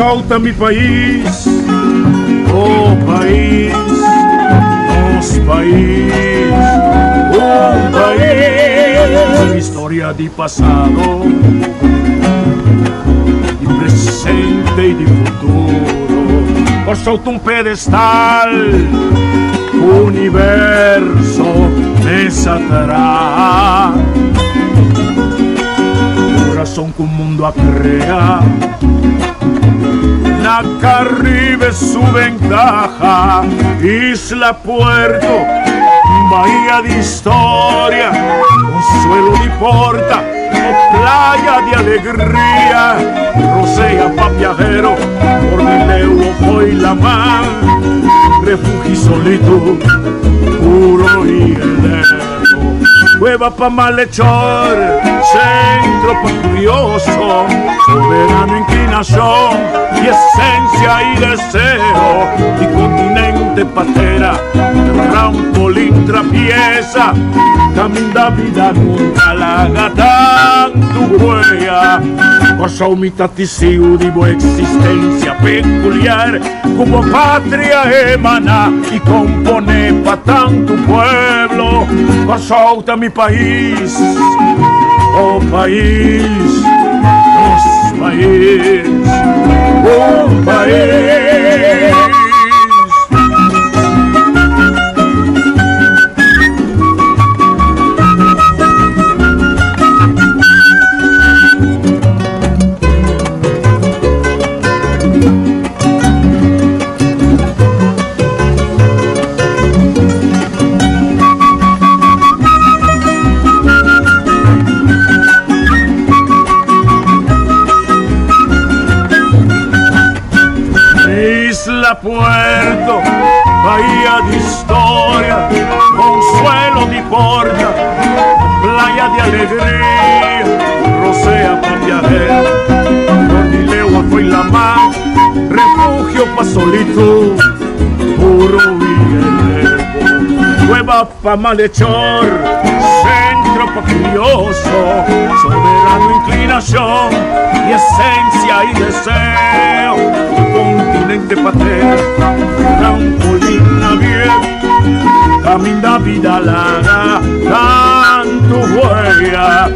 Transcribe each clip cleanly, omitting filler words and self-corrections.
Kòrsou ta mi pais, oh pais, nos pais, un pais. Historia di pasado, di presente i di futuro. Kòrsou ta un pedestal, universo mes a traha. Kurason ku mundu a krea. Na Caribe su ventaha, isla puerto, bahia di historia, consuelo di porta, o playa di alegria, rosea pa viajero, por di leu o fo'i laman, refugio solitud, puro y eterno. Cueva pa malhechor, centro pa curioso, soberano inclinación y esencia y deseo, y continente patera, trampolín trapieza, caminda vida nunca laga tantu huella. Kòrsou mi ta tisiu di bo existencia peculiar, Ku bo patria emana i komponé pa tantu pueblo. Kòrsou ta mi pais, oh pais, nos pais, un pais. Isla Puerto, bahía de historia, consuelo di porta, playa de alegría, rosea pa viajero, Cornileo fue la mar, refugio pa solitud, puro y eterno, cueva pa malhechor, centro pa curioso, soberano inclinación y esencia y deseo, continente patera, trampolín navier, Caminda vida laga tantu huella.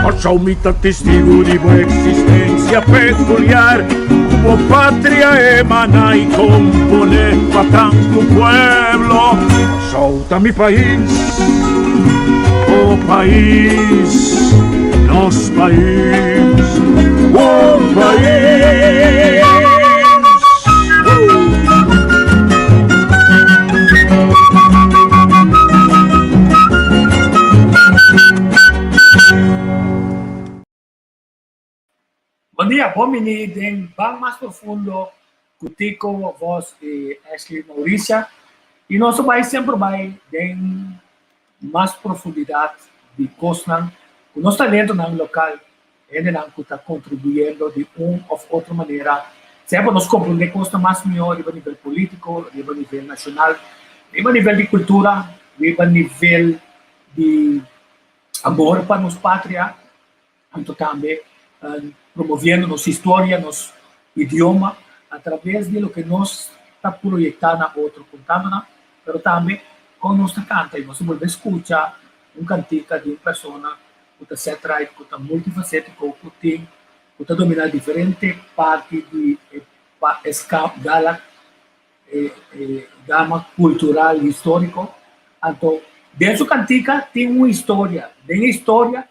Kòrsou mi ta testigu di bo existencia peculiar. Ku bo patria emana i kompone pa tantu pueblo. Kòrsou ta mi pais, oh pais, nos pais, un pais. Bon dia, bon bini den Ban Mas Profundo ku Tico Vos i Ashley Mauricia. I nos ta bai semper bai den mas profundidat di kosnan ku nos talentonan lokal Hendenan ku ta kontribuyendo di un òf otro manera, sea pa nos komprondé kosnan mas mihó riba nivel polítiko, riba nivel nashonal, riba nivel di kultura, riba nivel di amor pa nos patria, anto tambe promoviendo nos historia, nos idioma, atraves di loke nos ta proyektá na otro, kontando nan, pero tambe kon nos ta kanta i nos ta bolbe skucha un kantika di un persona ku ta set right, ku ta multifasétiko, ku tin, ku ta dominá diferente parti di e e gala, e e gama kultural históriko. Anto den su kantika tin un historia, den e historia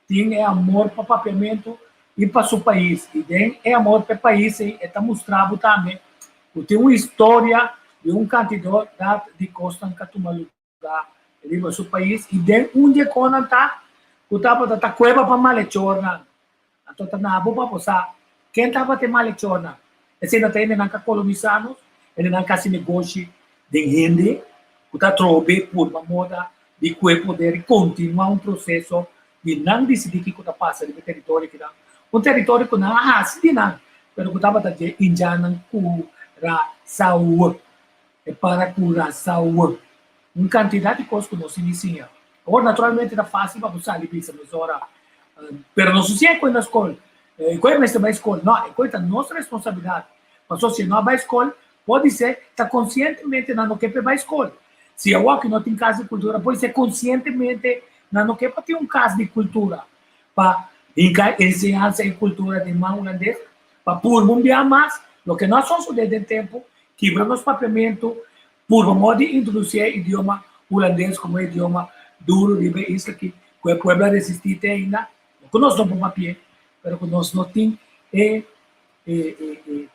tin e amor pa papiamentu i pa su pais, i den e amor pa e pais ei e ta mustra bo tambe ku tin un historia di un kantidat di kosnan ku a tuma lugá. Ta riba su pais i den un di e konan ta ku tabata ta kueba pa malechornan. Anto ta na bo pa bo sa ken tabata e malechornan. Esei no ta hendenan ka kolonisá nos, hendenan ka hasi negoshi den hende ku ta trobe purba moda di kue poder i kontinuá un proseso di nan disidí kiko ta pasa riba e teritorio kinan. Un teritorio ku nan a hasi di nan, pero ku tabata dje indjannan Curaçao. E para Curaçao. Un kantidat di kos ku nos tin di siña. Awor naturalmente ta fásil pa bo sali bisa mesora, pero nos no siña e koe na skol, e koe mester bai skol. No, e koe ta nos responsabilidat. Pasobra si e no a bai skol, podisé ta konsientemente nan no ke pa e bai skol. Si awoki no tin kas di kultura, podisé konsientemente nan no ke pa tin un kas di kultura pa hinka enseñansa i kultura den man hulandes, pa purba un bia mas loke no a sosodé den tempu, kibra nos papiamentu, purba modo di introdusí e idioma hulandes komo e idioma duru riba e isla aki, ku e pueblo a resistí te ainda, no ku nos no por papi'é, pero ku nos no tin e e e e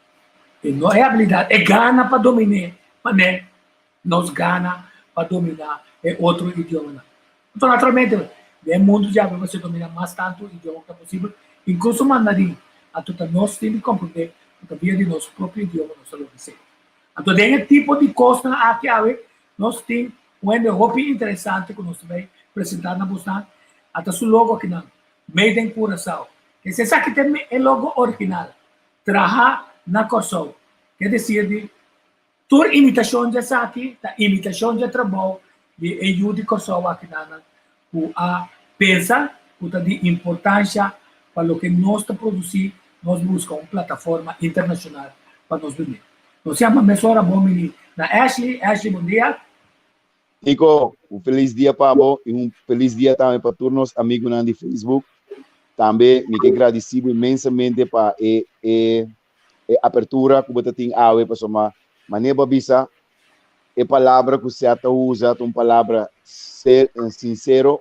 e no e habilidat, e gana pa dominé manera nos gana pa dominá e otro idiomanan. Anto naturalmente den e mundu djawe mester dominá mas tantu idioma ku ta posibel, inkluso mandarin. Anto ta nos tin di komprendé ku ta via di nos propio idioma nos ta logra esei. Anto den e tipo di kosnan aki awe nos tin un hende hopi interesante ku nos ta bai presentá na bosnan. Ata su logo akinan, Made in Curaçao. Kese esaki ta e logo original, traha na Kòrsou. Ke desir di Tur imitashon dje esaki ta imitashon dje trabou di e yu di Kòrsou akinanan ku a pensa ku ta di importansha pa loke nos ta produsí, nos buska un plataforma internashonal pa nos bini. Nos yama mesora bon bini na Ashley. Ashley, bon dia. Nico, un felis dia pa bo i un felis dia tambe pa tur nos amigunan di Facebook. Tambe mi ke gradisí bo inmensamente pa e e e apertura ku bo ta tin awe pasobra manera bo a bisa e palabra ku Seth ta usa ta un palabra sinsero,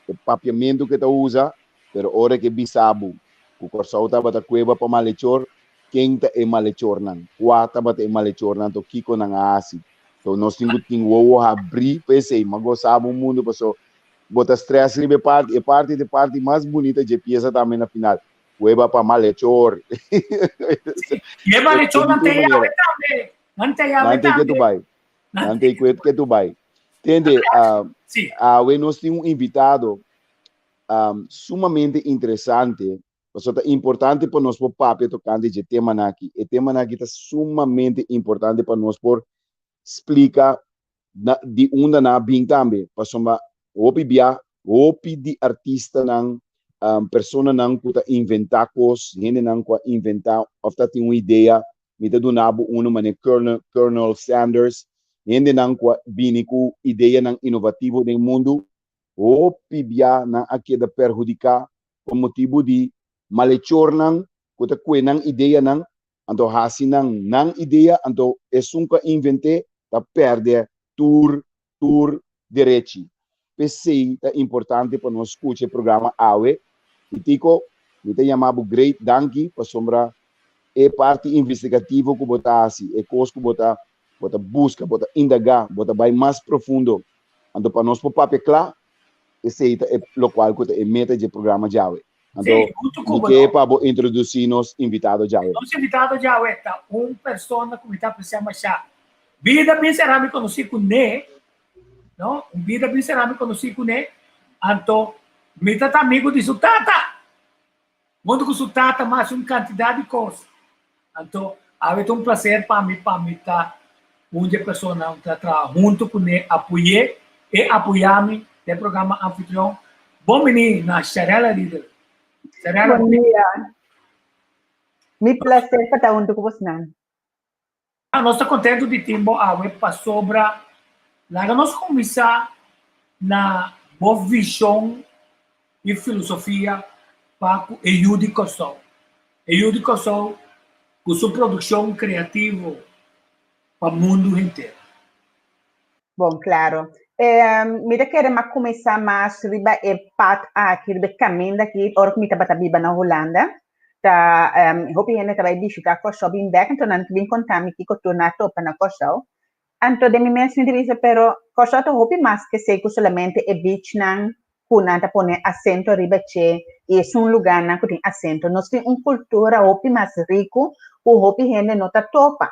e papiamentu ku e ta usa, pero ora ku e bisa bo ku Kòrsou tabata kueba pa malechor, ken ta e malechornan? Kua tabata e malechornan? To kiko nan a hasi? So nos tin ku tin wowo habrí pa esei. Mi a gosa bo mundu pasobra bo ta stress riba e parti, e parti ta e parti mas bunita dje piesa tambe na final. Kueba pa malechor. I e malechor nan te yawe tambe. Nan te yawe tambe. Nan te ketu bai. Nan te ketu bai. Tende, awe nos tin un invitado sumamente interesante. Pasobra ta importante pa nos por papia tokante dje temanan aki. E temanan aki ta sumamente importante pa nos por splika na di unda nan a bin tambe. Pasobra hopi bia, hopi di artistanan, personanan ku ta inventá kos, hendenan ku a inventá òf ta tin un idea, mi ta duna bo unu manera Colonel, Colonel Sanders, hendenan ku a bini ku ideanan inovativo den mundu, hopi bia nan a keda perhudiká pa motibu di malechornan ku ta kue nan ideanan, anto hasi nan nan idea, anto esun ku a invent'é ta pèrdè tur tur derechi. P'esei ta importante pa nos skucha e programa awe. I Tico, mi ta yama bo great danki pasobra e parti investigativo ku bo ta hasi, e kos ku bo ta bo ta buska, bo ta indagá, bo ta bai mas profundo. Anto pa nos por papia kla, esei ta e lokual ku ta e meta dje programa djawe. Anto, mi ke pa bo introdusí nos invitado djawe. Nos invitado djawe ta un persona ku mi ta apresiá mashá. Bida bin será mi konosí kuné, no? Un bida bin será mi konosí kuné, anto mi ta ta amigu di su tata. Huntu ku su tata mi a hasi un kantidat di kos. Anto awe ta un plaser pa mi pa mi ta un di e personanan ku ta traha huntu kuné, apoy'é, e apoyá mi den e programa Anfitrion. Bon bini na Sharella Riedel. Sharella, bon dia. Mi plaser pa ta huntu ku bosnan. Nos ta kontentu di tin bo awe pasobra laga nos kuminsá na bo vishon i filosofia pa ku e yu di Kòrsou. E yu di Kòrsou ku su produkshon kreativo pa mundu henter. Bon, klaro. Mi ta kere m'a kuminsá mas riba e pad aki, riba e kaminda aki, ora ku mi tabata biba na Hulanda. Ta hopi hende ta bai bishitá Kòrsou bin bèk, anto nan ta bin konta mi kiko tur nan a topa na Kòrsou. Anto den mi mes mi ta bisa, pero Kòrsou ta hopi mas ke esei ku solamente e beachnan ku nan ta pone asento riba dje i esun lugánan ku tin asento. Nos tin un kultura hopi mas riku ku hopi hende no ta topa.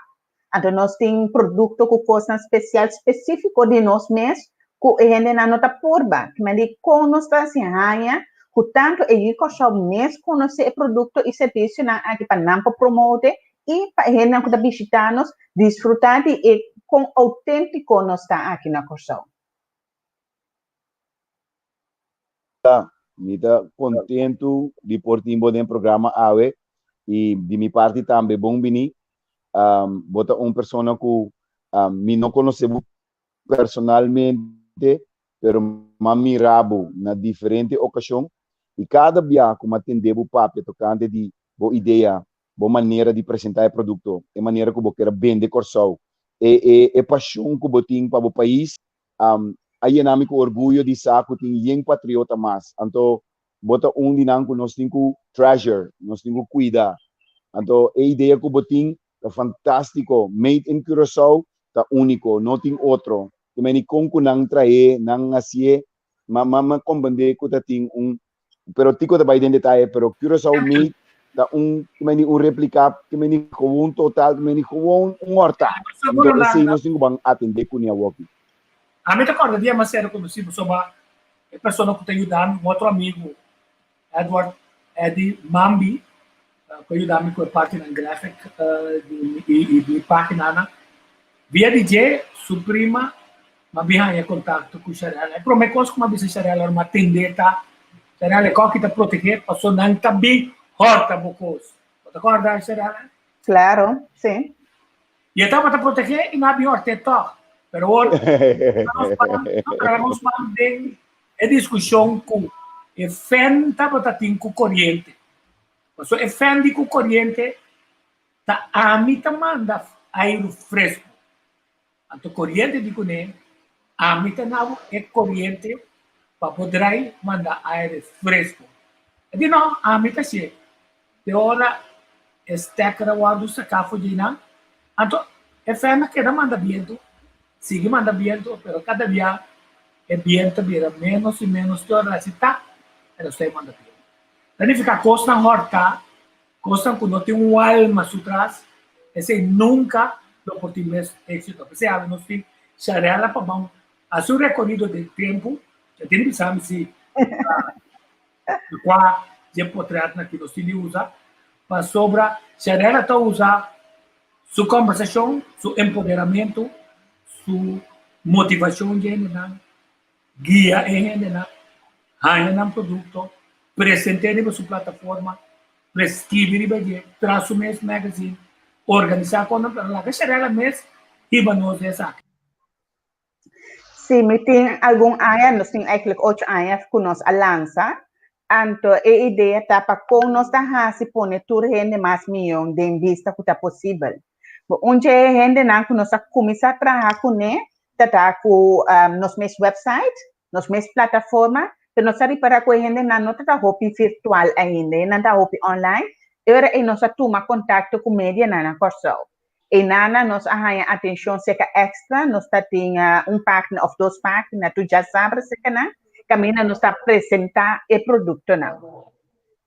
Anto nos tin produkto ku kosnan spesial spesífiko di nos mes ku e hendenan no ta purba. Kimen di kon nos ta hasi haña ku tantu e yu Kòrsou mes konosé e produkto i servisionan aki pa nan por promote i pa e hendenan ku ta bishitá nos disfrutá di e kon outéntiko nos ta aki na Kòrsou. Mi ta kontentu di por tin bo den programa awe i di mi parti tambe bon bini. Um, bo ta un persona ku um, mi no konosé bo personalmente, pero m'a mira bo na diferente okashon i kada bia ku m'a tende bo papia tokante di bo idea, bo manera di presentá e produkto, e manera ku bo kier a bende Kòrsou, e e e pashon ku bo tin pa bo pais, um, a yena mi ku orguyo di sa ku tin yen patriota mas. Anto bo ta un di nan ku nos tin ku treasure, nos tin ku kuida. Anto e idea ku bo tin ta fantástiko. Made in Curaçao ta úniko, no tin otro. Te meni kon ku nan traé, nan hasié, ma ma ma komprendé ku ta tin un, pero Tico ta bai den detaye, pero Curaçao Made ta un, te meni un replika, te meni gewoon total, te meni gewoon un hòrtá. Anto esei nos tin ku ban atendé kuné awoki. Ami ta kòrda dia mas sero ku nos pasobra e persona ku ta yuda mi, un otro amigu, Edward Eddy Mambi, ku a yuda mi ku e partinan graphic di i di paginanan. Via di dje, su prima, mi a bin haña kontakto ku Sharella. E promé kos ku mi a bisa Sharella ora mi a tend'é ta, Sharella, e kòki ta protegé pasobra nan ta bin hòrta bo kos. Bo ta kòrda, Sharella? Claro, sí. I e tabata protegé i no a bin hort'é tòg. Pero awor nos ban, nos ban den e diskushon ku e fen tabata tin ku koriente. Pasobra e fen di ku koriente ta ami ta manda airu fresku. Anto koriente di kuné ami ta na bo e koriente pa bo drai manda aire fresku. E di no, ami ta hasié. Te ora e stekker a wòrdu saká for di einan, anto e fèn a keda manda bientu, sigui manda bientu, pero kada bia e bientu a bira ménos i ménos te ora si tak, e lo stoi manda bientu. Ta nifiká kosnan hòrtá, kosnan ku no tin un alma su tras, esei nunka lo por tin mes éksito. P'esei awe nos tin Sharella pa ban hasi un rekorido den tempu, e tin di bisa mi si Kua dje potretnan ki nos tin di usa? Pasobra Sharella ta usa su kombersashon, su empoderamentu, su motivashon dje hendenan, guia e hendenan, haña nan produkto, present'é riba su plataforma, preskibi riba dje, traha su mes magazine, organisá kon nan, pero laga Sharella mes hiba nos den esaki. Sí, mi tin algun aña, nos tin eigenlijk ocho aña ku nos a lansa. Anto e idea ta pa kon nos ta hasi pone tur hende mas mion den bista ku ta posibel. Bo un dje e hendenan ku nos a kuminsá traha kuné ta ta ku nos mes website, nos mes plataforma, pero nos a ripará ku e hendenan no ta ta hopi virtual ainda, e nan ta hopi online. E ora ei nos a tuma kontakto ku medianan na Kòrsou. Einana nos a haña atenshon seka Extra, nos ta tin un página òf dos página tur djasabra seka nan, kaminda nos ta presentá e produktonan.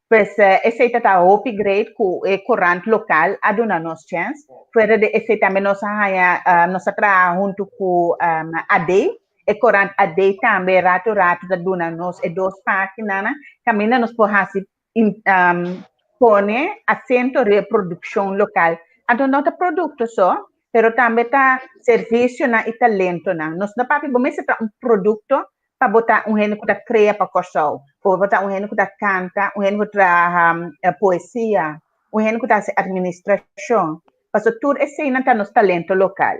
Pues esei ta ta hopi great ku e korant lokal a duna nos chèns. Fuera di esei tambe nos a haña, nos a traha huntu ku AD, e korant AD tambe ratu ratu ta duna nos e dos páginanan kaminda nos por hasi pone asento riba e produkshon lokal. Anto no ta produkto so, pero tambe ta servisionan i talentonan. Nos no papia bo mester ta un produkto pa bo ta un hende ku ta krea pa Kòrsou, pa bo ta un hende ku ta kanta, un hende ku ta traha poesia, un hende ku ta hasi administrashon. Pasobra tur eseinan ta nos talento lokal.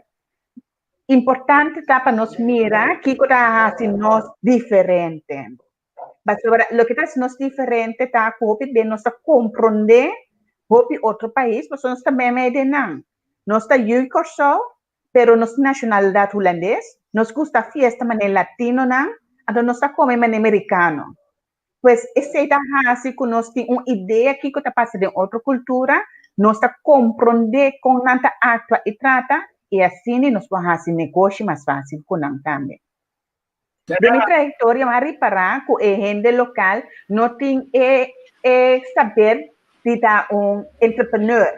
Importante ta pa nos mira kiko ta hasi nos diferente. Pasobra loke ta hasi nos diferente ta ku hopi be nos ta komprondé hopi otro pais, pasobra nos ta meimei den nan. Nos ta yu Kòrsou, pero nos tin nashonalidat hulandes, nos gusta fiesta manera latinonan, anto nos ta kome manera merikano. Pues esei ta hasi ku nos tin un idea kiko ta pasa den otro kultura, nos ta komprondé kon nan ta aktua i trata, i asina nos por hasi negoshi mas fásil ku nan tambe. Den mi trayectoria mi a ripara cu e hende local no tin e e saber di ta un entrepreneur.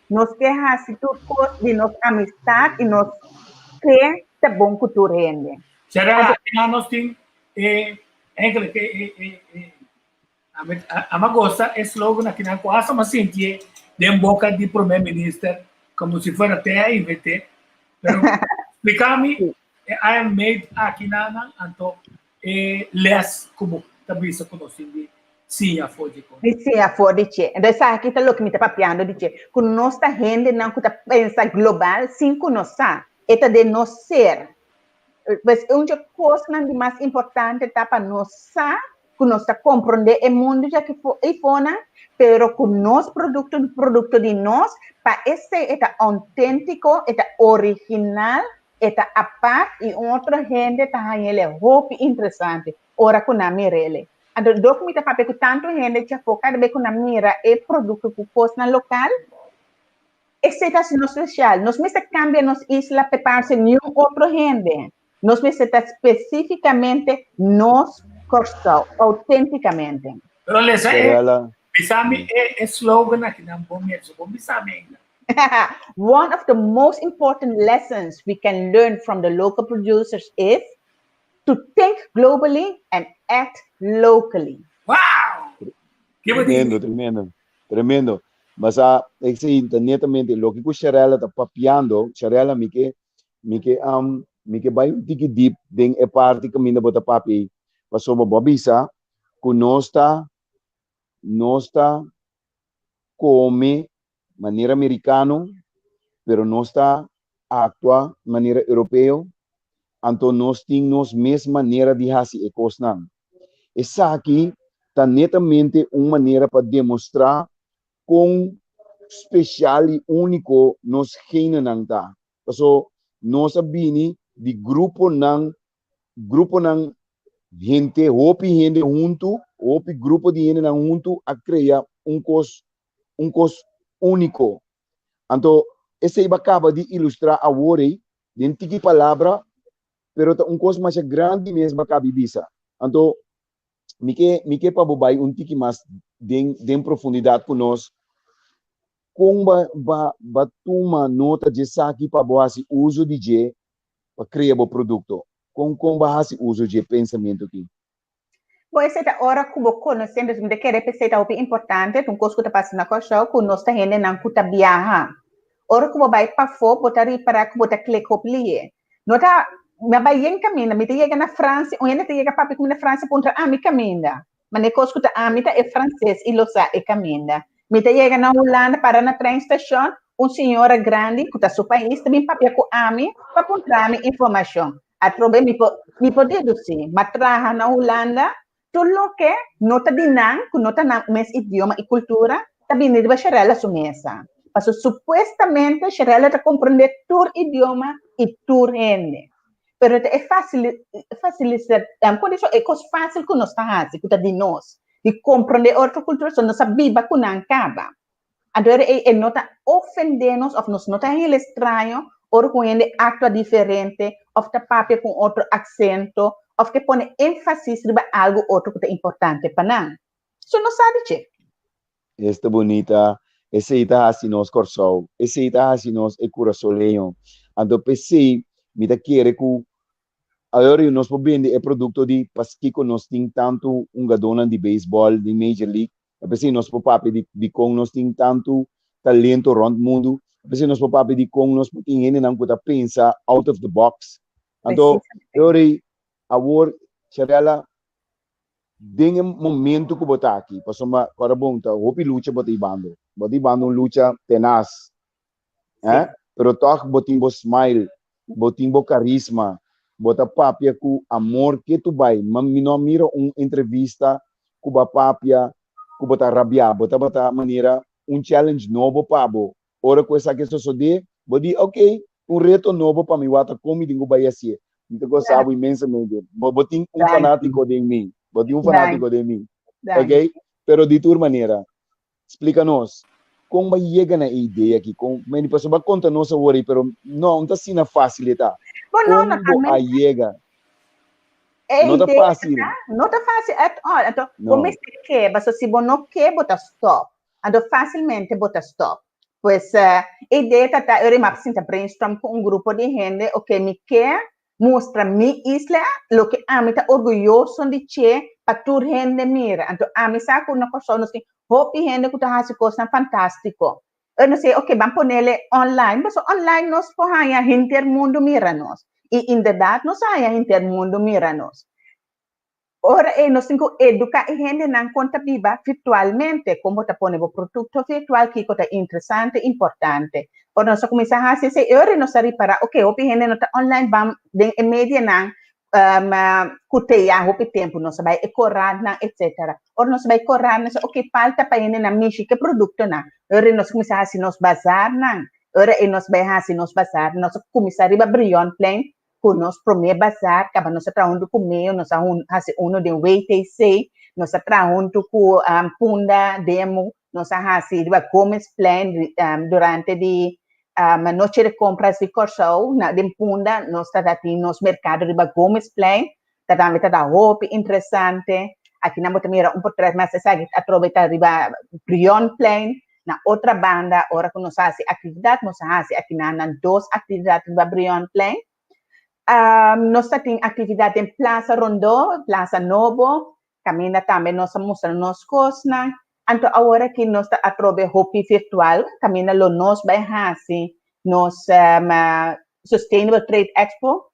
Nos ke haci tur cos di nos amistad y nos ke ta bon cu tur hende. Sera al nos tin e eigenlijk e e e e Ami a gosta e slogan akinan ku hasta mi a sintié den boka di prome minister komo si fuera te a inventé. Pero splika mi e I am made akinanan anto e les ku bo ta bisa ku nos tin di. siña for di kon. Di siña for di dje. Entonces esaki ta loke mi ta papiando di dje, ku nos ta hendenan ku ta pensa global sin ku nos sa. E ta den nos ser. Pues un dje kosnan di mas importante ta pa nos sa ku nos ta komprondé e mundu djaki eifonan, pero ku nos produkto, produkto di nos, pa esei e ta outéntiko, e ta original, e ta apart i un otro hende ta hañ'el hopi interesante ora ku nan mir'el. Anto dor ku mi ta papia ku tantu hende djafó kada bes ku nan mira e produkto ku kosnan lokal, Esei ta hasi nos spesial. Nos mester kambia nos isla pa e parse niun otro hende. Nos mester ta spesífikamente nos Kòrsou, outéntikamente. Pero lesa e, bisa mi e slogan akinan bon mes, bo bisa mi ainda. One of the most important lessons we can learn from the local producers is to think globally and act locally. Wow! Tremendo, tremendo, tremendo. Mas a esei ta netamente loke ku Sharella ta papiando. Sharella, mi ke mi ke um, mi ke bai un tiki deep den e parti kaminda bo ta papia ei, pasobra bo a bisa ku nos ta nos ta kome manera merikano, pero nos ta aktua manera europeo, anto nos tin nos mes manera di hasi e kosnan. Esaki ta netamente un manera pa demostrá kon spesial i úniko nos genenan ta. Paso nos a bini di gruponan, gruponan hende, hopi hende huntu, hopi grupo di hendenan huntu a krea un kos, un kos úniko. Anto esei bo a kaba di ilustrá awor ei den tiki palabra, pero ta un kos masha grandi mes bo a kaba di bisa. Anto mi ke mi ke pa bo bai un tiki mas den den profundidat ku nos kon ba ba ba tuma nota dje esaki pa bo hasi uso di dje pa krea bo produkto. Kon kon bo a hasi uso dje pensamentu aki? Bo esei ta ora ku bo konosé, entonces mi ta kere p'esei ta hopi importante, ta un kos ku ta pasa na Kòrsou, ku nos ta hendenan ku ta biaha. Ora ku bo bai pafó, bo ta ripará ku bo ta klik hopi lihé. No ta, mi a bai yen kaminda, mi ta yega na Fransia, un hende ta yega papia ku mi na Fransia puntra ami kaminda. Mane kos ku ta ami ta e franses i lo sa e kaminda. Mi ta yega na Hulanda, para na treinstashon, un señora grandi ku ta su pais ta bin papia ku ami pa puntra mi informashon. Atrobe mi por mi por dedusí, m'a traha na Hulanda, tur loke no ta di nan, ku no ta nan mes idioma i kultura, ta bini riba Sharella su mesa. Pasobra supuestamente Sharella ta komprondé tur idioma i tur hende. Pero ta e fasil fasilisa e kos fásil ku nos ta hasi, ku ta di nos, di komprondé otro kultura, so nos a biba ku nan kaba. Anto era ei e no ta ofendé nos òf nos no ta hel estraño ora ku un hende aktua diferente òf ta papia ku un otro aksento òf ke pone énfasis riba algu otro ku ta importante pa nan. So nos sa di dje. Esta bunita, esei ta hasi nos Kòrsou, esei ta hasi nos e kurasoleño. Anto p'esei mi ta kere ku awor nos por bende e produkto di paskiko nos tin tantu hungadónan di beisbòl den Major League. Ta p'esei nos por papia di dikon nos tin tantu talento rònt mundu. Ta p'esei nos por papia dikon nos por tin hendenan ku ta pensa out of the box. Anto, e ora ei, awor, Sharella, den e momento ku bo ta aki, pasobra kòrda bon, ta hopi lucha bo ta hibando. Bo ta hibando un lucha tenas. Eh? Pero tòg bo tin bo smile, bo tin bo karisma, bo ta papia ku amor ke tu bai. Ma mi no a mira un entrevista ku bo a papia ku bo ta rabiá. Bo tabata manera un challenge nobo pa bo. Ora ku esaki a sosodé, bo di, ok, un reto nobo pa mi wak ta kon mi tin ku bai hasié. Mi ta gosa bo inmensamente. Bo bo tin un fanátiko den mi. Bo tin un fanátiko den mi. Ok? Pero di tur manera, Splika nos, kon bo a yega na e idea aki? Kon, meni, pasobra bo a konta nos awor ei, pero no, no ta asina fásil e ta. Bo no, Kon bo a naturalmente. yega? E No ta idea fásil. ta, no ta fásil at all. Anto, bo No. mester ke, pasobra si bo no ke, bo ta stòp. Anto, fásilmente bo ta stòp. Pues, e idea ta ta, ora mi a sinta brainstorm ku un grupo di hende, oke, mi ke mustra mi isla loke ami ta orguyoso di dje pa tur hende mira. Anto ami sa ku na Kòrsou nos tin hopi hende ku ta hasi kosnan fantástiko. Ora nos say, oke, ban ponele online, pasobra online nos por haña henter mundu mira nos. I inderdat nos a haña henter mundu mira nos. Ora ei nos tin ku eduká e hendenan kon ta biba virtualmente, kon bo ta pone bo produkto virtual, kiko ta interesante, importante. Ora nos a kuminsá hasi esei, e ora nos a ripará, oke, hopi hende no ta online, ban den e medianan ku te ya hopi tempu, nos a bai e korantnan, etsetera. Ora nos a bai korant, nos a, oke, falta pa hendenan mishi ku e produktonan. E ora nos a kuminsá hasi nos bazarnan, e ora ei nos bai hasi nos bazar, nos a kuminsá riba Brionplein ku nos promé bazar, kaba nos a traha huntu ku Meo, nos a hasi uno den WTC, nos a traha huntu ku Punda Demo, nos a hasi riba Gomezplein durante di Noche de Compras di Kòrsou, na den Punda nos ta tin nos merkado riba Gomezplein, ta tambe ta ta hopi interesante. Aki nan bo ta mira un portret mas esaki atrobe ta riba Brionplein. Na otra banda ora ku nos hasi aktividat nos a hasi akinan nan dos aktividat riba Brionplein. Nos ta tin aktividat den Plaza Rondó, Plaza Nobo, kaminda tambe nos a mustra nos kosnan. Anto awor aki nos ta atrobe hopi virtual, kaminda lo nos bai hasi nos Sustainable Trade Expo,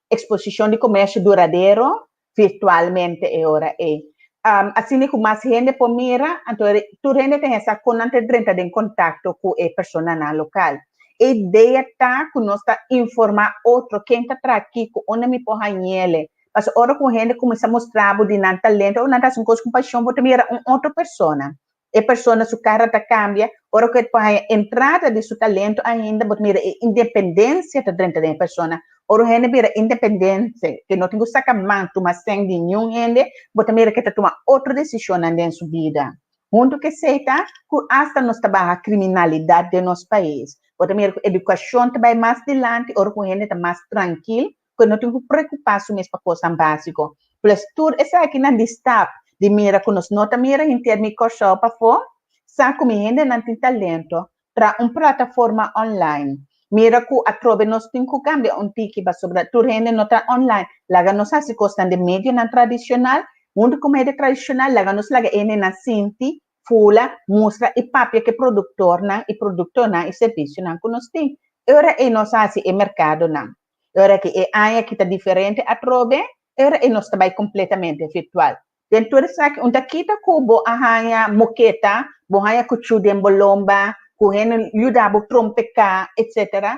eksposishon di komersio duradero, virtualmente e ora ei. Asina ku mas hende por mira, anto tur hende ta hesa kon nan ta drenta den kontakto ku e personanan lokal. E idea ta ku nos ta informá otro ken ta traha kiko, unda mi por hañ'ele. Pasobra ora ku un hende kuminsá mustra bo di nan talento o nan ta hasi un kos ku pashon, bo ta mira un otro persona. E persona su kara ta kambia, ora ku e por haña entrada di su talento ainda, bo ta mira e independensia ta drenta den e persona. Ora un hende bira independente, ke no tin ku saka man tuma sèn di niun hende, bo ta mira ke ta tuma otro desishonnan den su bida. Huntu ku esei ta ku asta nos ta baha kriminalidat den nos pais. Bo ta mira ku edukashon ta bai mas dilanti ora ku un hende ta mas trankil, ku e no tin ku preokupá su mes pa kosnan básiko. Plus tur esakinan di stap di mira ku nos no ta mira henter mi Kòrsou pafó, sa ku mi hendenan tin talento, traha un plataforma online. Mira ku atrobe nos tin ku kambia un tiki pasobra tur hende no ta online. Laga nos hasi kosnan den medionan tradishonal, huntu ku medio tradishonal laga nos laga e hendenan sinti, fula, mustra i papia ku e produktornan i produktonan i servisionan ku nos tin. E ora ei nos a hasi e merkadonan. E ora ki e aña ki ta diferente atrobe, e ora ei nos ta bai kompletamente virtual. Den tur esaki un ta kita ku bo a haña moketa, bo haña kuchú den bo lomba, ku hende yuda bo trompeká, etsetera.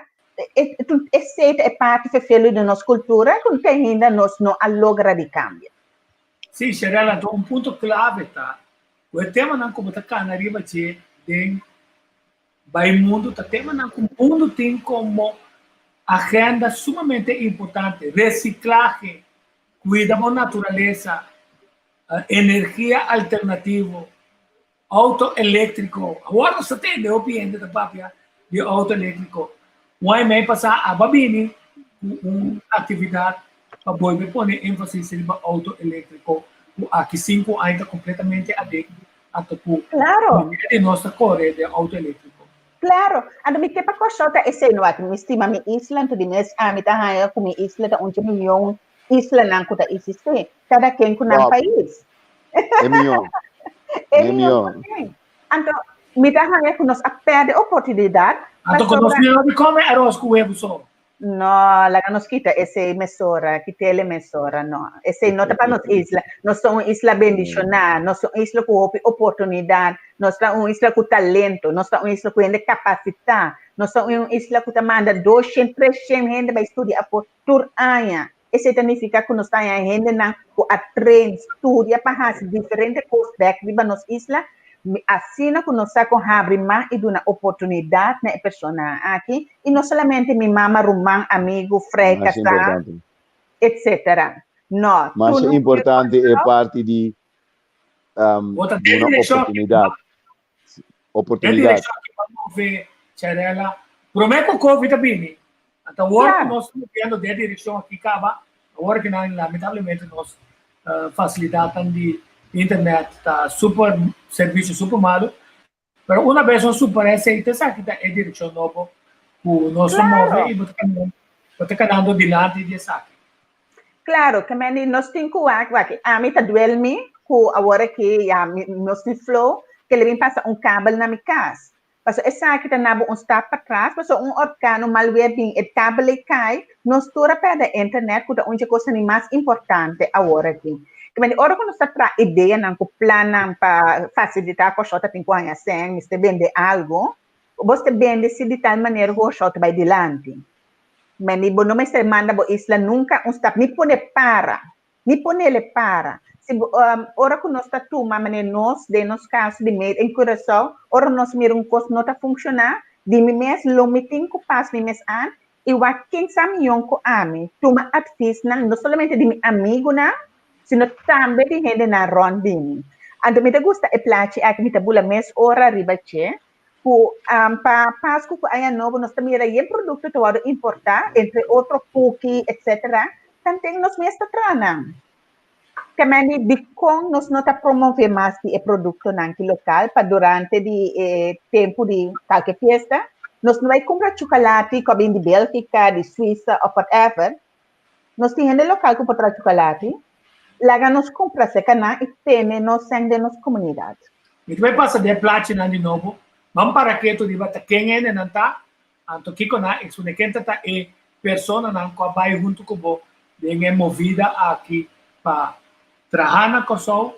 Esei ta e parti fefelu di nos kultura ku te ainda nos no a logra di kambia. Sí, Sherelle, anto un punto klave ta ku e temanan ku bo ta kana riba dje den Bai mundu ta temanan ku mundu tin komo agenda sumamente importante, resiklahe, kuida bo naturalesa, energia alternativo, outo eléktriko. Awor nos ta tende hopi hende ta papia di outo eléktriko. Un aña i mei pasá aba bini ku un aktividat pa bolbe pone énfasis riba outo eléktriko ku aki sinku aña ta kompletamente aden Anto ku Claro. mayoria di nos ta kore den outo eléktriko. Claro. Anto mi ke pa Kòrsou ta esei no aki. Mi stima mi isla, anto di mes ami ta haña ku mi isla ta un dje miyon islanan ku ta eksistí. Kada ken ku nan Wow. pais. E miyon. E E miyon miyon. tambe. Anto mi ta haña ku nos a pèrdè oportunidat Anto ku nos pasobra no di kome aros ku webu so. No, laga nos kita esei mesora, kit'ele mesora, no. Esei no ta pa nos isla. Nos ta un isla bendishoná, nos ta un isla ku hopi oportunidat, nos ta un isla ku talento, nos ta un isla ku hende kapasitá, nos ta un isla ku ta manda doshen, treshen hende bai studia afó tur aña. Esei ta nifiká ku nos ta haña hendenan ku a train, studia pa hasi diferente kos bèk riba nos isla Asina ku nos sa kon habri man i duna oportunidat na e personanan aki, i no solamente mi mama, ruman, amigu, frei, Masha kasá, importante. etsetera. No, tur Masha nos importante e parti di um, Bo ta den duna direkshon ki oportunidat. Den Oportunidat. direkshon ki bo move, Charela. Promé ku Covid a bini, ata awor ku Claro. nos ta moviendo den direkshon aki kaba, awor ki nan lamentablemente nos Facilidatnan di internet ta super, servicio super malo, pero una vez nos supera esey, ta esaki ta e direccion nobo cu nos ta move y bo ta caminando, bo ta canando dilanti di esaki. Claro, ke meni nos tin cu wak, wak, ami ta duel mi cu awor aki ya mi, nos tin flow, ke le bin pasa un kabel na mi cas. Paso esaki ta nabo un stap patras, paso un orkan, un mal weer bin, e kabel ei kai, nos tur a pèrdè internet ku ta un dje kosnan di mas importante awor aki. Ke mende ora ku nos ta traha ideanan ku plannan pa fasilitá Kòrsou ta tin ku haña sèn, mester bende algu, bos ta bende si di tal manera ku Kòrsou ta bai dilanti. Mende bo no mester manda bo isla nunka un stap, ni pone para. Ni ponele para. Si bo, ora ku nos ta tuma manera nos, den nos kaso di Made in Curaçao, ora nos mira un kos no ta funshoná, di mi mes lo mi tin ku pas mi mes an i wak ken sa mion ku ami, tuma atvisnan no solamente di mi amigunan, sino tambe di hendenan rònt di mi. Anto mi ta gusta e plachi aki, mi ta bula mes ora riba dje, ku pa Pasku ku Aña Nobo nos ta mira yen produkto ta wòrdu importá, entre otro kuki etsetera, tanten nos mes ta traha nan. Kemeni dikon nos no ta promové mas di e produktonan ki lokal pa durante di e tempu di kalke fiesta nos no bai kumpra chukalati ku a bin di Bélgika, di Suisa òf whatever. Nos tin hende lokal ku por traha chukalati, laga nos kumpra serka nan i tene nos sèn den nos komunidat. Mi ta bai pasa den e plachinan di nobo. Ban para ketu riba ta ken hendenan ta, anto kiko nan a eksponé. Ken ta ta e personanan ku a bai huntu ku bo den e movida aki pa traha na Kòrsou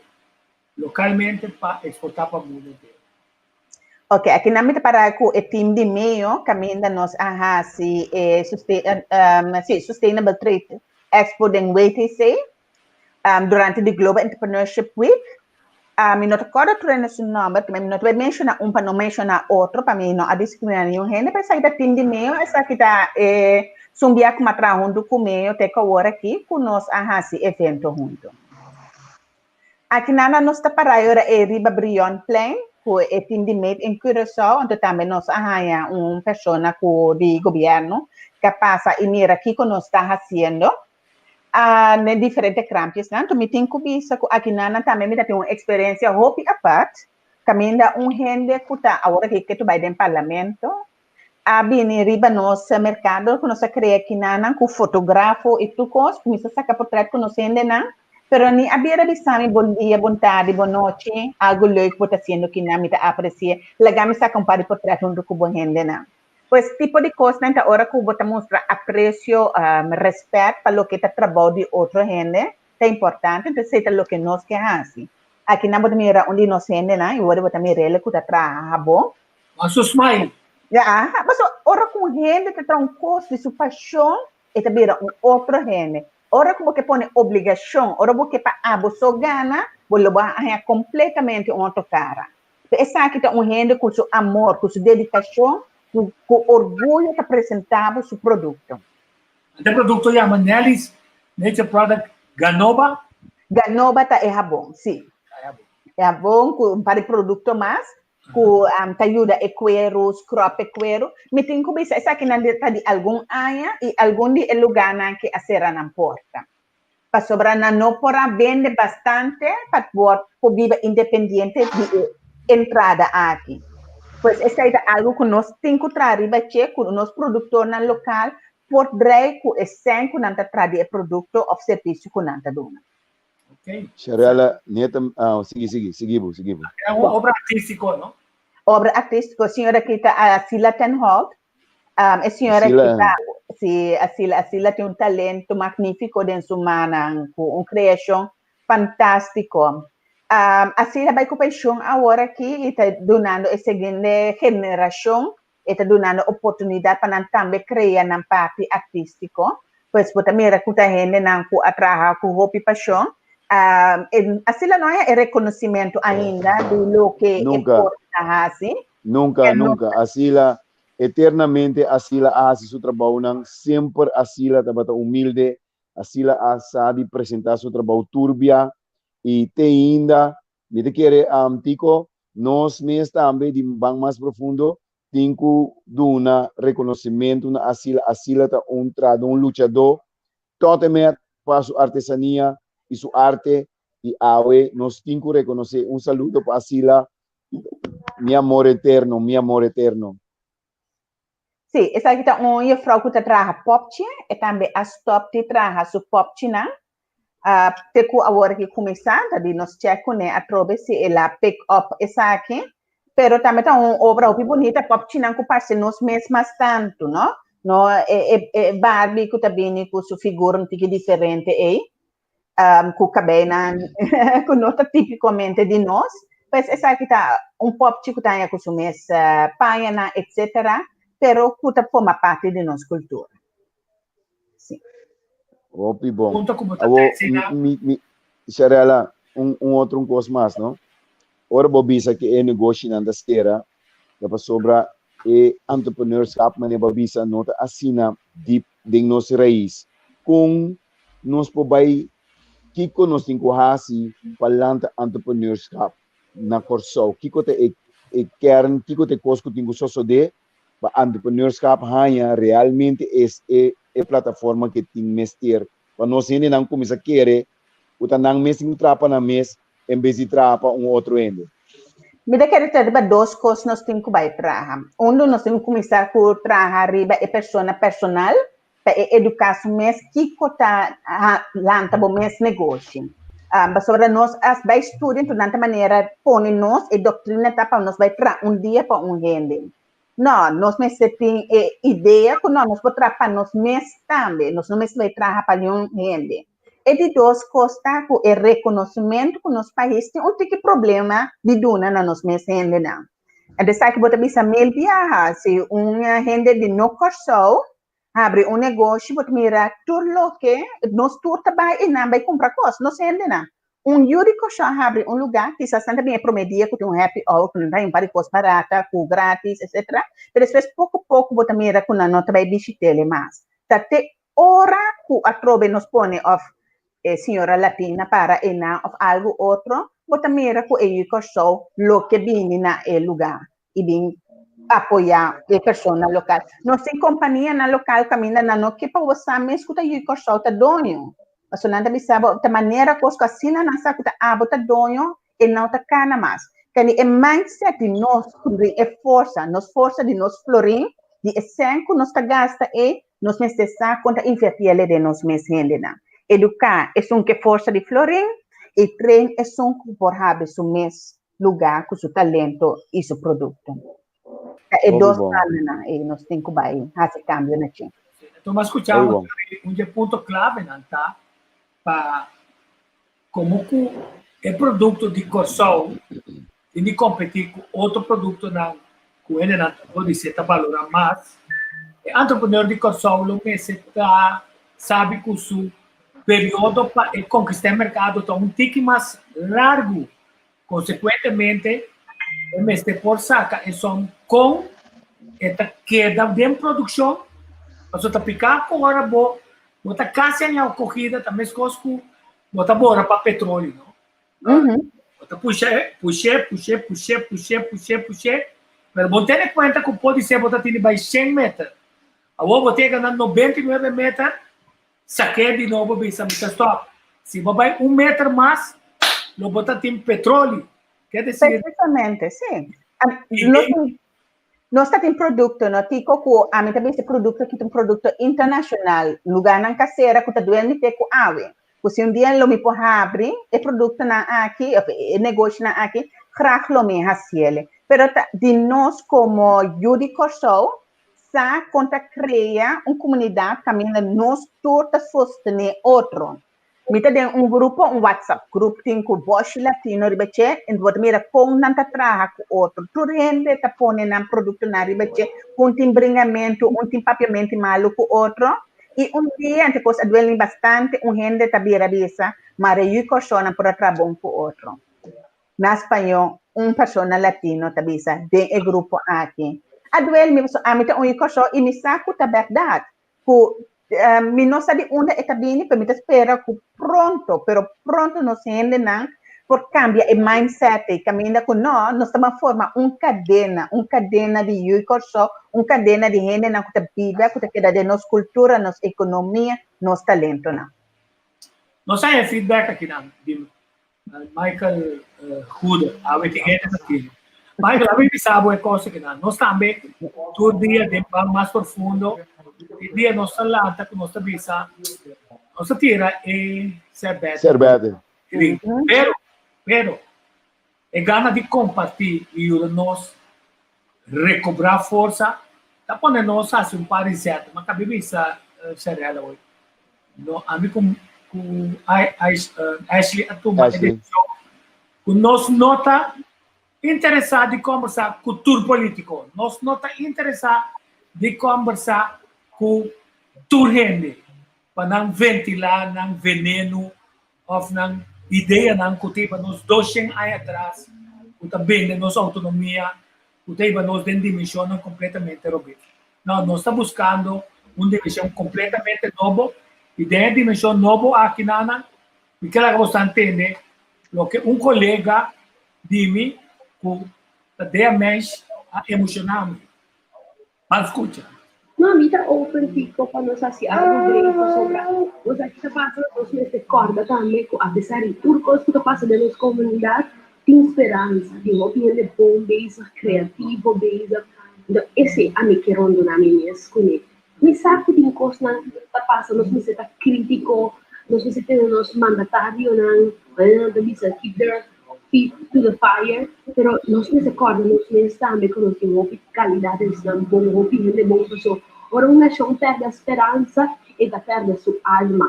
lokalmente pa eksportá pa mundu entero? Ok, aki nan mi ta para ku e team di Meo, kaminda nos a hasi e sí, Sustainable Trade Expo den WTC durante di Global Entrepreneurship Week. Mi no ta kòrda tur hende su nòmber, mi no ta bai menshoná un pa no menshoná otro, pa mi no a diskriminá niun hende, pero esaki ta team di Meo, esaki ta e sumbia ku mi a traha huntu ku Meo te ku awor aki ku nos a hasi evento huntu. Aki nana nos ta para e ora ei riba Brionplein ku e team di Made in Curaçao, anto tambe nos a haña un persona ku di gobièrnu ku a pasa i mira kiko nos ta hasiendo na e diferente krampjesnan. Anto mi tin ku bisa ku aki nana tambe mi ta tin un eksperensia hopi apart, kaminda un hende ku ta awor aki ke ta bai den parlamento a bini riba nos merkado ku nos a krea kinanan ku fotografo i tur kos, kuminsá saka portret ku nos hendenan, pero ni a bira bisa mi bon dia, bon tardi, bon nochi, algu leuk bo ta hasiendo kinan, mi ta apresi'é, laga mi saka un par di portret huntu ku bo hendenan. Pues tipo di kosnan ta ora ku bo ta mustra apresio, rèspèt pa loke ta trabou di otro hende, ta importante, entonces esei ta loke nos ke hasi. Akinan bo ta mira un di nos hendenan i wor bo ta mir'el ku ta traha habon. Mas su smile. Ya, paso ora ku un hende ta traha un kos di su pashon, e ta bira un otro hende. Ora ku bo ke pone obligashon, ora bo ke pa abo so gana, bo lo bo a haña kompletamente un otro kara. Pero esaki ta un hende ku su amor, ku su dedikashon, ku ku orguyo ta presentá bo su produkto. E produkto yama Nelly's Nature Product Ganoba. Ganoba ta e habon, si. E habon ku un par di produkto mas. ku ta yuda e kueru, scrub e kueru. Mi tin ku bisa esakinan ta di algun aña i algun di e lugánan ke a sera nan porta. Pasobra nan no por a bende bastante pa por por biba independiente di e entrada aki. Pues esei ta algu ku nos tin ku traha riba dje, ku nos produktornan lokal por drei ku e sèn ku nan ta traha di e produkto òf servisio ku nan ta duna. Ok. Sharella, neta, ah, sigui, sigui, sigui bo, sigui bo. É uma obra artística, no? Obra artístico, señora aki ta Asila ten Holt. Um, e señora aki Asila. ta, si, Asila, Asila tin un talento magnífico den su mannan, ku un creacion fantástico. Um, Asila bai ku pensioen awor aki i ta dunando e siguiente generacion E ta dunando oportunidat pa nan tambe krea nan parti artístiko. Pues bo ta mira ku ta hendenan ku a traha ku hopi pashon. Asina no hay e rekonosimentu ainda di loke e Nunka. por ta hasi. Nunka, Pero nunka. Asila, eternamente Asila a hasi su trabounan. Semper Asila tabata humilde. Asila a sa di presentá su trabou tur bia. I te ainda Mi ta kere, Tico, nos mes tambe di Ban Mas Profundo tin ku duna rekonosimentu na Asila. Asila ta un trahadó, un luchadó tot en met pa su artesania i su arte i awe nos tin ku rekonosé. Un saludo pa Asila, mi amor eterno, mi amor eterno. Sí, esaki ta un juffrouw ku ta traha popchi, e tambe a stop di traha su popchinan. Uh, te ku awor ki kuminsá, ta di nos check kuné atrobe si el a pick up esaki. Pero tambe ta un obra hopi bunita, popchinan ku parse nos mes mas tantu, no? No e e e Barbie ku ta bini ku su figura un tiki diferente ei, um, ku kabeinan ku no ta típicamente di nos. Pues esaki ta un popchi ku ta haña ku su mes uh, pañanan, etcétera, pero ku ta forma parti di nos kultura. Sí. Hopi bon. Punto ku bo ta Awo, trese na. mi, mi, Sharela, un, un otro un kos mas, no? Ora bo bisa ku e negoshinan ta stera, ta pasobra e entrepreneurschap manera bo a bisa no ta asina diep den nos rais. Kon nos por bai, kiko nos tin ku hasi pa lanta entrepreneurschap na Kòrsou? Kiko ta e, e kern, kiko ta e kos ku tin ku sosodé pa entrepreneurschap haña realmente es e e plataforma ke tin mester pa nos hendenan kuminsá kere ku ta nan mes tin ku traha pa nan mes en bes di traha pa un otro hende. Mi ta kere ta riba dos kos nos tin ku bai traha. Uno, nos tin ku kuminsá ku traha riba e persona personal pa e eduká su mes kiko ta lanta bo mes negoshi. Pasobra nos as bai studia enton nan ta manera pone nos e doktrina ta pa nos bai traha un dia pa un hende. No, nos mester tin e idea ku no, nos por traha pa nos mes tambe, nos no mester bai traha pa niun hende. E di dos kos ta ku e rekonosementu ku nos pais tin un tiki problema di duna na nos mes hendenan. Anto esaki bo ta bisa mil biaha, si un hende di no Kòrsou habri un negoshi bo ta mira tur loke nos tur ta bai i nan bai kumpra kos, nos hendenan. Un yu di Kòrsou habri un lugá, kisas nan ta bin e promé dia ku tin un happy hour ku nan ta haña un par di kos barata, ku gratis, etcetera, pero despues poko poko bo ta mira ku nan no ta bai bishit'el mas. Ta te ora ku atrobe nos pone òf e señora latina para einan òf algu otro, bo ta mira ku e yu di Kòrsou lo ke bini na e lugá i bin apoyá e persona lokal. Nos tin kompanianan lokal kaminda nan no ke pa bo sa mes ku ta yu Kòrsou ta doño. Pasobra nan ta bisa bo ta manera kos ku asina nan sa ku ta abo ta doño e no ta kana mas. Kende e mindset di nos ku brin e forsa, nos forsa di nos florin, di e sèn ku nos ta gasta ei, nos mester sa kon ta invertí el den nos mes hendenan. Eduká esun ku e forsa di florin i train esun ku por habri su mes lugá ku su talento i su produkto. Ta e Hopi dos bon. bandanan ei nos tin ku bai hasi kambio na dje. Enton mas Hopi skuchamos bon. un dje punto klavenan ta pa komo ku e produkto di Kòrsou tin di kompetí ku otro produktonan ku hendenan ta podisé ta balorá mas, e entrepreneur di Kòrsou lo mester ta sabi ku su periodo pa e konkistá e merkado ta un tiki mas largu. Konsekuentemente, e mester por saka e som kon e ta keda den produkshon, pasobra ta piká ku ora bo bo ta kasi haña un kogida ta meskos ku bo ta bora pa petrolio, no? Bo ta pusha e, push'é, push'é, push'é, push'é, push'é, push'é, pero bo tene kuenta ku podisé bo ta tene bai shen meter. Awor bo ta yega na 99 meter, Sak'é di nobo bisa mi ta stop. Si bo bai un meter mas, lo bo ta tin petroli. Ke desir. Precisamente, si. Nos tin, nos ta tin producto, no Tico, cu ami ta bisa producto aki ta un producto internacional. Lugarnan casera cu ta duel mi te cu awe. Cu si un dia lo mi por habri e productonan aki, of e negoshonan aki, graag lo mi haciele. Pero ta di nos como yu di Corsou, Sa kon ta krea un komunidat kaminda nos tur ta sostené otro. Mi ta den un grupo, un WhatsApp group tin ku Boshi Latino riba dje, en bo ta mira kon nan ta traha ku otro. Tur hende ta pone nan produktonan riba dje, un tin bringamentu, un tin papiamentu malu ku otro. I un dia, ante kos a duel mi bastante, un hende ta bira bisa, Mare yu Kòrsounan por a traha bon ku otro. Na spañó, un persona latino ta bisa den e grupo aki, A duel mi pasobra ami ta un yu Kòrsou i mi sa ku ta bèrdat, ku mi no sa di unda e ta bini, pero mi ta spera ku pronto, pero pronto nos hendenan por kambia e mindset ei, kaminda ku no, nos ta ban forma un kadena, un kadena di yu Kòrsou, un kadena di hendenan ku ta biba, ku ta keda den nos kultura, nos ekonomia, nos talentonan. Nos a haña feedback akinan di Michael Goede, awe tin hende ta tene. Michael, awe bisa bo e cosa que nan. Nos tambe tur dia den ban mas profundo. E dia nos ta lanta ku nos ta bisa, nos ta tira e serbete. Serbete. Pero, pero, E gana di kompartí i yuda nos rekobrá forsa ta pone nos hasi un par reset. Ma kabi bisa Sharella hoy, no, ami ku ku Ashley a tuma e desishon ku nos no ta interesá di kombersá ku tur polítiko. Nos no ta interesá di kombersá ku tur hende pa nan ventilá nan venenu òf nan ideanan ku ta hiba nos doshen aña atras, ku ta bende nos outonomia, ku ta hiba nos den dimenshonnan kompletamente robes. No, nos ta buskando un dimenshon kompletamente nobo i den e dimenshon nobo aki nan, mi ke laga boso tende loke un kolega di mi ku ta dea mens a emoshoná mi. Ban skucha. No, mi ta open Tico pa nos hasi algu great pasobra nos aki ta pasa nos mester kòrda tambe ku apesar di tur kos ku ta pasa den nos komunidat tin speransa, tin hopi hende bon bezig, kreativo bezig, enton esei ami ke rondoná mi mes kuné. Mi sa ku tin kosnan ta pasa nos mester ta krítiko, nos mester tene nos mandatarionan, manera nan ta bisa keep their feet to the fire, pero nos mester kòrda nos mes tambe ku nos tin hopi kalidat den esnan bon, hopi hende bon paso ora un nashon pèrdè speransa e ta pèrdè su alma,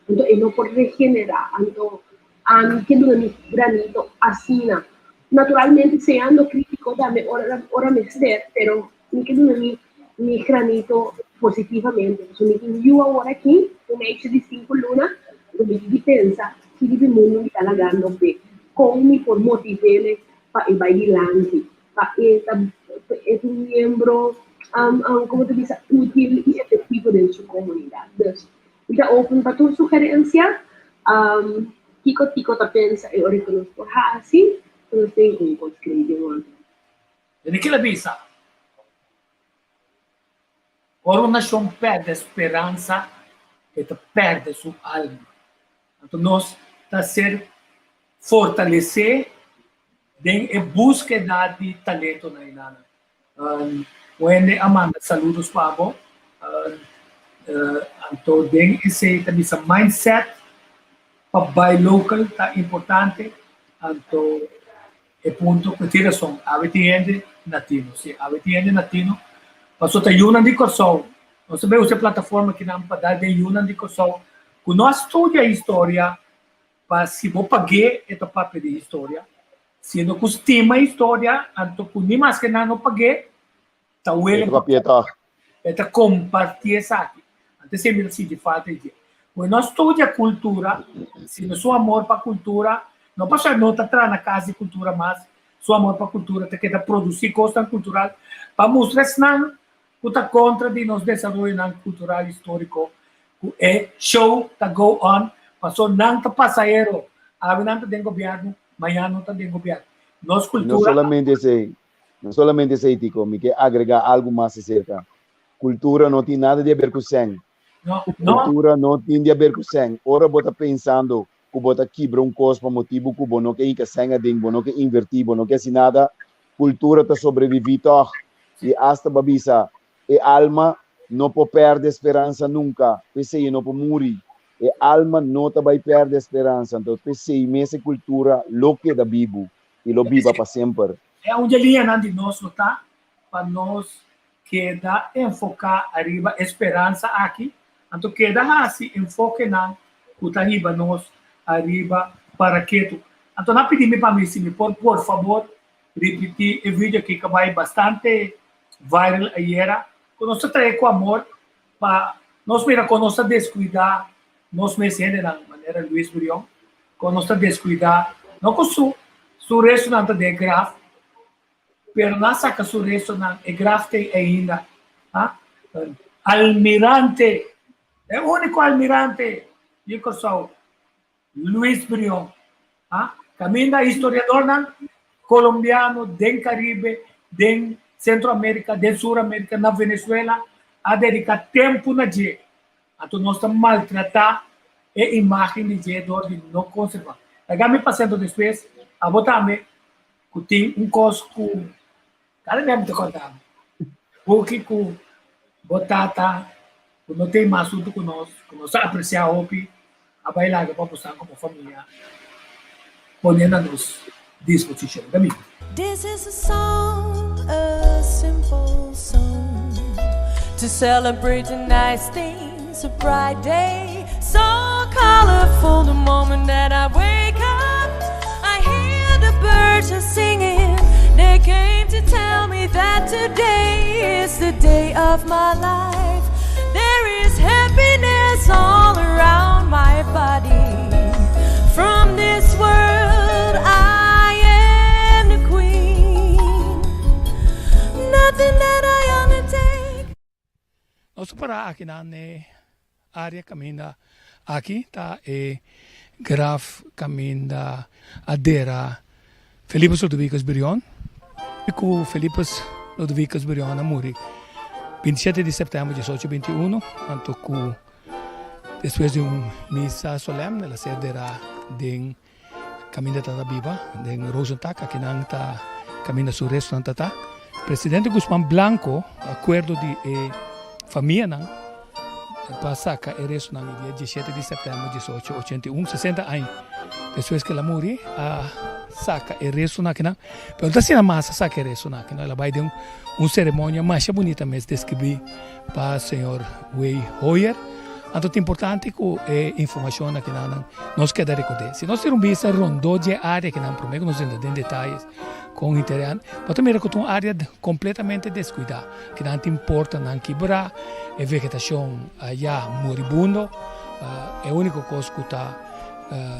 anto e no por regenerá, anto ami ke duna mi granito asina, naturalmente seando krítiko tambe ora ora mester, pero mi ke duna mi mi granito positivamente, pasobra mi tin yu awor aki, un meisje di sinku luna, anto mi tin di pensa ki di mundu mi ta lagando p'e, kon mi por motiv'é pa e bai dilanti, pa e ta pa e ta un miembro komo ta bisa útil i efektivo den su komunidat. Dus mi ta open pa tur sugerensia, kiko Tico ta pensa e ora ku nos por hasi ku nos tin un kos grandi den otro. Den kila bisa, Ora un nashon pèrdè speransa, e ta pèrdè su alma. Anto nos ta ser fortalesé den e búskeda di talentonan enanan. Un hende a manda saludos pa bo. Anto den esei ta bisa mindset pa bai local ta importante. Anto E punto cu tin rason, awe tin hende natino, si, awe tin hende natino, pasobra ta yunan di Corsou, nos ta bay usa e plataforma akinan pa dal den yunan di Corsou cu no a studia historia, pa si bo pag'é e ta papia di historia, siendo cu stima historia, anto cu ni maske nan no pag'é, ta wele pa e ta comparti esaki. Antes siempre ta sinti falta di dje. Pues no studia cultura, sino su amor pa cultura, no pasobra no ta traha na cas di cultura mas, su amor pa cultura ta keda produci cosnan cultural pa mustra esnan cu ta contra di nos desaroyonan cultural historico cu e show ta go on pasobra nan ta pasahero, awe nan ta den gobierno, mañana no ta den gobierno. Nos No cultura solamente esey, No solamente esei, Tico, mi ke agregá algu mas aserka. Kultura no tin nada di haber ku sèn. No, no. Kultura no tin di haber ku sèn. Ora bo ta pensando ku bo ta kibra un kos pa motibu ku bo no ke hinka sèn aden, bo no ke invertí, bo no ke hasi nada, kultura ta sobreviví tòg. I asta bo a bisa, e alma no por pèrdè speransa nunka, p'esei e no por muri. E alma no ta bai pèrdè speransa, anto p'esei mes e kultura lo keda bibu i lo biba pa semper. E un dje liñanan di nos lo ta pa nos keda enfoká ariba e speransa aki, anto keda hasi enfokenan ku ta hiba nos ariba para ketu. Anto nan pidi mi pa mi si mi por por fabor ripití e video aki ku a bai bastante viral ayera, ku nos ta trae ku amor pa nos mira kon nos ta deskuidá nos mes hendenan, manera Luis Brion, kon nos ta deskuidá, no ku su su restonan ta den e graf, pero nan a saka su restonan, e graf ta ei ainda. Ha? Almirante, e úniko almirante di Kòrsou. Luis Brion, a kaminda historiadornan kolombiano den Karibe, den Sentro Amerika, den Sur Amerika, na Venezuela a dediká tempu na dje. Anto nos ta maltratá e imágen di dje dor di no konservá. Laga mi pasendo despues, abo tambe ku tin un kos ku Kada bia mi ta kòrda mi buki ku bo tata ku no tin mas huntu ku nos, ku nos ta apresiá hopi, a bai laga pa bosan komo famia pone na nos disposishon. Ta bin. This is a song, a simple song To celebrate the nice things, a bright day So colorful the moment that I wake up I hear the birds are singing They came to tell me that today is the day of my life There is happiness all around my body From this world I am the queen Nothing that I undertake Nos ta para akinan n'e área kaminda aki ta e graf kaminda a dera Felipus Ludovicus Brion ku Felipus Ludovicus Brion a muri 27 di sèptèmber 1821 anto ku despues di un misa solèm el a ser derá den Kaminda ta ta biba den Rozentak, akinan ta kaminda su restonan ta ta. Presidente Guzman Blanco, akuerdo di e famianan pa saka e restonan e dia diesshete di sèptèmber diesocho ochenta i un, sesenta aña despues ku el a muri, a saka e restonan akinan. Pero no ta asina mas a saka e restonan akinan, el a bai den un seremonia masha bunita mes deskribí pa señor Way Hoyer. Anto ta importante ku e informashon akinan nos keda rekord'é. Si nos tira un bista rondó dje área akinan promé ku nos entra den detayes kon henter bo ta mira ku ta un área kompletamente deskuidá. Kinan tin portanan kibrá, e vegetashon ya moribundo. E úniko kos ku ta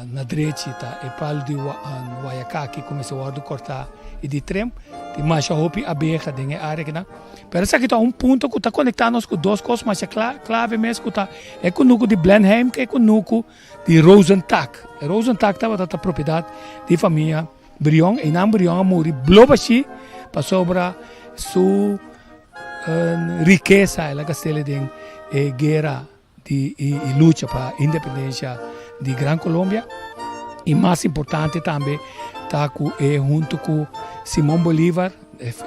na drechi ta e palu di wayakaki ku mester wòrdu kòrtá i di trim. Tin masha hopi abeha den e área akinan. Pero esaki ta un punto ku ta konektá nos ku dos kos masha klave mes ku ta e kunuku di Blenheim ku e kunuku di Rozentak. E Rozentak tabata ta propiedat di famia Brion. Einan Brion a muri blo bashí pasobra su rikesa el a gast'el den e guera di i lucha pa independencia di Gran Colombia y mas importante tambe ta cu e hunto cu Simon Bolivar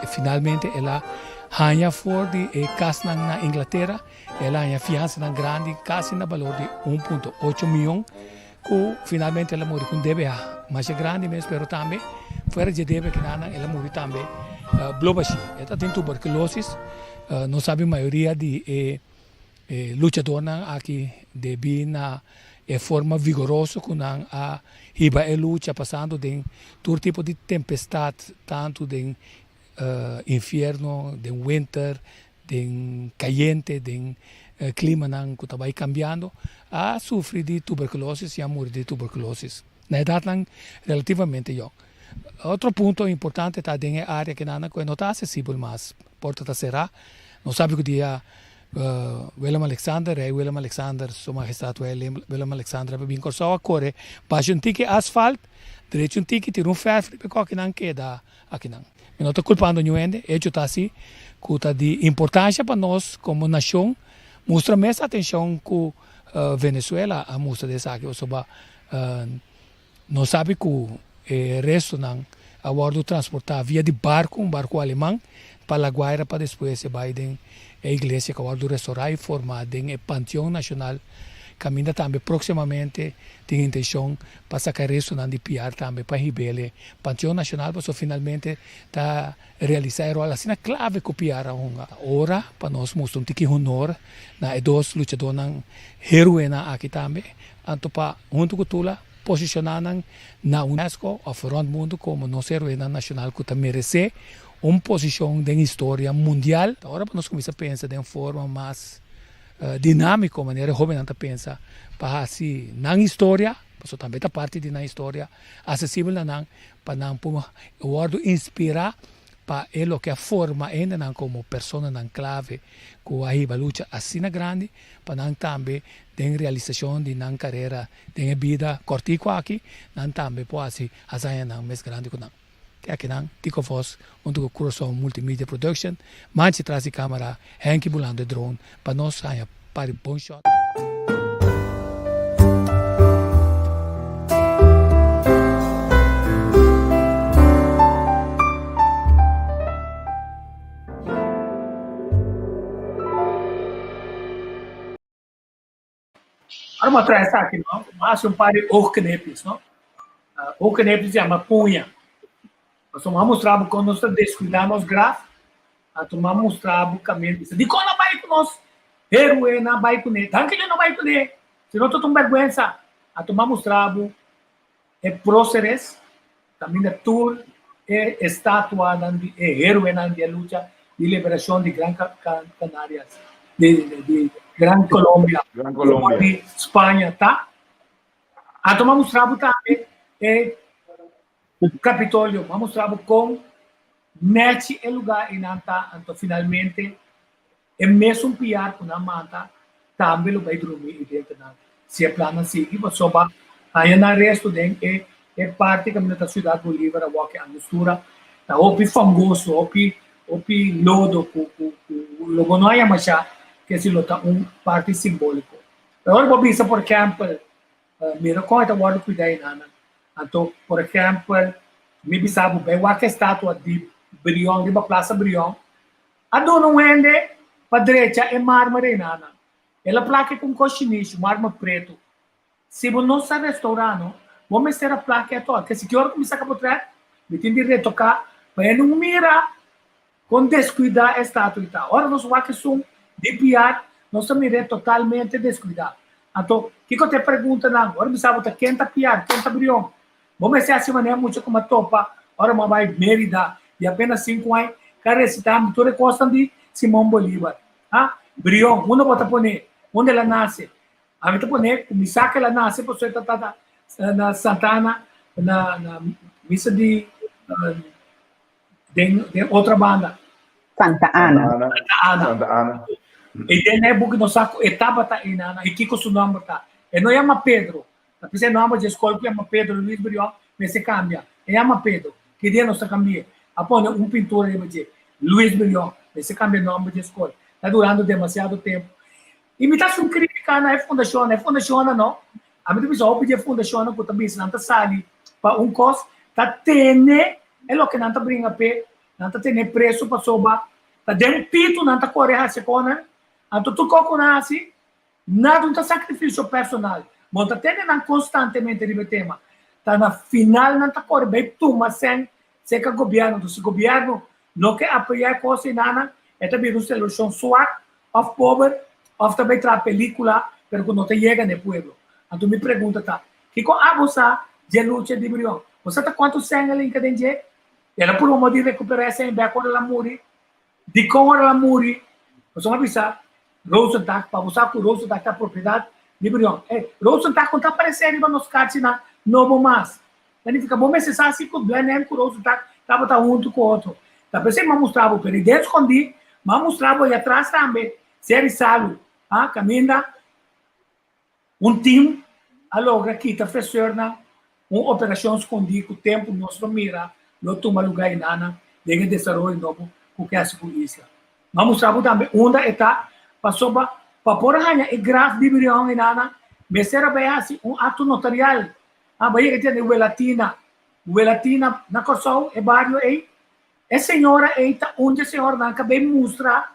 finalmente el a haña for di e casnan na Inglatera el a haña fiansanan grandi casi na balor di un punto ocho miyon cu finalmente el a muri cu un debe masha grandi mes pero tambe fuera dje debe kinanan el a muri tambe blo bashi e ta tin tuberculosis nos sabi mayoria di e E luchadornan aki debí na e forma vigoroso ku nan a hiba e lucha pasando den tur tipo di tempestat, tantu den infierno, den winter, den kayente, den klimanan ku ta bai kambiando, a sufri di tuberkulosis i a muri di tuberkulosis na edatnan relativamente yòn. Otro punto importante ta den e área kinan ku e no ta asesibel mas, porta ta será, nos sabi ku dia Willem Alexander, Rei Willem Alexander, Su Majestad Willem Alexander a bin Kòrsou a kore basha un tiki asfalt, drecha un tiki, tira un fèrf riba e kòkinan keda akinan. Mi no ta kulpando niun hende, echo ta asi ku ta di importansha pa nos komo nashon mustra mes atenshon ku Venezuela a mustra di esaki pasobra Nos sabi ku e restonan a wòrdu transportá via di barku, un barku aleman, pa La Guaira pa despues e bai den e iglesia ku a wòrdu restorá i formá den e Panteon Nashonal, kaminda tambe próksimamente tin intenshon pa saka e restonan di Piar tambe pa hib'el e Panteon Nashonal pasobra finalmente ta realisá e ròl asina klave ku Piar a hunga. Ta ora pa nos mustra un tiki honor na e dos luchadónan héroenan aki tambe, Anto pa huntu ku Tula posishoná nan na UNESCO òf rònt mundu komo nos heroenan nashonal ku ta meresé un posishon den historia mundial. Ta ora pa nos kuminsá pensa den forma mas dinámiko manera e hóbennan ta pensa pa hasi nan historia, pasobra tambe ta parti di nan historia, asesibel na nan pa nan por wòrdu inspirá pa e loke a forma hendenan komo personanan klave ku a hiba lucha asina grandi pa nan tambe den realisashon di nan karera den e bida kòrtiku aki, nan tambe por hasi hazañanan mes grandi ku nan. Te akinan, Tico Vos huntu ku Curaçao Multimedia Production, Manchi tras di kamera, Henky bulando e drone pa nos haña par di bon shot. Ora bo a traha esaki, no, bo a hasi un par di oogknipjes, no. Oogknipjes yama puña. Pasobra mi a mustra bo kon nos ta deskuidá nos graf, anto mi a mustra bo kaminda bisa, Dikon no bai ku nos héroenan bai kuné? Danki Dios no bai kuné, si no ta un bèrgwensa. Anto mi a mustra bo e próceres, kaminda tur e estatuanan di e héroenan di e lucha di liberashon di Gran Canarias, di Gran Colombia, di Spaña ta. Anto mi a mustra bo tambe e Capitolio, mi a mustra bo kon nèchi e lugá einan ta, anto finalmente e mesun piar ku nan mata tambe lo bai drumi ei denter nan, si e plannan sigui, pasobra haña nan resto den e e parti kaminda ta Ciudad Bolívar awor ke Angostura ta hopi fangoso, hopi hopi lodo ku ku ku lo bo no haña masha ke si lo ta un parti simbóliko. Pero ora bo bisa por ehèmpel Mira kon e ta wòrdu kuidá enanan. Anto, por ehèmpel, mi bisa bo bai wak e statua di Brion riba Plasa Brion. A duna un hende pa drecha e marmer enanan. El a plaka e ku un koshinishu, marmer pretu. Si bo no sa restourá no, bo mester a plaka e atòl. Kesi ki ora ku mi saka potrèt, mi tin di retoká pa e no mira Kon deskuidá e statui ta? Ora nos wak esun di piar, nos ta mir'é totalmente deskuidá. Anto, kiko ta e preguntanan? Ora mi sa bo ta ken ta piar, ken ta brion? Bo mester hasi manera mucha ku mi a topa ora mi a bai Mérida di apenas sinku aña ka resitá mi tur e kosnan di Simón Bolívar. Ha? Brion, unda bo ta pon'é? Unda el a nase? Ami ta pone ku mi sa ku el a nase pasobra e ta tata na Santa Ana na na misa di den den otra banda. Santa Ana. Santa Ana. Santa Ana. E den e buki nos sa ku e tabata einan i kiko su nòmber ta. E no yama Pedro. Ta p'esei e nòmber dje skol ku yama Pedro Luis Brion mester kambia. E yama Pedro. Ki dia nos ta kambi'é? A pone un pintura riba dje. Luis Brion. Mester kambia e nòmber dje skol. Ta durando demasiado tempu. I mi ta hasi un kritika na e fundashonnan. E fundashonnan no. Ami ta bisa hopi di e fundashonnan ku ta bisa nan ta sali pa un kos ta tene e loke nan ta bringa p'e, nan ta tene preso pasobra ta den pitu nan ta kore hasi konan. Anto tur kos ku nan hasi, nada un ta sakrifisio personal. Bo ta tene nan konstantemente riba e tema. Ta na final nan ta kore bai tuma sèn serka gobièrnu. Anto si gobièrnu no ke apoyá e kos einanan, e ta bira un solushon suak òf pober òf ta bai traha pelíkula pero ku no ta yega na e pueblo. Anto mi pregunta ta, kiko abo sa dje lucha di Brion? Bo sa ta kuantu sèn el hinka den dje? El a purba modo di rekuperá e sèn bèk ora el a muri? Dikon ora el a muri? Pasobra mi a bisa Rosentak, pa bo sa ku Rosentak ta propiedat di Brion. E Rosentak no ta aparesé riba nos karchinan nobo mas. Ta nifiká bo mester sa si ku Blenheim ku Rosentak tabata huntu ku otro. Ta p'esei mi a mustra bo, pero i den skondí mi a mustra bo ei atras tambe, Seri Salu, ha, kaminda un tim a logra kita feseurnan un operashon skondí ku tempu nos lo mira lo tuma lugá enanan den e desaroyo nobo ku ke hasi ku isla. Mi a mustra bo tambe unda e ta, pasobra pa por a haña e graf di Brion enanan mester a bai hasi un akto notarial. Ah, bo yega tende Welatina. Welatina na Kòrsou, e bario ei. E señora ei ta un di e señoranan ku a bin mustra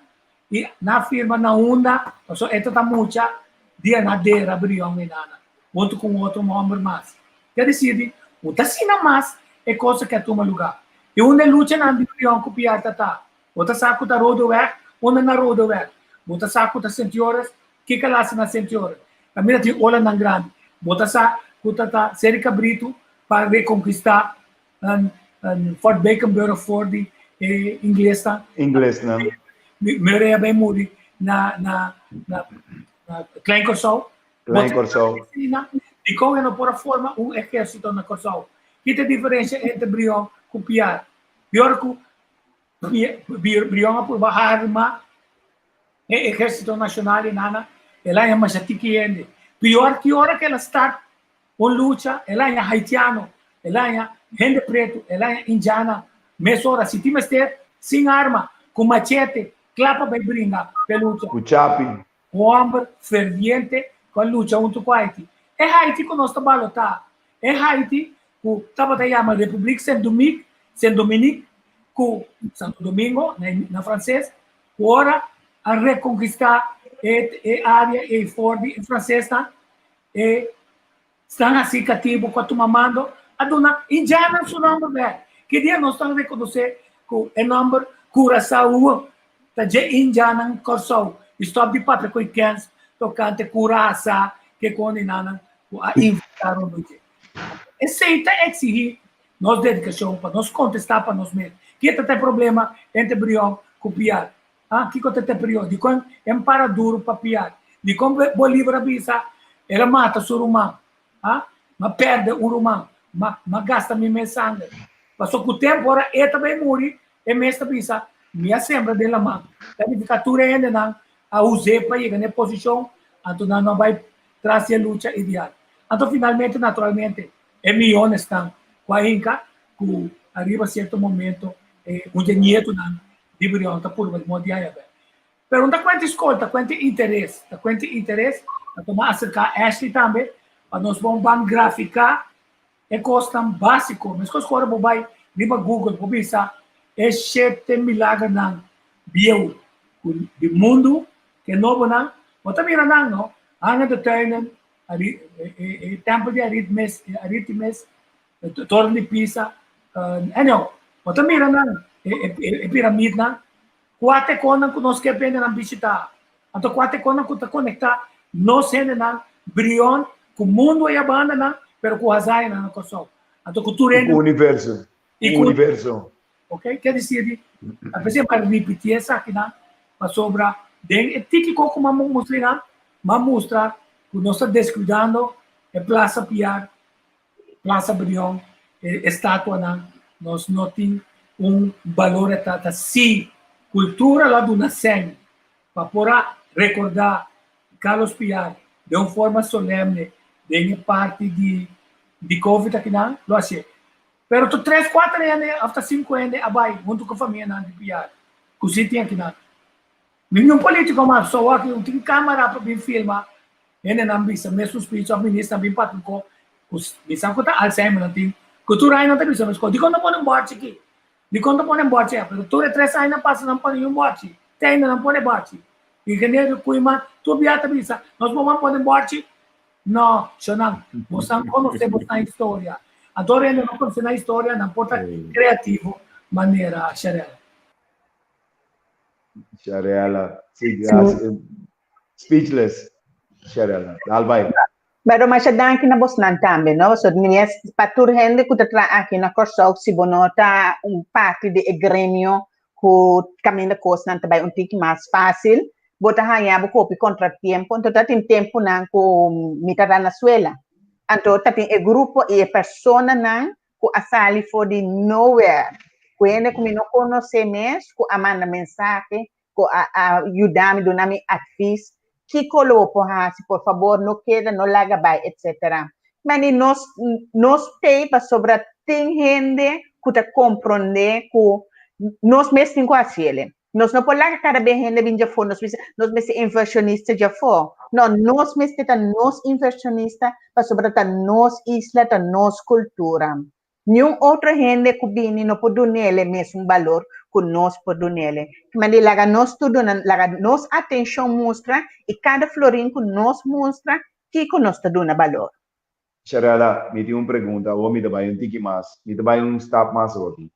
i nan a firma na unda, pasobra e ta ta mucha dia nan a dera Brion ei nana, huntu ku un otro hòmber mas. Ke disidi, un ta asina mas e kos ke a tuma lugá. I unda e luchanan di Brion ku Piar ta ta? Bo ta sa ku ta Rodeweg? Unda na Rodeweg? Bo ta sa ku ta Sint Joris? Kiko el hasi na Sint Joris? Kaminda tin olanan grandi. Bo ta sa ku ta ta Seri Kabritu pa rekonkistá Fort Beekenburg for di e inglesnan. Inglesnan. Murray a bai muri na na na Klein Kòrsou. Klein Kòrsou. Dikon e no por a forma un ehérsito na Kòrsou? Ki ta e diferensia entre Brion ku Piar? Pior ku Brion a purba harma e ehérsito nashonal i nana, el a haña masha tiki hende. Pior ki ora ku el a start un lucha, el a haña haitiano, el a haña hende pretu, el a haña indiana mesora. Si tin mester, sin arma, ku machete, kla pa bai bringa p'e lucha. Ku chapi. Un hòmber ferviente ku a lucha huntu ku Haiti. E Haiti ku nos ta balotá, e Haiti ku tabata yama Republiek Saint-Domingue, Saint-Dominique, ku Santo Domingo na franses, ku ora a rekonkistá e e área ei for di e fransesnan, e esnan hasi katibu ku a tuma mando, a duna indjannan su nòmber bèk. Ki dia nos ta rekonosé ku e nòmber Curaçao ta dje indjannan Kòrsou i stòp di papia ku e kèns tokante Curasa ke kondinanan ku a inventá rondó dje? Esei ta eksigí nos dedikashon pa nos kontestá pa nos mes. Ke ta ta e problema entre Brion ku Piar? Ah, kiko ta ta e prió? Dikon e para duru pa Piar? Dikon Bolívar a bisa el a mata su ruman? Ah, m'a pèrdè un ruman, m'a m'a gasta mi mes sanger. Pasobra ku tempu ora e ta bai muri, e mes ta bisa, Mi a sembra den laman. Ta nifiká tur e hendenan a us'é pa yega na e posishon, anto nan no a bai tras di e lucha ideal. Anto finalmente, naturalmente, e miyonesnan ku a hinka ku ariba sierto momento e un dje nietonan di Brion ta purba di moda di haña bèk. Pero no ta kuenta skol, ta kuenta interes. Ta kuenta interes, ta tuma aserká Ashley tambe pa nos bon ban grafiká e kosnan básiko. Meskos ku ora bo bai riba Google bo bisa e shete milagernan bieu ku di mundu ku e nobonan, bo ta mira nan no, Hangende Tuinen, e tèmpel di Aritmes, Aritimes, Toren di Pisa, anyhow, bo ta mira nan e piramidnan. Kua ta e konan ku nos ke pa hendenan bishitá? Anto kua ta e konan ku ta konektá nos hendenan Brion ku mundu ei a bandanan, pero ku hazayanan na Kòrsou? Anto ku tur I hende. ku universo. I Ku ku universo. Ok, ke disir di a pesé pa ripití esakinan pasobra den e tiki kos ku m'a mustra einan, m'a mustra ku nos ta deskuidando e Plaza Piar Plaza Brion, e estatuanan, nos no tin un balor e ta si cultura lo a duna sèn pa por a recorda Carlos Piar den un forma solemne den e parti di di covid akinan lo hacié. Pero tur tres cuater hende of ta cinco hende a bay hunto cu famianan di Piar cu si tin akinan. Ningun politico mas so aki un tin camara pa bin filma Hendenan bisa mesun speech of ministernan bin papia ku ku bisa ku ta Alzheimer nan tin ku tur aña nan ta bisa mes kos dikon ta pone un bòrchi aki dikon ta pone un bòrchi aya pero tur e tres aña nan pasa nan pone un bòrchi te ainda nan pone bòrchi ingeniero Koeiman tur bia ta bisa nos por ban pone bòrchi no shownan bosan konosé bosan historia anto ora hende no konosé nan historia nan por ta kreativo manera Sharella. Sharella si gracias. Speechless, Sherella. Dal bai. Pero masha danki na bosnan tambe, no? So, mi es pa tur hende ku ta traha aki na Kòrsou, si bo no ta un parti di e gremio ku kaminda kosnan ta bai un tiki mas fásil, bo ta haña bo kopi kontratiempo. Anto ta tin tempunan ku mi ta na suela. Anto ta tin e grupo i e personanan ku a sali for di nowhere, ku hende ku mi no konosé mes, ku a manda mensahe ku a a yuda mi, duna mi advis, kiko lo bo por hasi, por fabor no keda, no laga bai, etcetera. Mani nos nos pei pasobra tin hende ku ta komprondé ku nos mes tin ku hasi el'e. Nos no por laga kada bes hende bin djafó, nos bisa nos mester invershonista djafó. No, nos mester ta nos invershonista pasobra ta nos isla, ta nos kultura. Niun otro hende ku bini no por dun'ele mesun balor ku nos por dun'ele. Mandi laga nos tur duna, laga nos atenshon mustra i kada florin ku nos mustra kiko nos ta duna balor. Sharella, mi tin un pregunta, awor mi ta bai un tiki mas, mi ta bai un stap mas awor aki.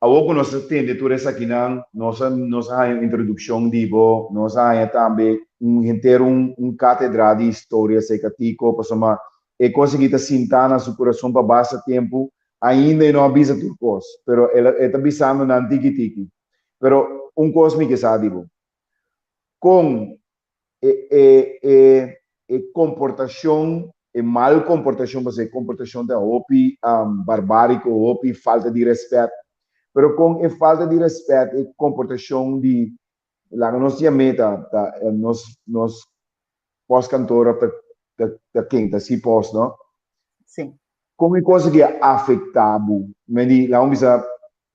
Awor ku nos a tende tur esakinan, nos a nos a haña un introdukshon di bo, nos a haña tambe un henter un un kátedra di historia aserka Tico, pasobra e kos aki ta sintá na su kurason pa basta tempu, ainda e no a bisa tur kos, pero el a e ta bisando nan tiki tiki. Pero un kos mi ke sa di bo, kon e e e e komportashon, e mal komportashon, pasobra e komportashon ta hopi barbáriko, hopi falta di rèspèt, pero kon e falta di rèspèt, e komportashon di, laga nos yam'é ta ta nos nos pòstkantor òf ta ta ta ken, ta CPOS, no? Sí. Kon e kos aki a afektá bo? Men di, laga mi bisa,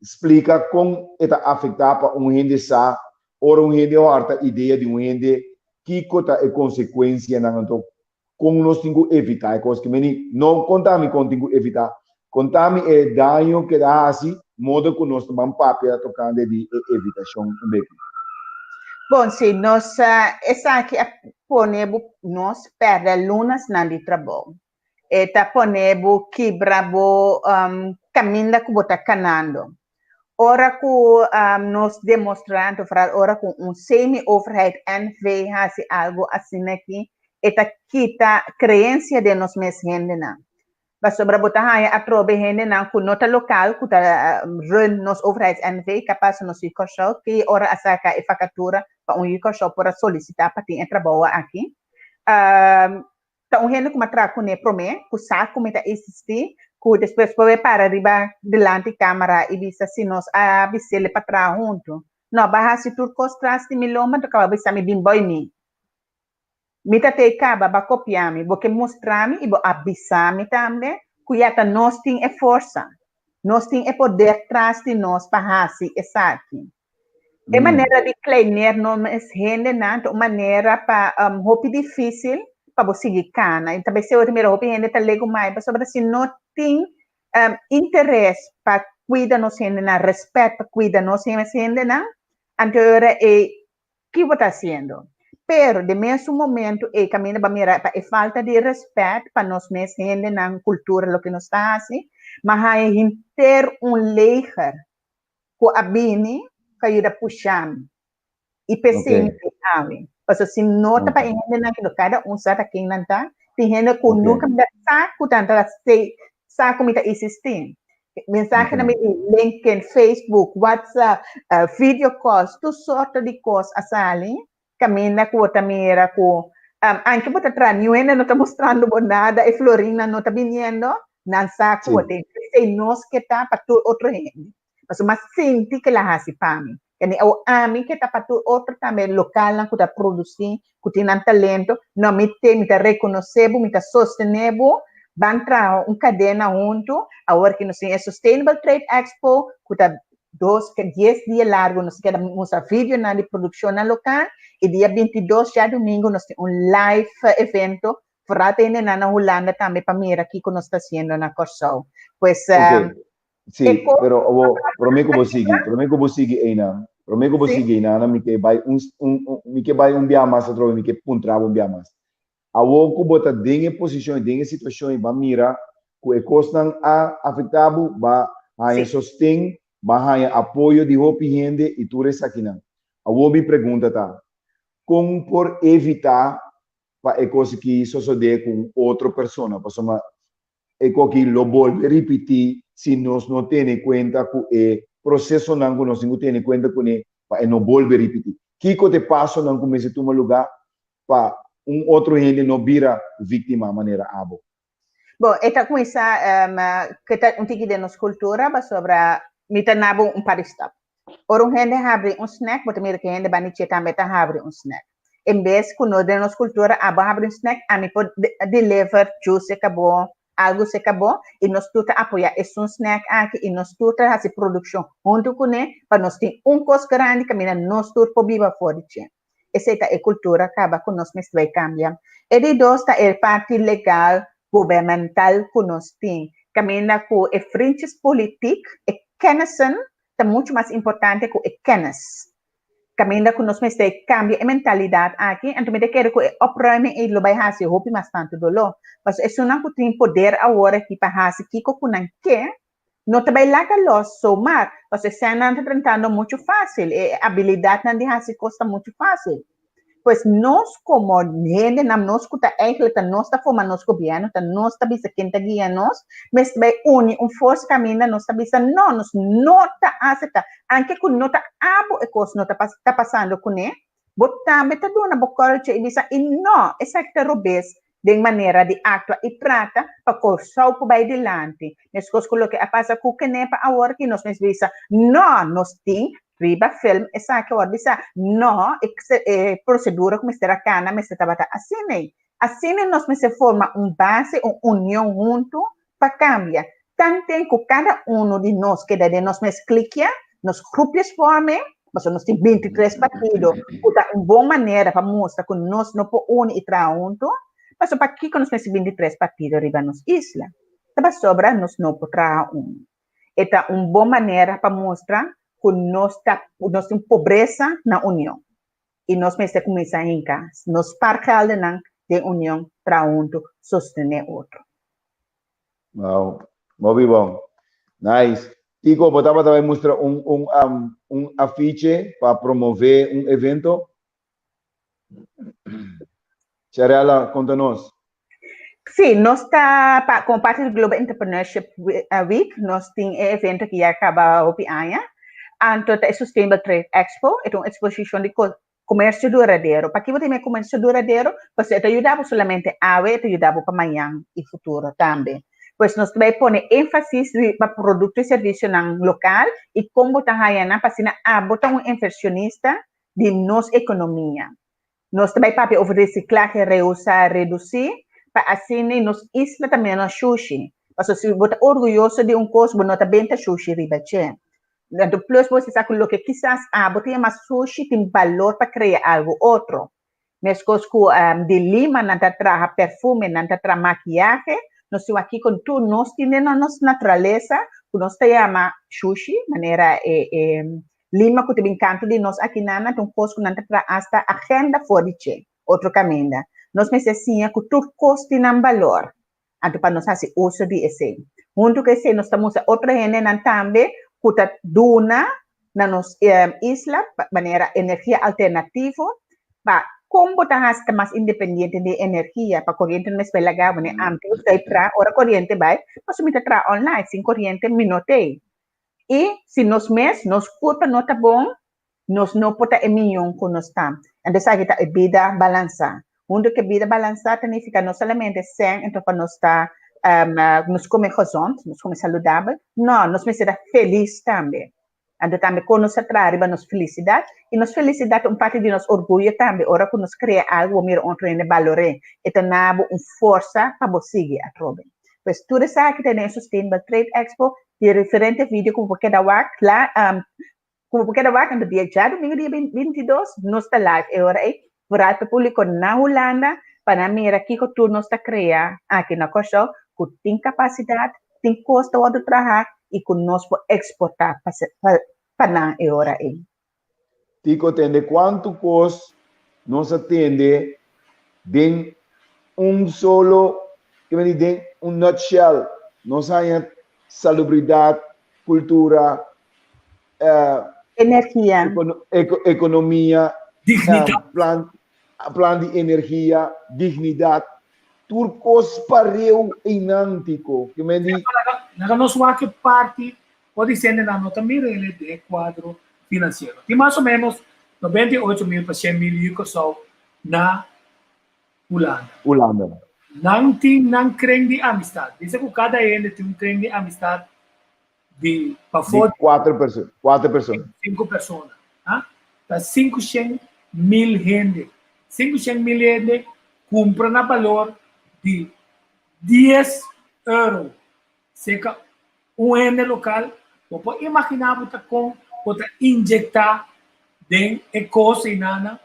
splika kon e ta afektá pa un hende sa ora un hende hòrta idea di un hende, kiko ta e konsekuensianan, anto kon nos tin ku evitá e kos aki. Men di, no konta mi kon tin ku evitá, konta mi e daño ku e ta hasi, modo ku nos ta ban papia tokante di e evitashon un beki. Bon, si, nos, esaki a pone bo nos pèrdè lunasnan di trabou. E ta pone bo kibra bo kaminda ku bo ta kanando. Ora ku nos demostrá, anto foral ora ku un semi-overheid NV hasi algu asina aki, e ta kita kreensia den nos mes hendenan. Pasobra bo ta haña atrobe hendenan ku no ta lokal ku ta run nos overheids NV, kapas nos yu Kòrsou, ki ora a saka e fakatura pa un yu Kòrsou por a solisitá pa tin e trabou aki. Ta un hende ku mi a traha kuné promé, ku sa ku mi ta eksistí, ku despues por bai para riba dilanti kámara i bisa si nos a bis'é pa traha huntu. No, bo a hasi tur kos tras di mi lomba, anto kaba bisa mi bin boi mi. Mi ta tei kaba, bo a kopia mi, bo ke mustra mi i bo a bisa mi tambe ku ya ta nos tin e forsa, nos tin e poder tras di nos pa hasi esaki. E manera di kleineer no mes hendenan ta un manera pa hopi difísil pa bo sigui kana. I ta bay seo mira hopi hende ta legumai pasobra si no tin interes pa kuida nos hendenan, rèspèt pa kuida nos mes hendenan, anto e ora ei ki bo ta hasiendo? Pero den mesun momento ei kaminda bo a mira pa e falta di rèspèt pa nos mes hendenan, kultura, loke nos ta hasi, m'a haña henter un leger ku a bini pa yuda pusha mi. I p'esei mi tin awe. Pasobra si no ta pa e hendenan ku kada un sa ta ken nan ta, tin hende ku nunka mi ta sa ku nan ta sa ku mi ta eksistí. Mensahenan mi di LinkedIn, Facebook, WhatsApp, video calls, tur sorto di kos a sali kaminda ku bo ta mira ku anke bo ta traha niun hende no ta mustrando bo nada, e florinnan no ta biniendo, nan sa ku bo tin. P'esei nos ke ta pa tur otro hende. Pasobra mi a sinti ke el a hasi pa mi. Kende awor ami ke ta pa tur otro tambe lokalnan ku ta produsí, ku tin nan talento, no mi te, mi ta rekonosé bo, mi ta sostené bo, ban traha un kadena huntu, awor ke nos tin e Sustainable Trade Expo ku ta dos ke dies dia largu nos keda mustra videonan di produkshonnan lokal i dia 22 djadumingu nos tin un live evento foral pa hendenan na Hulanda tambe pa mira kiko nos ta hasiendo na Kòrsou. Pues Ok, sí, e kos pero abo promé ku bo sigui, promé ku bo sigui einan, promé ku bo sigui einan mi ke bai un un mi ke bai un bia mas atrobe mi ke puntra bo un bia mas. Awor ku bo ta den e posishon i den e situashon i bo a mira ku e kosnan a afektá bo, bo a haña sosten, bo a haña apoyo di hopi hende i tur esakinan. Awor mi pregunta ta, kon por evitá pa e kos aki sosodé ku un otro persona? Pasobra e koki lo bolbe ripití si nos no tene kuenta ku e prosesonan ku nos tin ku tene kuenta kuné pa e no bolbe ripití. Kiko ta e pasonan ku mester tuma lugá pa un otro hende no bira víktima manera abo? Bon, e ta kuminsá ke ta un tiki den nos kultura pasobra mi ta na bo un par di stap. Ora un hende habri un snack, bo ta mira ku e hende banda dje tambe ta habri un snack. En bes ku nos den nos kultura abo habri un snack, ami por deliver juice serka bo, algu serka bo, i nos tur ta apoyá esun snack aki i nos tur ta hasi produkshon huntu kuné pa nos tin un kos grandi kaminda nos tur por biba for di dje. Esei ta e kultura kaba ku nos mester bai kambia. E di dos ta e parti legal gubernamental ku nos tin, kaminda ku e vriendjespolitiek, e kennissen, ta muchu mas importante ku e kennis. Kaminda ku nos mester kambia e mentalidat aki, anto mi ta kere ku e opruiming ei lo bai hasi hopi mas tantu doló. Pasobra esunnan ku tin poder awor aki pa hasi kiko ku nan ke, No ta bai laga los zomaar, pasobra eseinan ta drentando muchu fácil, e abilidatnan di hasi kos ta muchu fácil. Pues nos komo hendenan, nos ku ta eigenlijk ta nos ta forma nos gobièrnu, ta nos ta bisa ken ta guia nos, mester bai uni un forsa kaminda nos ta bisa no, nos no ta aseptá, anke ku no ta abo e kos no ta ta pasando kuné, bo tambe ta duna bo culture i bisa i no, esaki ta robes den manera di actua i trata pa Kòrsou por bai dilanti. Meskos ku loke a pasa ku Kenepa awor ki nos mes bisa no, nos tin riba film esaki awor bisa no, e prosedura ku mester a kana mester tabata asina ei. Asina nos mester forma un base, un union huntu pa kambia. Tanten ku kada unu di nos keda den nos mes klikia, nos groepjesvorming, pasobra nos tin 23 partido, ku ta un bon manera pa mustra ku nos no por uni i traha huntu, pasobra pakiko nos mester 23 partido riba nos isla? Ta pasobra nos no por traha uni. E ta un bon manera pa mustra ku nos ta nos tin pobresa na union i nos mester kuminsá hinka nos spaargeldennan den union, traha huntu, sostené otro. Wow, hopi bon. Nice. Tico, bo tabata bai mustra un, un, um, un afiche pa promove un evento? Sharella, konta nos. Sí, nos ta pa, como parte di Global Entrepreneurship eh, Week, nos tin e evento que ya acaba hopi aña. Anto ta e Sustainable Trade Expo, e ta un exposicion di Comercio duradero. Paki bo ta yama comercio duradero? Pasobra e ta yuda bo solamente awe, e ta yuda bo pa mañan y futuro tambe. Pues nos ta bay pone enfasis riba producto y servicionan local y con bo ta haya nan pa asina abo ta un inversionista di nos economia. Nos ta bay papia over reciclahe, reusa, reduci, pa asina nos isla ta menos shushi. Pasobra si bo ta orguyoso di un cos, bo no ta benta shushi riba dje. Anto plus bo sa ku loke kisas abo ta yama sushi tin balor pa krea algu otro. Meskos ku di lima nan ta traha perfume, nan ta traha makiyahe, nos tin wak kiko tur nos tin den nos naturalesa ku nos ta yama shushi, manera e e lima ku ta bin kantu di nos akinan nan ta un kos ku nan ta traha asta agenda for di dje, otro kaminda. Nos mester siña ku tur kos tin nan balor. Anto pa nos hasi uso di esei. Huntu ku esei nos ta mustra otro hendenan tambe ku ta duna na nos isla manera energia alternativo pa kon bo ta hasi ta mas independiente di energia pa koriente no mester bai laga bo ne anto ta traha ora koriente bai pasobra mi ta traha online sin koriente mi no t'ei i si nos mes nos kurpa no ta bon Nos no por ta e miyon ku nos ta. Anto esaki ta e bida balansá. Huntu ku e bida balansá ta nifiká no solamente sèn enton pa nos ta nos kome gezond, nos kome saludabel. No, nos mester ta felis tambe. Anto tambe kon nos ta traha riba nos felisidat. I nos felisidat ta un parti di nos orguyo tambe. Ora ku nos krea algu bo mira otro hende balor'é, e ta na bo un forsa pa bo sigui atrobe. Pues tur esaki ta den e Sustainable Trade Expo. Tin diferente video ku bo por keda wak. Ku bo por keda wak anto dia djadumingu dia 22 nos ta live e ora ei vooral pa e publico na Hulanda pa nan mira kiko tur nos ta krea aki na Kòrsou ku tin kapasidat, tin kos ta wòrdu traha i ku nos por eksportá pa pa nan e ora ei. Tiko tende kuantu kos nos a tende den un solo, ke meni den un nutshell, nos haña salubridat, kultura, Energia. Economia, plan, plan di energia, dignidad, tur cos pareu einan, Tico. Ke men di. Laga nos wak e parti por di sende nan no ta mira ele den e cuadro financiero. Tin mas o menos 98 mil pa 100 mil yu Kòrsou na Hulanda. Hulanda. Nan tin nan kren di amistad. Bisa ku kada hende tin un kren di amistad di pafó di kuater persona, kuater persona. Sinku persona. Ha? Ta 500.000 hende. 500.000 hende kumpra na balor di 10 euro. Seka un hende lokal, bo por imaginá bo ta kon bo ta injektá den e kos einana,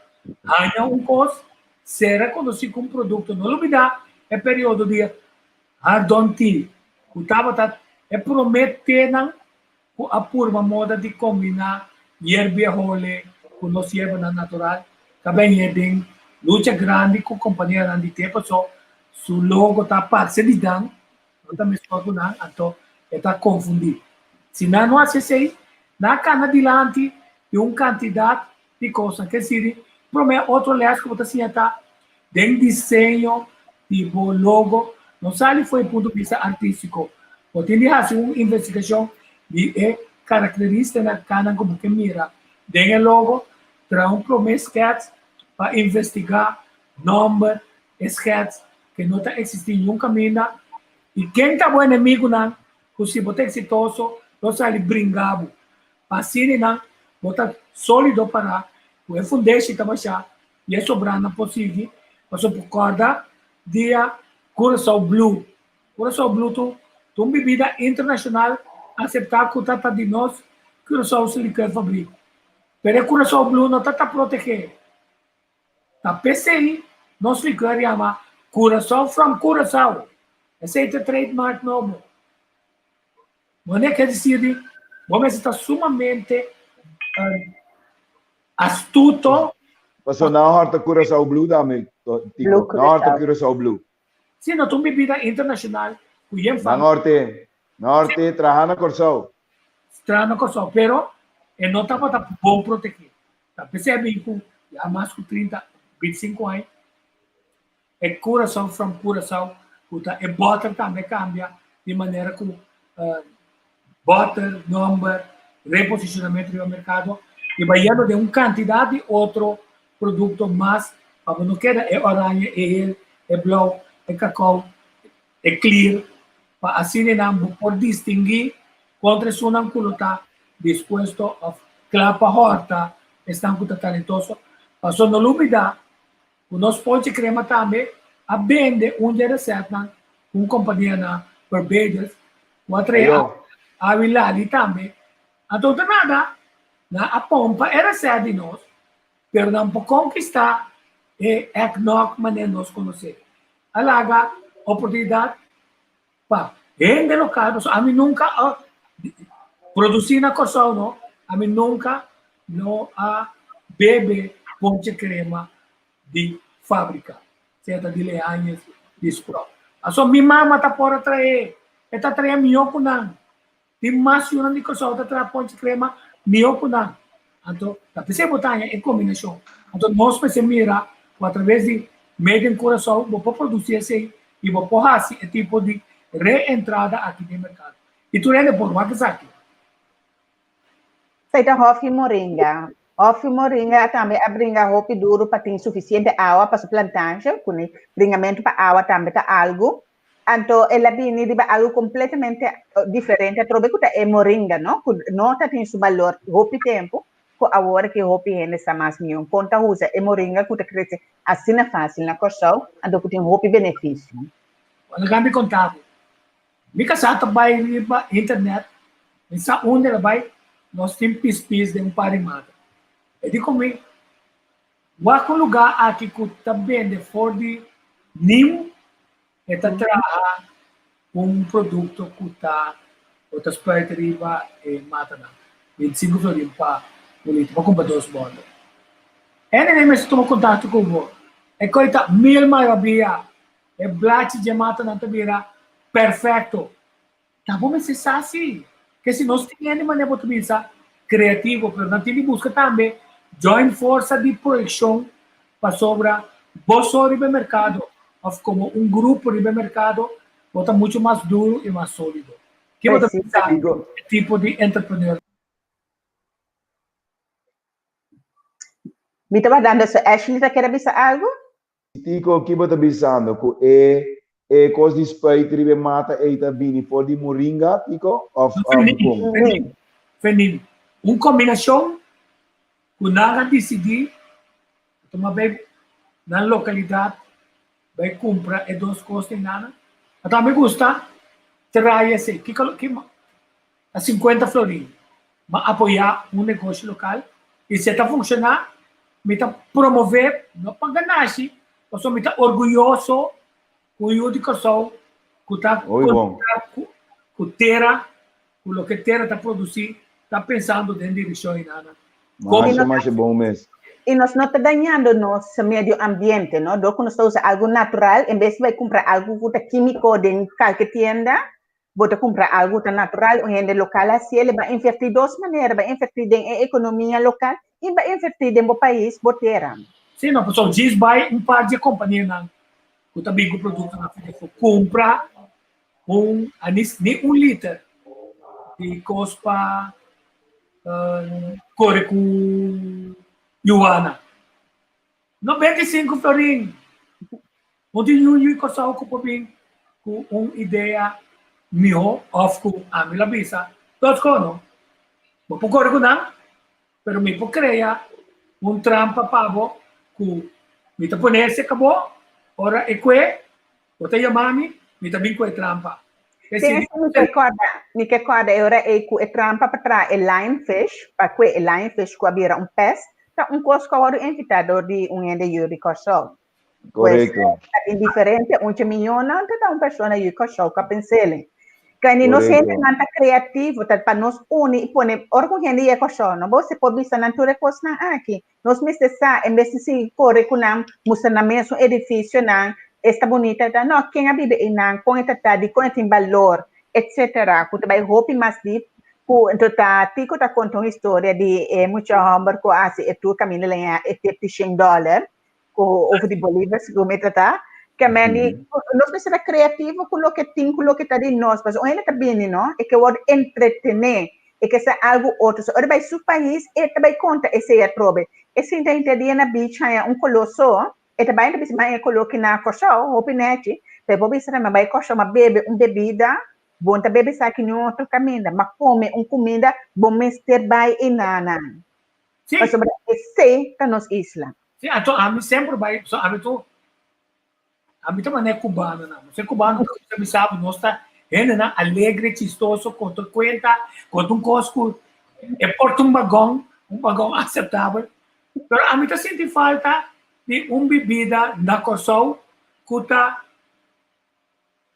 haña un kos, sera konosí ku un produkto. No lubidá e periodo di Hardon Tea, ku tabata e promé tenan ku a purba moda di kombiná yerbia hole ku nos yerbanan natural, ta bini den lucha grandi ku kompanianan di te paso su logo ta parse di nan, no ta meskos ku nan, anto e ta konfundí. Si nan no hasi esei, nan a kana dilanti di un kantidat di kosnan. Ke sirbi? Promé otro lès ku bo ta siña ta den diseño di bo logo no sali for e punto di bista artístiko. Bo tin di hasi un investigashon di e karakterístikanan kanan ku bo ke mira den e logo. Traha un promé skèts pa investigá nòmber e skèts ke no ta eksistí niun kaminda i ken ta bo enemigunan ku si bo ta eksitoso lo sali bringa bo. Pa asina nan bo ta sólido pará ku e fundeshi ta bashá i e sobranan por sigui, pasobra por kòrda dia Curaçao Blue. Curaçao Blue ta un bibida internashonal aseptá ku ta ta di nos Curaçaose Liqueurfabriek. Pero e Curaçao Blue no ta ta protegé. Ta p'esei nos liqueur yama Curaçao from Curaçao. Esei ta e trademark nobo. Wanneer ke disidi, bo mester ta sumamente astuto. Paso nan hòrta Curaçao Blue tambe, Tico. Nan hòrta Curaçao Blue. Sí, no ta un bibida internashonal. Ku yen Nan fam. horte, nan horte traha na Kòrsou. Traha na Kòrsou, pero e no tabata bon protegé. Ta p'esei a bin ku ya mas ku 30, 25 aña e Curaçao from Curaçao ku ta e bòter tambe kambia di manera ku bòter, nòmber, reposishonamentu riba merkado i bayendo den un kantidat di otro produkto mas pa bo no keda e oranje, e hel, e blou, e kakou, e clear pa asina nan bo por distinguí kontra esunnan ku lo ta dispuesto òf kla pa hòrta esnan ku ta talentoso. Pasobra no lubidá ku nos ponche krema tambe a bende un dje resètnan ku un kompania na Barbados ku a trae awi lali tambe. Anto ta nada nan a pompa e resèt di nos pero nan por konkistá e eggnog manera nos konosé. A laga oportunidat pa hende lokal, pasobra ami nunka a produsí na Kòrsou no, ami nunka no a bebe ponche krema di fábrika, sea ta di Leañez, di Sprott. Pasobra mi mama ta por a trae, e ta trae mihó ku nan. Tin mas yunan di Kòrsou ta traha ponche krema mihó ku nan. Anto ta p'esei bo ta haña e kombinashon. Anto nos mester mira ku atraves di Made in Curaçao bo por produsí esei i bo por hasi e tipo di reentrada aki den merkado. I tur hende por wak esaki. Esei ta Hòfi Moringa. Hòfi Moringa tambe a bringa hopi duru pa tin sufisiente awa pa su plantasje, ku ni bringamentu pa awa tambe ta algu. Anto el a bini riba algu completamente diferente atrobe cu ta e moringa, no? Cu no ta tin su balor hopi tempo, cu awor ki hopi hende sa mas mion con ta usa e moringa cu ta crece asina facil na Corsou, anto cu tin hopi beneficio. Ora cu mi conta bo, mi casá ta bay riba internet, mi sa unda el a bay, nos tin pispis den un par di mata. E di cu mi, Wak un lugá aki ku ta bende for di neem, e ta traha un produkto ku ta bo ta spuit riba e matanan, 25 florin pa un litro, bo kumpra dos bòter. Hende mester tuma kontakto ku bo, e koi ta mil marabia, e blachi dje matanan ta bira perfekto. Ta bo mester sa si. Ke si nos tin hende manera bo ta bisa creativo, pero nan tin di busca tambe join forsa di proyeccion pasobra bo so riba e mercado of como un grupo riba e mercado bo ta mucho mas duro y mas solido. Ke bo ta bisa e tipo di entrepreneur? Mi ta wardando so Ashley ta kere bisa algo? Tico, ki bo ta bisando? Ku e e kos di spuit riba e mata ei ta bini for di moringa, Tico? Of Fenin, kon? fenin, fenin. Un kombinashon ku nan a disidí a tuma bai nan lokalidat bai kumpra e dos kos einan. Anto ami gusta trae esei. Kiko ki a 50 florin ma apoyá un negoshi lokal i si e ta funshoná mi ta promové no pa ganashi pasobra mi ta orguyoso ku un yu di Kòrsou ku ta konektá ku tera ku loke tera ta produsí ta pensando den direkshon einana. Masha masha bon mes. I nos no ta dañando nos medio ambiente no dor ku nos ta usa algu natural en bes di bai kumpra algu ku ta kímiko den kalke tienda Bo ta kumpra algu ta natural, un hende lokal hasié, le ba invertí dos manera, ba invertí den e ekonomia lokal i ba invertí den bo pais, bo tera. Sí, no, pasobra djis bai un par dje kompanianan ku ta bin ku produktonan for di afó kumpra un anis, ni un liter di kos pa kore ku yuana. 95 florin! No tin niun yu Kòrsou ku por bin ku un idea mihó òf ku ami lo bisa dos kos no. Bo por kore ku nan, pero mi por krea un trampa pa bo ku mi ta pone esei ka bo, ora e kue bo ta yama mi, mi ta bin ku e trampa. Ten esei mi ke kòrda, mi ke kòrda e ora ei ku e trampa pa traha e lionfish, pa kue e lionfish ku a bira un pes, ta un kos ku a wòrdu invitá dor di un hende yu di Kòrsou. Pues, Korekto. ta indiferente, un che miyonan ta ta un persona yu Kòrsou ku a pens'el. Kende nos Korekto. hendenan ta kreativo, ta pa nos uni i pone, ora ku hende yega Kòrsou, no bo se por bisa nan tur e kosnan aki. Nos mester sa, en bes di sigui kore ku nan, mustra nan mesun edifisionan, Esta bunita ta, no, ken a biba einan, kon e ta ta, dikon e tin balor, etcetera, ku ta bai hopi mas dip ku enton ta Tico ta konta un historia di e mucha hòmber ku a hasi e tur kaminda laña e tip di shen dòler ku over di Bolívar segun mi ta ta, ke men di nos mester ta kreativo ku loke tin ku loke ta di nos, pasobra un hende ta bini no e ke wòrdu entretené, e ke sa algu otro, so ora bai su pais e ta bai konta esei atrobe, e sinta henter dia na beach haña un koló so. E ta bai ta bisa ma e koló ki na Kòrsou, hopi nèchi, pero e por bisa tambe bai Kòrsou ma bebe un bebida, bo no ta bebe esaki niun otro kaminda, ma kome un kuminda, bo mester bai e nanan. Sí. Pasobra esei ta nos isla. Sí, anto ami semper bai, so ami tu, ami ta manera cubanonan. Nos e cubano ta gusta bisa bo, nos ta hendenan alegre, chistoso, konta kuenta, konta un kos ku e por ta un bagon, un bagon aseptabel, Pero ami ta sinti falta di un bibida na Kòrsou ku ta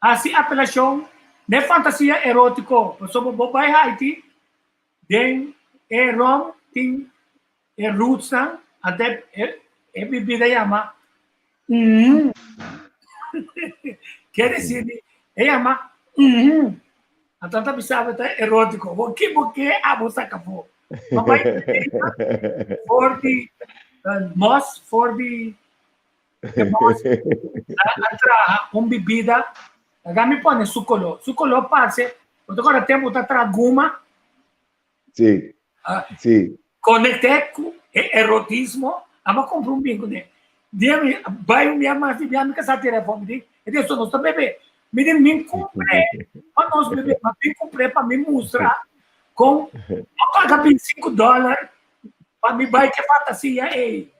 hasi apelashon n'e fantasia erótiko, pasobra bo bai Haiti den e ròm tin e rootsnan, anto e bibida yama uhmm. Kier desi di e yama uhmm. Anto nan ta bisa bo ta erótiko. Bo ke bo ke abo saka afó. Bo bai for di mos, for di e mos a traha un bibida. Laga mi pone su koló. Su koló parse, bo ta kòrda tempu bo ta traha guma? Sí, sí. Konekt'é ku e erotismo, abo kumpra un bin kuné. Dia mi bai un bia mas di bia mi kasá tira afó, mi di, e di, nos ta bebe. Mi di, mi kumpr'é pa nos bebe, ma mi kumpr'é pa mi mustra kon a paga 25 dòler pa mi bai ke fantasia ei.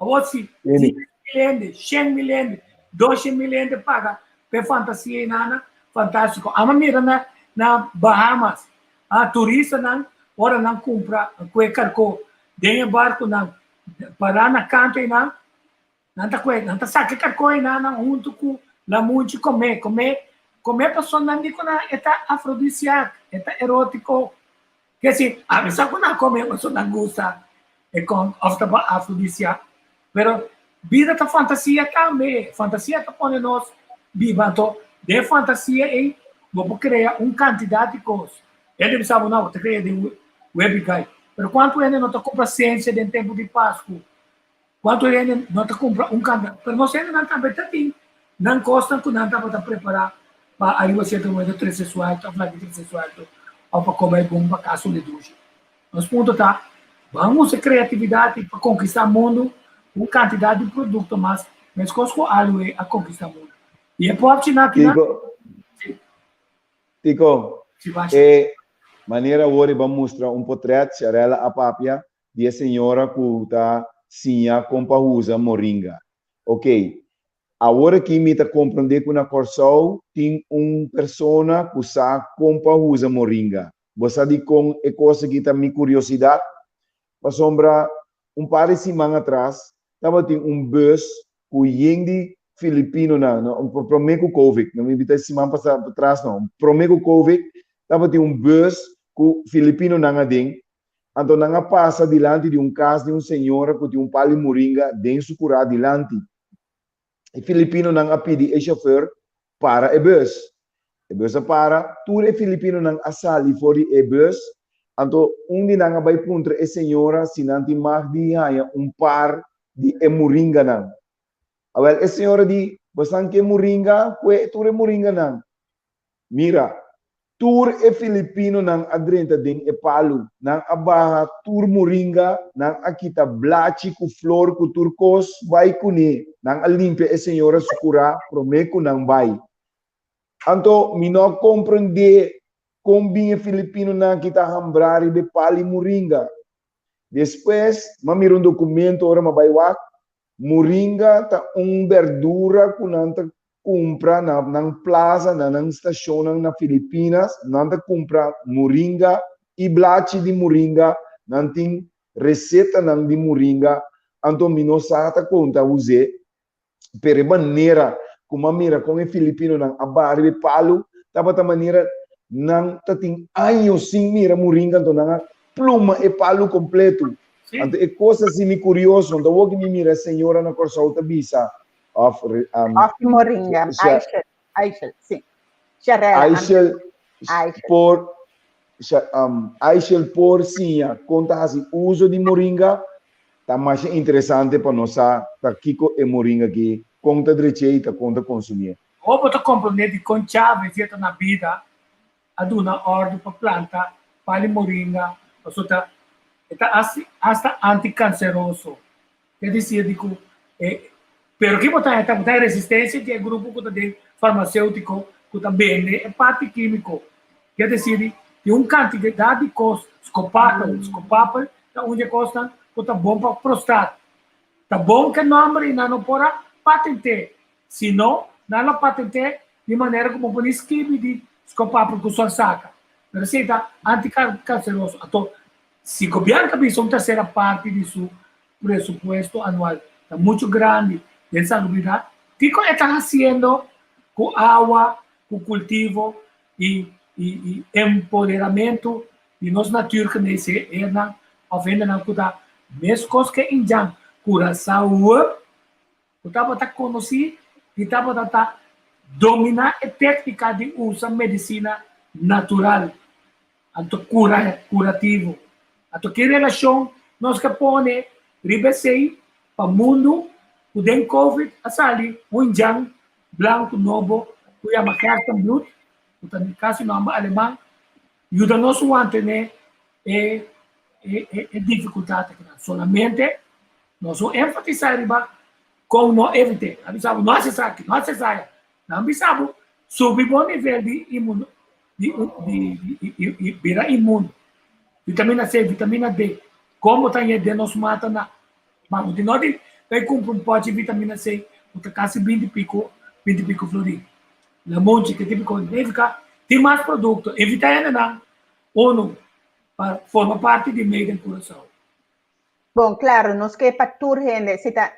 Awor si 10 mil hende, 100 mil hende, 200 mil hende paga pa e fantasia ei nana, fantástiko. Amo mira na na Bahamas, a turistanan ora nan kumpra ku e karkó den e barkunan pará na kantu einan, nan ta kue, nan ta saka e karkó einan nan huntu ku lamunchi kome, kome, kome pasobra nan di ku nan e ta afrodisiak, e ta erótiko. Ke si, ami sa ku nan kome pasobra nan gusta e kon òf ta pa afrodisiak, pero bida ta fantasia tambe, fantasia ta pone nos biba, anto den fantasia ei bo por krea un kantidat di kos. Hende bisa bo, no, bo ta krea den webi gai. Pero kuantu hende no ta kumpra sensia den tempu di Pasku? Kuantu hende no ta kumpra un kanta? Pero nos hendenan tambe ta tin nan kosnan ku nan tabata prepará pa ariba sierto momento trese suelto òf laga trese suelto òf pa kome algun pa kas un dedushi. Nos punto ta, ban usa kreatividat pa konkistá mundu ku un kantidat di produkto mas meskos ku Aloe a konkistá mundu. I e pòpchinan akinan. Tico, Tico, e manera awor e ban mustra un potret, Sharella a papia di e señora cu ta siña con pa usa moringa. Ok, awor aki mi ta comprende cu na Corsou tin un persona cu sa con pa usa moringa. Bo sa dicon e cos aki ta mi curiosidad? Pasobra un par di siman atras tabatin un bus ku yen di filipinonan, no, promé ku Covid, no mi ta siman pasá atras no, promé ku Covid tabatin un bus ku filipinonan aden, anto nan a pasa dilanti di un kas di un señora ku tin un pal di moringa den su kurá dilanti. E filipinonan a pidi e shofèr para e bus. E bus a para, tur e filipinonan a sali for di e bus, anto un di nan a bai puntra e señora si nan tin mag di haña un par di e muringanan. Awel, e señora di, Bosan ke muringa? Kue tur e muringanan. Mira, tur e filipinonan a drenta den e palu, nan a baha tur muringa, nan a kita blachi ku flor ku tur kos bai kuné, nan a limpia e señora su kurá promé ku nan bai. Anto mi no a komprendé kon bin e filipinonan aki ta hambrá riba e pal'i muringa. Despues m'a mira un dokumento ora m'a bai wak, muringa ta un berdura ku nan ta kumpra na nan plaza, na nan stashonnan na Filipinas, nan ta kumpra muringa i blachi di muringa, nan tin resetanan di muringa, anto mi no sa ta kon ta us'é, pero e manera ku m'a mira kon e filipinonan a baha riba e palu tabata manera nan ta tin años sin mira muringa, anto nan a pluma e palu kompleto. Anto e kos a hasi mi kurioso, anto awor ku mi mira e señora na Kòrsou ta bisa. Of um, of moringa, Aishel, Aishel, si. Sharela. Aishel, por um, Aishel por siña kon ta hasi uso di moringa, ta masha interesante pa nos sa ta kiko e moringa ki, kon ta dreché i ta kon ta konsumié. Bo bo ta komprondé dikon Chávez yeta na bida a duna òrdu pa planta pali moringa pasobra e ta hasta antikanseroso. Ke disir di ku e pero ki bo ta heta bo ta resistensia di e grupo ku ta den farmaseutiko ku ta bende e parti kimiko. Ke disir di tin un kantidat di kos skopapel skopapel ta un di e kosnan ku ta bon pa prostat. Ta bon ku e nòmber i nan no por a patent'é si no nan lo patent'é di manera ku bo por ni skibi di skopapel ku sol saka. Pero esei ta antikanseroso. Anto Si gobièrnu ta bisa un tersera parti di su presupuesto anual ta muchu grandi den salubridat, kiko e ta hasiendo ku awa, ku kultivo i i empoderamentu di nos natuurgeneesheernan òf hendenan ku ta meskos ke indjan Curaçao ku tabata konosí i tabata ta dominá e téknika di usa medisina natural, anto kura kurativo. Anto ki relashon nos ke pone riba esei pa mundu ku den covid a sali un indjan blanku nobo ku yama Gerstenbluth, ku ta kasi nòmber aleman, yuda nos wantene e e difikultat akinan. Solamente Nos no enfatisá riba kon no evit'é. Nan bisa bo no hasi esaki, no hasi esaya. Nan bisa bo subi bo nivel di imun di di bira imun. Vitamina C, vitamina D. Kon bo ta hañ'é den nos mata na ma bo tin no di bai kumpra un pòchi vitamina C ku ta kasi binti piko binti piko florin. Lamunchi ke tipo kos. Significa tin mas produkto. Invitá hendenan unu pa forma parti di Made in Curaçao. Bon, claro, nos ke pa tur hende, si ta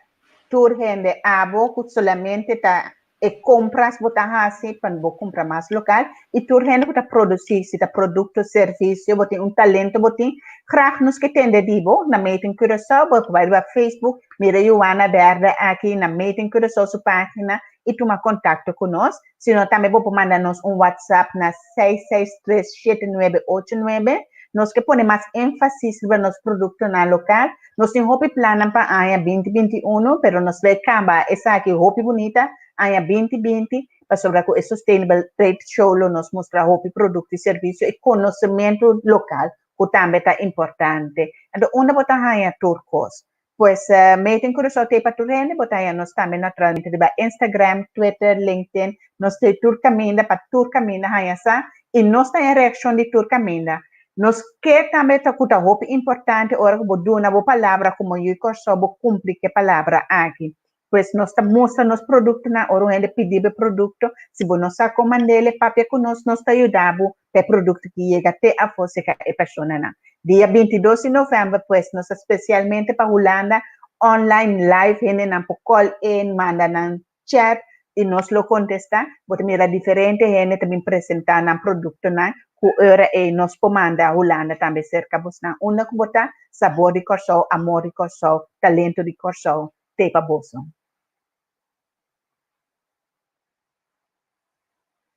tur hende abo ku solamente ta e compras bo ta hasi pa bo cumpra mas local y tur hende ku ta produci, si ta producto, servicio, bo tin un talento bo tin, graag nos ke tende di bo na Made in Curaçao, bo por bai riba Facebook, mira Joana Berde aki na Made in Curaçao su pagina y tuma contacto ku nos, si no tambe bo por manda nos un WhatsApp na 663 7989. Nos ke pone mas énfasis riba nos produktonan lokal. Nos tin hopi plannan pa aña 2021, pero nos bai kaba esaki hopi bunita aña 2020, pasobra ku e Sustainable Trade Show lo nos mustra hopi produkto i servisio i konosementu lokal ku tambe ta importante. Anto unda bo ta haña tur kos? Pues Made in Curaçao t'ei pa tur hende, bo ta haña nos tambe naturalmente riba Instagram, Twitter, LinkedIn, nos t'ei tur kaminda pa tur kaminda haña sa i nos ta haña reakshon di tur kaminda. Nos ke tambe ta ku ta hopi importante ora ku bo duna bo palabra komo yu di Kòrsou bo kumpli ku e palabra aki. Pues nos ta mustra nos produktonan ora un hende pidi bo e produkto, si bo no sa kon mand'el e papia ku nos, nos ta yuda bo pa e produkto ki yega te afó serka e personanan. Dia 22 di novèmber pues nos ta spesialmente pa Hulanda online live hendenan por call in, manda nan chat i nos lo kontestá. Bo ta mira diferente hende ta bin presentá nan produktonan ku ora ei nos por manda Hulanda tambe serka bosnan. Unda ku bo ta, sabor di Kòrsou, amor di Kòrsou, talento di Kòrsou t'ei pa boso.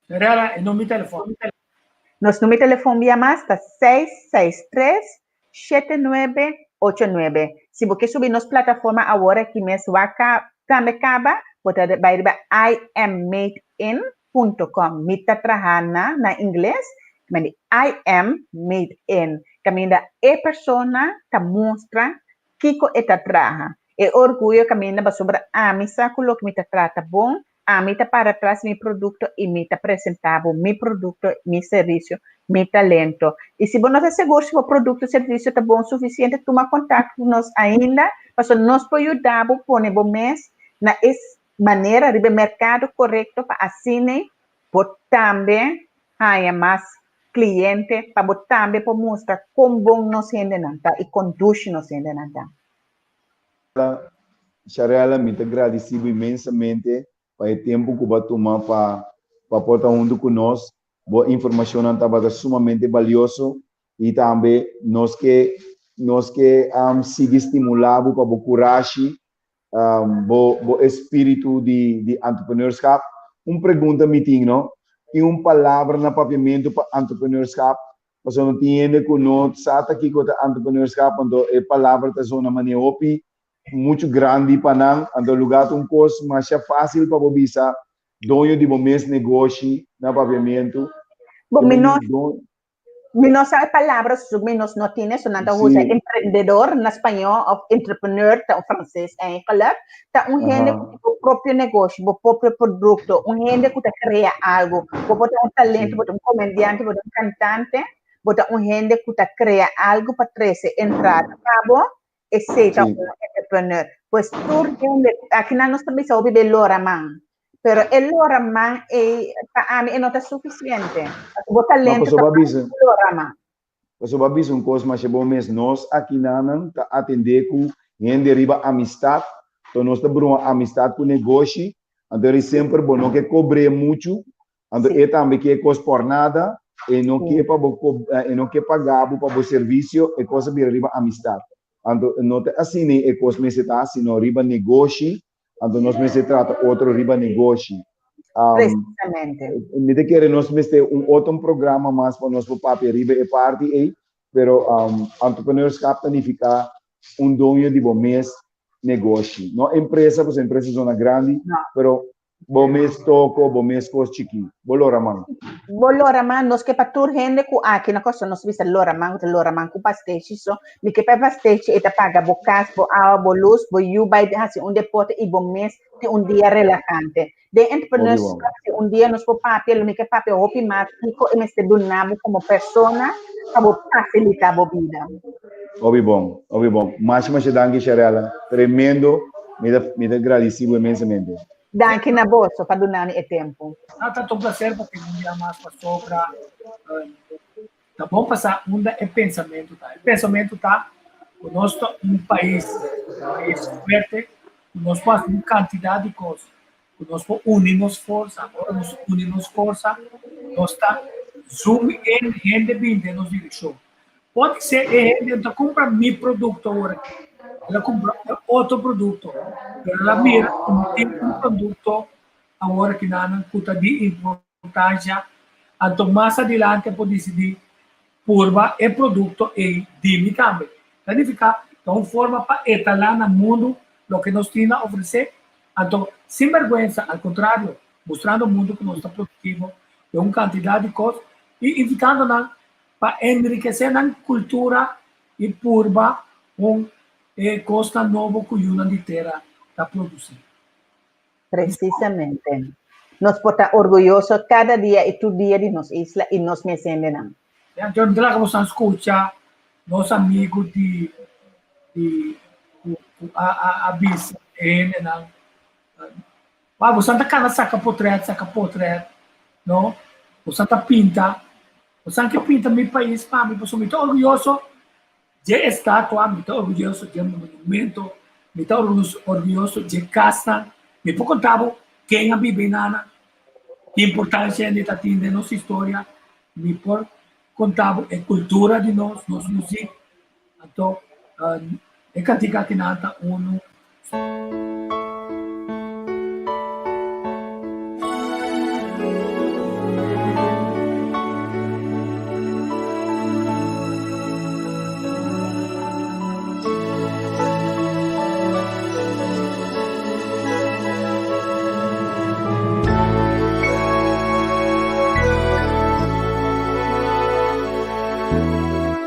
Rela e number di telefòn. Nos number di telefòn bia mas ta 663 7989. Si bo ke subi nos plataforma awor aki mes wak tambe kaba, bo ta bai riba iammadein.com. Mi ta traha na na ingles, mandi I am made in, kaminda e persona ta mustra kiko e ta traha. E orguyo kaminda pasobra ami sa ku loke mi ta trata bon, ami ta para tras mi produkto i mi ta presentá bo mi produkto, mi servisio, mi talento. I si bo no ta sigur si bo produkto o servisio ta bon sufisiente, tuma kontakto ku nos ainda, pasobra nos por yuda bo pone bo mes na e manera riba e merkado korekto pa asina bo tambe haña mas kliente, pa bo tambe por mustra kon bon nos hendenan ta i kon dushi nos hendenan ta. Sharella, mi ta gradisí bo inmensamente pa e tempu ku bo a tuma pa pa por ta huntu ku nos. Bo informashonnan tabata sumamente balioso i tambe nos ke nos ke sigui stimulá bo pa bo kurashi. Bo bo espíritu di di entrepreneurschap. Un pregunta mi tin no, tin un palabra na papiamentu pa entrepreneurschap? Pasobra no tin hende ku no sa ta kiko ta entrepreneurschap, anto e palabra ta zona manera hopi muchu grandi pa nan, anto lugá ta un kos masha fásil pa bo bisa doño di bo mes negoshi na papiamentu. Bo mi no Mi no sa e palabra su mi nos no tin eso nan ta usa emprendedor na spañó of entrepreneur ta un franses eigenlijk. Ta un hende ku tin bo propio negoshi, bo propio produkto, un hende ku ta krea algu. Bo por ta un talento, bo ta un komediante, bo ta un kantante, bo ta un hende ku ta krea algu pa trese entrada pa bo, esei ta un entrepreneur. Pues tur hende, akinan nos ta bisa hopi be lora man. Pero e lora man ei, pa ami e no ta sufisiente. Pasobra bo talento ta mas ku lora man. Pasobra bo a bisa un kos masha bon mes, nos akinanan ta atendé ku hende riba amistat, to nos ta brua amistat ku negoshi, anto eri semper bo no ke kobr'é muchu, anto e tambe ke kos por nada, e no ke pa bo e no ke paga bo pa bo servisio, e kos a bira riba amistat. Anto no ta asina e kos mester ta, sino riba negoshi Anto nos mester trata otro riba negoshi. Precisamente. Mi ta kere nos mester un otro programa mas pa nos por papia riba e parti ei, pero entrepreneurschap ta nifica un doño di bo mes negoshi. No empresa, pasobra empresa zona grandi, pero bo mes toko, bo mes kos chikí. Bo lora man. Bo lora man, nos ke pa tur hende ku aki na Kòrsou nos bisa lora man, ku ta lora man ku pastechi so. Mi ke pa e pastechi e ta paga bo kas, bo awa, bo lus, bo yu bai hasi un deporte i bo mes tin un dia relahante. Den entrepreneurship si un dia nos por papia, lo mi ke papia hopi mas kiko e mester duna bo komo persona pa bo fasilitá bo bida. Hopi bon, hopi bon. Masha masha danki Sharella. Tremendo. Mi ta mi ta gradisí bo inmensamente. Danki na boso pa duna mi e tempu. Ta ta un placer pa tin un dia mas pasobra ta bon pa sa unda e pensamentu ta. E pensamentu ta ku nos ta un pais, un pais fuerte, ku nos por hasi un kantidat di kos, ku nos por uni nos forsa. Ora nos uni nos forsa, nos ta zoom in hende bin den nos direkshon. Pode ser e hende no ta kumpra mi produkto awor aki, el a kumpra e otro produkto, pero el a mira ku mi tin un produkto awor aki nan ku ta di importansha, anto mas adelante a por disidí purba e produkto ei di mi tambe. Ta nifiká ta un forma pa etalá na mundu loke nos tin na ofresé, anto sin bèrgwensa, al kontrario, mustrando mundu ku nos ta produktivo den un kantidat di kos i invitando nan pa enrikesé nan kultura i purba un e kosnan nobo ku yunan di tera ta produsí. Presisamente. Nos por ta orguyoso kada dia i tur dia di nos isla i nos mes hendenan. Ya, anto mi ta laga boso skucha nos amigu di di ku ku a a a bisa e hendenan Wou, boso ta kana saka potret, saka potret, no? Boso ta pinta, boso ke pinta mi pais pa mi, pasobra mi ta orguyoso dje estatua, mi ta orguyoso dje monumento, mi ta orguyoso dje kasnan. Mi por konta bo ken a biba einana, ki importansia hende ta tin den nos historia, mi por konta bo e kultura di nos, nos muzik. Anto, e kantika akinan ta unu.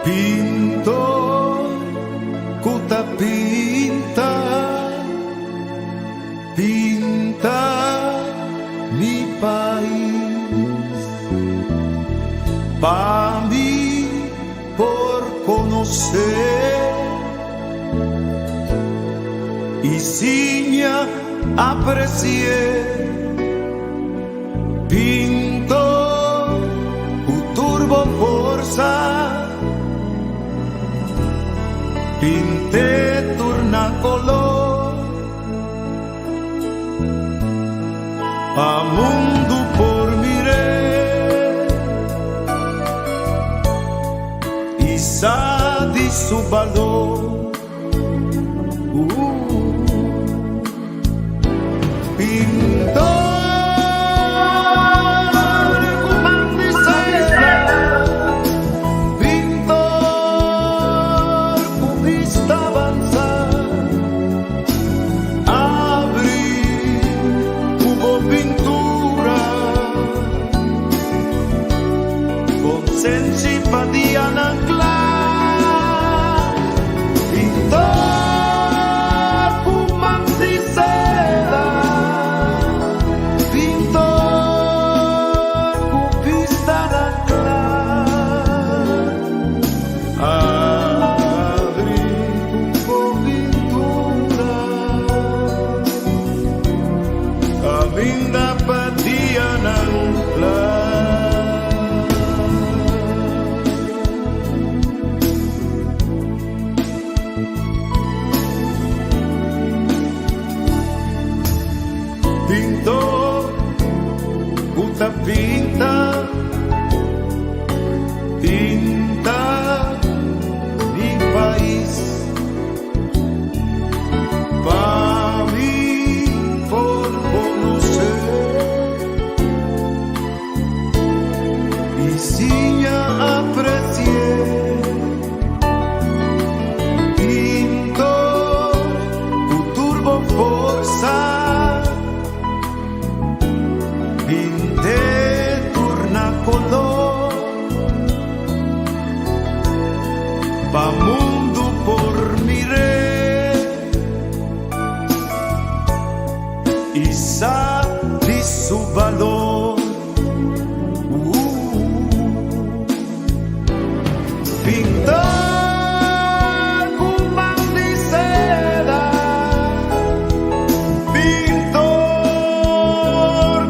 Pintor ku ta pinta, pinta mi pais. Pa mi por konosé i siña apresié. Pintor ku tur bo forsa, pint'é tur na koló, pa mundu por mir'é i sa di su balor. Pintor ku man di seda, pintor ku bista avansa, abri ku bo pintura, konsenshi pa dianan kla. Pintor ku man di seda, pintor ku bista na kla, abri ku bo pintura, kaminda pa dianan kla. Pintor ku ta pinta, pinta mi pais pa mi por konosé i siña apresi'é. Pintor ku tur bo forsa, pint'é tur na kolor, pa mundu por mir'é i sa di su balor. Pintor ku man di seda, pintor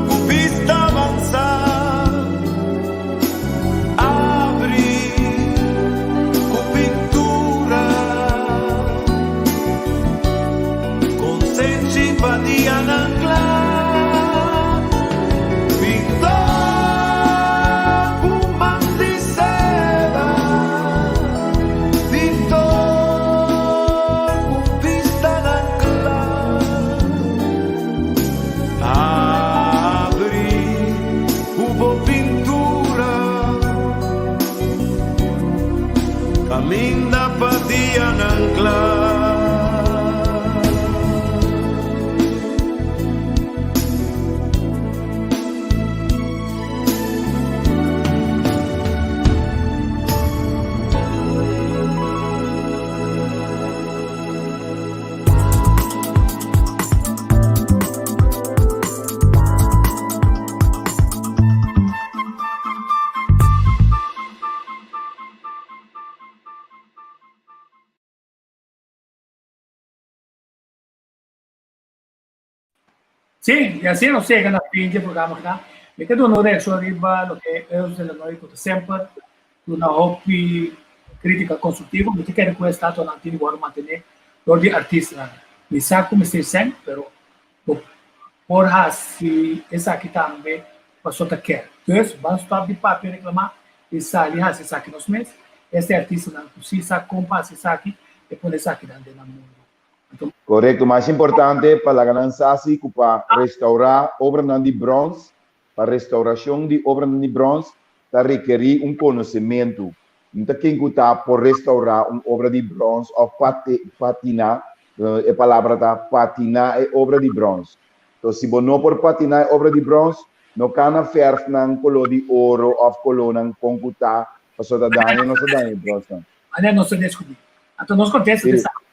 ku bista avansá, abri ku pintura, konsenshi pa dianan kla. Pintor ku man di seda, pintor ku bistanan kla, abri ku bo pintura, kaminda pa dianan kla. Sí, y así nos llega na fin di programa acá. Mi ke duna un reaccion riba loke Eus de la Noy ku ta semper duna hopi crítica constructivo. Mi ta kere ku e statuanan tin di wòrdu mantené dor di artistanan. Mi sa ku mester sèn, pero bo por hasi esaki tambe paso ta kèr. Dus, ban stòp di papia reklamá i sali hasi esaki nos mes. Este artistanan ku si sa kon pa hasi esaki, e pone esakinan den nan mundu. Korekto, mas importante pa laga nan sa si ku pa restaurá obranan di bròns, pa restaurashon di obranan di bròns ta rekerí un konosementu. No ta ken ku ta por restaurá un obra di bròns òf patiná, e palabra ta patiná e obra di bròns. Entonces si bo no por patiná e obra di bròns, no kana fèrfnan koló di oro òf kolónan kon ku ta, pasobra ta daña nos ta daña e brònsnan. Manera nos ta descubrí. Anto nos contesta ta esaki.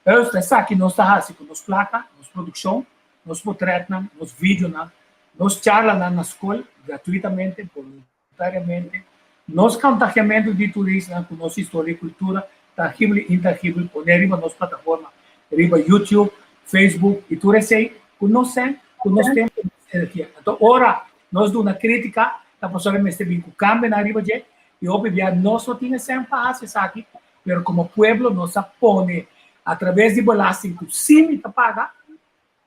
Pero ta esaki nos ta haci cu nos placa, nos produccion, nos potretnan, nos videonan, nos charlanan na scol gratuitamente, voluntariamente, nos contagiamento di turistanan cu nos historia y cultura tangible y intangible pone riba nos plataforma, riba YouTube, Facebook y tur esey cu nos sen, cu nos tempo y nos energia. Anto ora nos duna critica ta pasobra mester bin cu cambionan riba dje Y hopi bia nos no tin e sèn pa hasi esaki, pero komo pueblo nos a pone a traves di belasting ku si mi ta paga,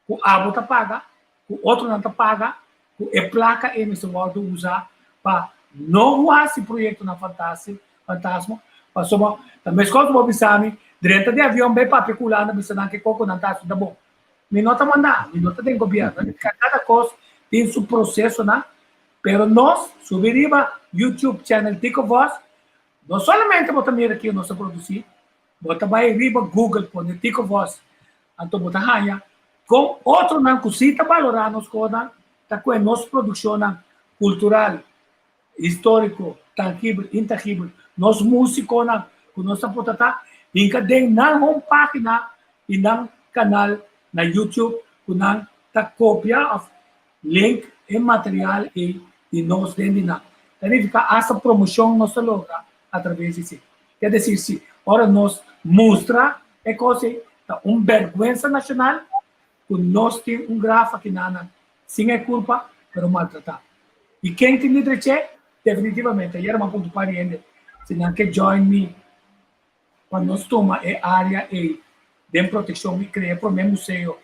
ku abo ta paga, ku otronan ta paga, ku e plaka ei mester wòrdu usa pa no hasi proyektonan fantasma, pasobra ta meskos ku bo bisa mi drenta di avion bai papia ku Hulanda bisa nan ke koko nan ta hasi ta bon. Mi no ta manda, mi no ta den gobierno. Kada kos tin su prosesonan, pero nos subi riba YouTube channel Tico Vos, no solamente bo ta mira kiko nos ta produsí, bo ta bai riba Google pone Tico Vos, anto bo ta haña kon otronan ku sí ta balorá nos kosnan ta kue nos produkshonnan kultural, históriko, tangibel, intangibel, nos músikonan ku nos ta por ta hinka den nan home página i nan kanal na YouTube ku nan ta kopia òf link e material ei di nos den di nan. Ta nifiká asta promoshon nos ta logra atraves di esei. Ke desir si ora nos mustra e kos ei ta un bèrgwensa nashonal ku nos tin un graf akinanan sin e kulpa pero maltratá. I ken tin di drech'é? Definitivamente ayer mi a puntra un par di hende si nan ke join mi pa nos tuma e área ei den protekshon i krea e promé museo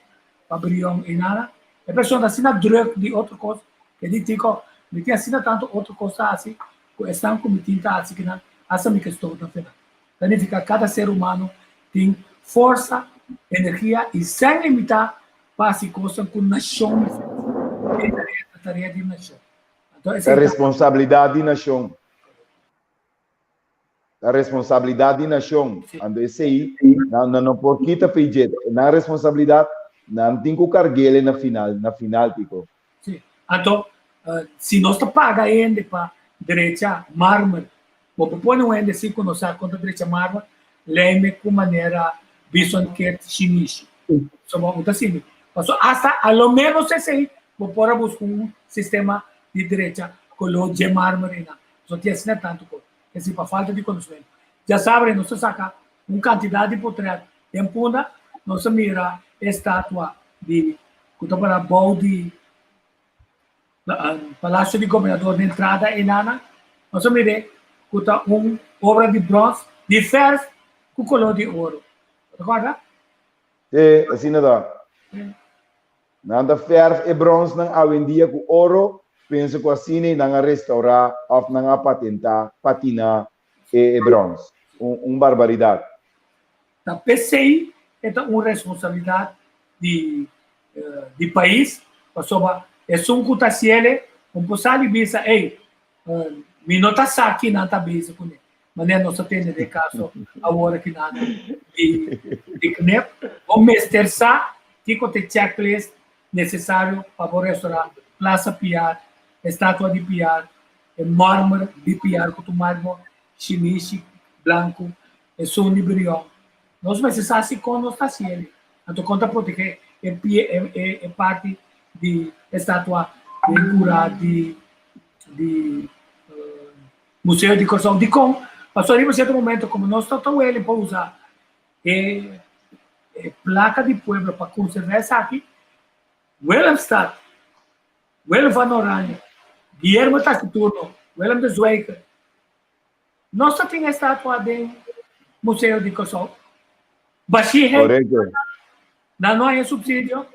pa Brion ei nada. E persona ta asina drùk di otro kos ke di Tico, mi tin asina tantu otro kos ta hasi ku esnan ku mi tin ta hasi kinan hasta mi ke stòp na fena. Ta nifiká kada ser humano tin forsa, energia i sen limitá pa hasi kosnan ku nashon mester hasi. E tarea ta tarea di nashon. Anto Ta esei ta. responsabilidat di nashon. Ta responsabilidat di nashon. Sí. Anto esei nan nan no por kita p'e dje. Nan responsabilidat nan tin ku karg'el na final, na final Tico. Sí. Anto si nos ta paga hende pa drecha marmer, bo por pone un hende sin ku no sa kon ta drecha marmer, leime ku manera bison ket shinishi. So bo ta sirbi. Paso asta a lo menos esei bo por a buska un sistema di drecha koló dje marmer einan. So tin asina tantu kos. Esei pa falta di konosementu. Djasabra nos ta saka un kantidat di potret den Punda, nos a mira e statua di ku ta para bou di Palacio di Gobernador na entrada einana, nos a mir'é ku ta un obra di brons di fèrf ku koló di oro. Bo ta kòrda? Sí, asina ta. Nan ta fèrf e bronsnan awendia ku oro, pensa ku asina nan a restaurá òf nan a patentá, patiná, e brons. Un barbaridat. Ta p'esei e ta un responsabilidat di di pais, pasobra esun ku ta hasiel un por sali bisa, ey, mi no ta sa kinan ta bezig kuné. Manera nos a tende den kaso awor akinan di di knip, bo mester sa kiko ta e checklist nesesario pa bo restaurá Plaza Piar, estatua di Piar, e marmer di Piar ku ta un marmo shinishi blanku, esun di Brion. Nos mester sa si kon nos ta hasi el, anto kon ta protegé e pie e e parti di estatua den kura di di Museo di Kòrsou. Dikon? Pasobra riba sierto momento komo nos ta ta wele pa usa e e plaka di pueblo pa konservá esaki, Willemstad, Willem van Oranje, Guillermo Taciturno, Willem de Zwijger, Nos ta tin estatua den Museo di Kòrsou. Bashí hende Korekto. nan no haña supsidio.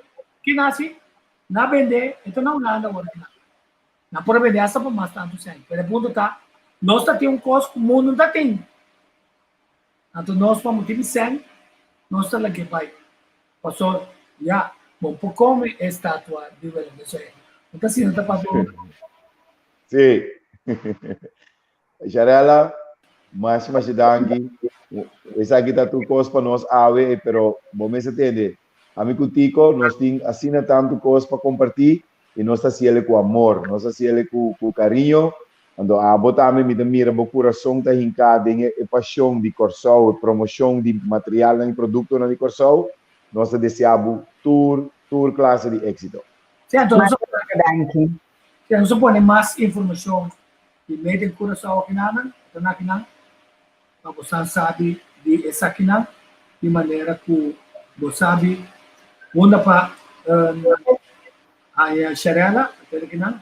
Ki nan hasi? Nan a bende, e ta na Hulanda awor aki nan. Nan por a bende asta pa mas tantu sèn. Pero e punto ta, nos ta tin un kos ku mundu no ta tin. Anto nos pa motibu di sèn, nos ta lag'é bai. Paso, ya, bo por kome e estatua di Willem de Zwijger. No ta asina ta papia ora. Sí. Sharella, masha masha danki. Esaki ta tur kos pa nos awe, pero bo mes a tende. Ami ku Tico nos tin asina tantu kos pa kompartí i nos ta hasiel ku amor, nos ta hasiel ku ku kariño. Anto abo tambe mi ta mira bo kurason ta hinká den e pashon di Kòrsou, e promoshon di materialnan i produktonan di Kòrsou. Nos ta deseá bo tur tur klase di éksito. Sí, anto nos Masha masha danki. Sí, nos a pone mas informashon di Made in Curaçao akinanan, ta na akinan, pa bosan sabi di esakinan, di manera ku bo sabi unda pa haña Sharella, ta akinan.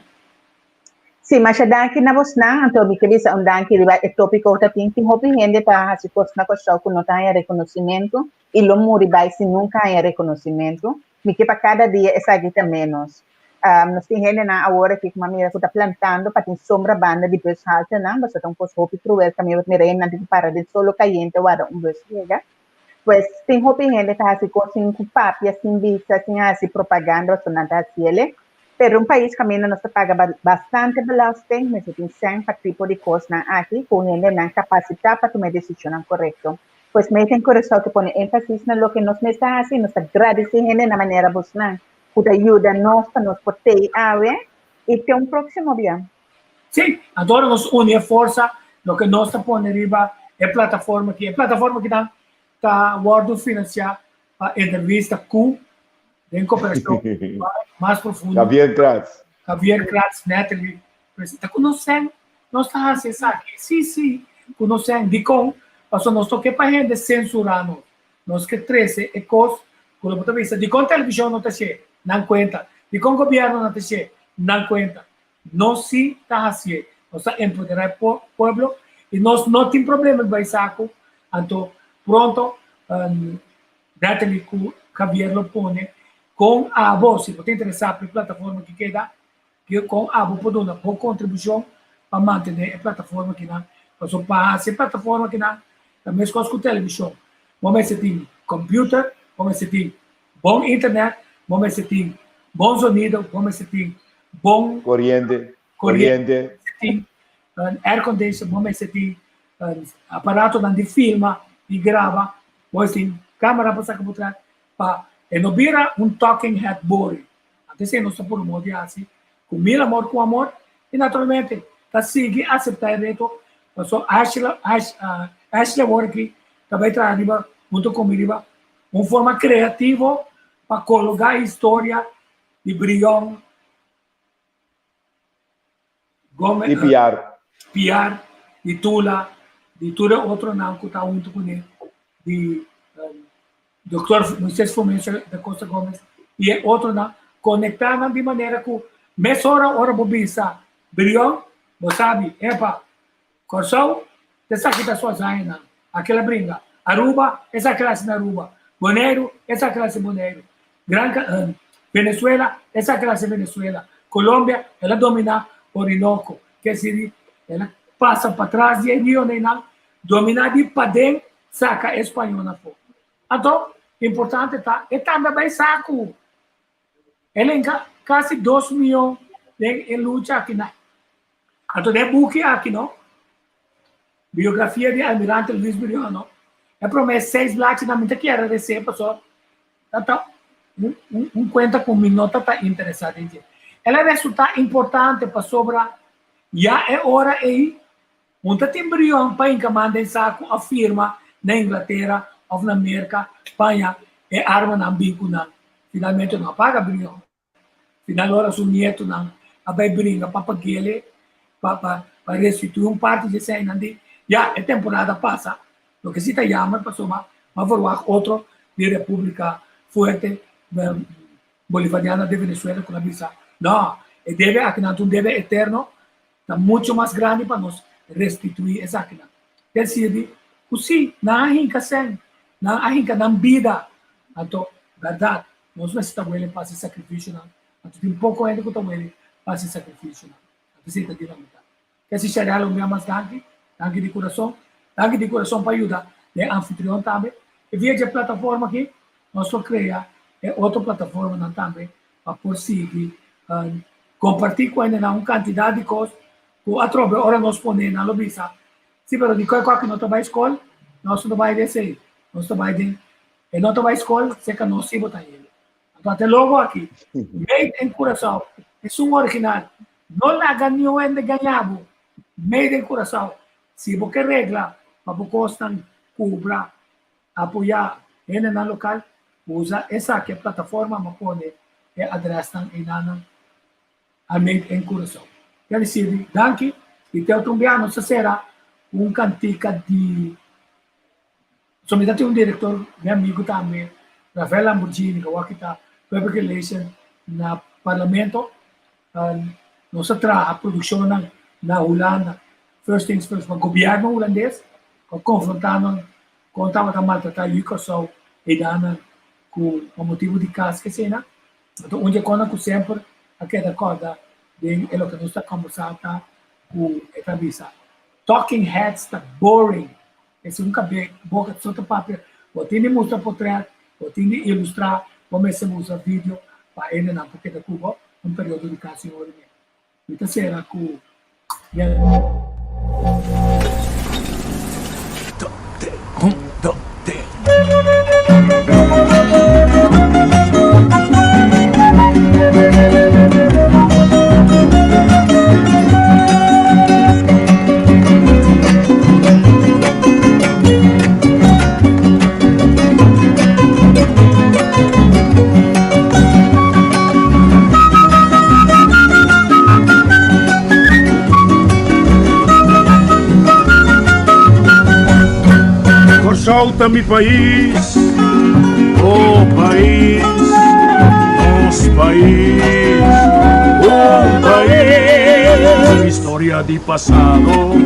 Sí, masha danki na bosnan, anto mi ke bisa un danki riba e tópiko ku ta tin. Tin hopi hende ta hasi kos na Kòrsou ku no ta haña rekonosimentu i lo muri bai si nunka haña rekonosimentu. Mi ke pa kada dia esaki ta ménos. Nos tin hendenan awor aki ku mi a mira ku ta plantando pa tin sombra banda di bushaltenan, pasobra ta un kos hopi kruel kaminda bo ta mira hendenan tin ku para den solo kayente warda un bus yega. Pues tin hopi hende ta hasi kos sin ku papia, sin bisa, sin hasi propaganda pasobra nan ta hasi ele. Pero un pais kaminda nos ta paga bastante belasting, mester tin sèn pa tipo di kosnan aki ku hendenan kapasitá pa tuma e desishonnan korekto. Pues Made in Curaçao ke pone énfasis na loke nos mes ta hasi i nos ta gradisí hende na manera bosnan ku ta yuda nos pa nos por tei awe i te un próksimo bia. Sí, anto ora nos uni e forsa, loke nos ta pone riba e plataforma aki, e plataforma akinan ta wòrdu finansiá pa entrevista ku den koperashon mas profundo. Javier Kratz. Javier Kratz, Natalie, ta ku nos sèn nos ta hasi esaki. Sí, sí, ku nos sèn. Dikon? Pasobra nos no ke pa hende sensurá nos. Nos ke trese e kos ku lo bo ta bisa, dikon televishon no ta hasié? Nan kuenta. Dikon gobièrnu no ta hasié? Nan kuenta. Nos sí ta hasié. Nos ta empoderá e pueblo i nos no tin problema di bai saku. Anto pronto Natalie ku Javier lo pone kon abo, si bo ta interesá pa e plataforma ki keda, kon abo por duna bo kontribushon pa mantené e plataforma kinan. Pasobra pa hasi e plataforma kinan ta meskos ku televishon. Bo mester tin computer, bo mester tin bon internet, bo mester tin bon zonido, bo mester tin bon Koriente, koriente, koriente. bo mester tin air condition, bo mester tin aparatonan di filma i graba, bo mester tin camera pa saka bo tras pa e no bira un talking head bori. Anto esei nos ta promote di hasi ku mil amor ku amor i naturalmente ta sigui aseptá e reto pasobra Ashley Ashley awor aki ta bai traha riba hunto ku mi riba un forma kreativo pa kologá historia di Brion Gomez, Di Piar. Piar, di Tula, di tur e otronan ku ta huntu kuné, di Doktor Moises Fomencio da Costa Gomez i e otronan, konektá nan di manera ku mesora ora bo bisa Brion, bo sabi, epa, Kòrsou, esaki ta su hazañanan, akela bringa, Aruba, esaki a hasi na Aruba, Boneiru, esaki a hasi Boneiru, Gran Venezuela, esaki a hasi Venezuela, Colombia, el a dominá Orinoco, ke siri el a pasa patras di e rionan, dominá di paden, saka e spañolnan afó. Anto, importante ta, e tambe a bai saku. El enka kasi dos miyon den e lucha aki na. Anto den e buki aki no, Biografia di Almirante Luis Brion no, e prome seis blachinan mi ta kier a resé paso ta ta un un kuenta ku mi no ta ta interesá den dje. El a resultá importante pasobra ya e ora ei Un ta tin Brion pa hinka man den saku of firma na Inglatera of na Merka paña e armanan bin ku nan. Finalmente no a paga Brion. Final ora su nietonan a bai bringa pa pagele pa pa pa restitui un parti di eseinan di ya e temporada pasa. Loke si ta yamer pasobra m'a verwagt otro di Republica Fuerte Bolivariana de Venezuela ku na bisa no e debe akinan ta un debe eterno Ta mucho mas grandi pa nos restituí esakinan. Kel sirbi ku sí, nan a hinka sèn, nan a hinka nan bida. Anto, bèrdat, nos mester ta wele pa hasi sakrifisionan. Anto tin poko hende ku ta wele pa hasi sakrifisionan. Anto esei ta di lamentá. Kel si Shariah un bia mas danki, danki di kurason. Danki di kurason pa yuda den anfitrion tambe. E via dje plataforma aki, nos lo krea e otro plataformanan tambe pa por sigui Comparti cu hendenan un cantidad di cos cu atrobe ora nos pone nan lo bisa, si pero di koe aki no ta bay scol, nos no ta bay den esey, nos ta bay den e no ta bay scol seca nos si bo ta yega. Anto ata e logo aki, Made in Curaçao, esun original, no laga niun hende gaña bo, Made in Curaçao, si bo ke regla pa bo cosnan cubra, apoya hendenan local, Usa esaki e plataforma ma pone e adresnan einanan a Made in Curaçao. Kel sirbi danki i te otro bia nos ta sera ku un kantika di So mi ta tin un direktor mi amigu tambe Rafael Lamborghini ku awor ta Public Relation na Parlamento. Nos a traha produkshonnan na Hulanda first things first pa gobièrnu hulandes ku a konfrontá nan Kon tabata maltratá yu Kòrsou eidanan ku pa motibu di kas ke esena. Anto un dje kònan ku semper a keda kòrda den e loke nos ta kòmbersá ta ku e ta bisa, Talking heads ta boring. Esei un kabé boka so ta papia. Bo tin di mustra potret, bo tin di ilustrá, bo mester mustra video pa hendenan por keda ku bo un periodo di kasi un ora i mei. Mi ta sera ku Kòrsou ta mi pais, oh pais, nos pais, un pais. Historia di pasado,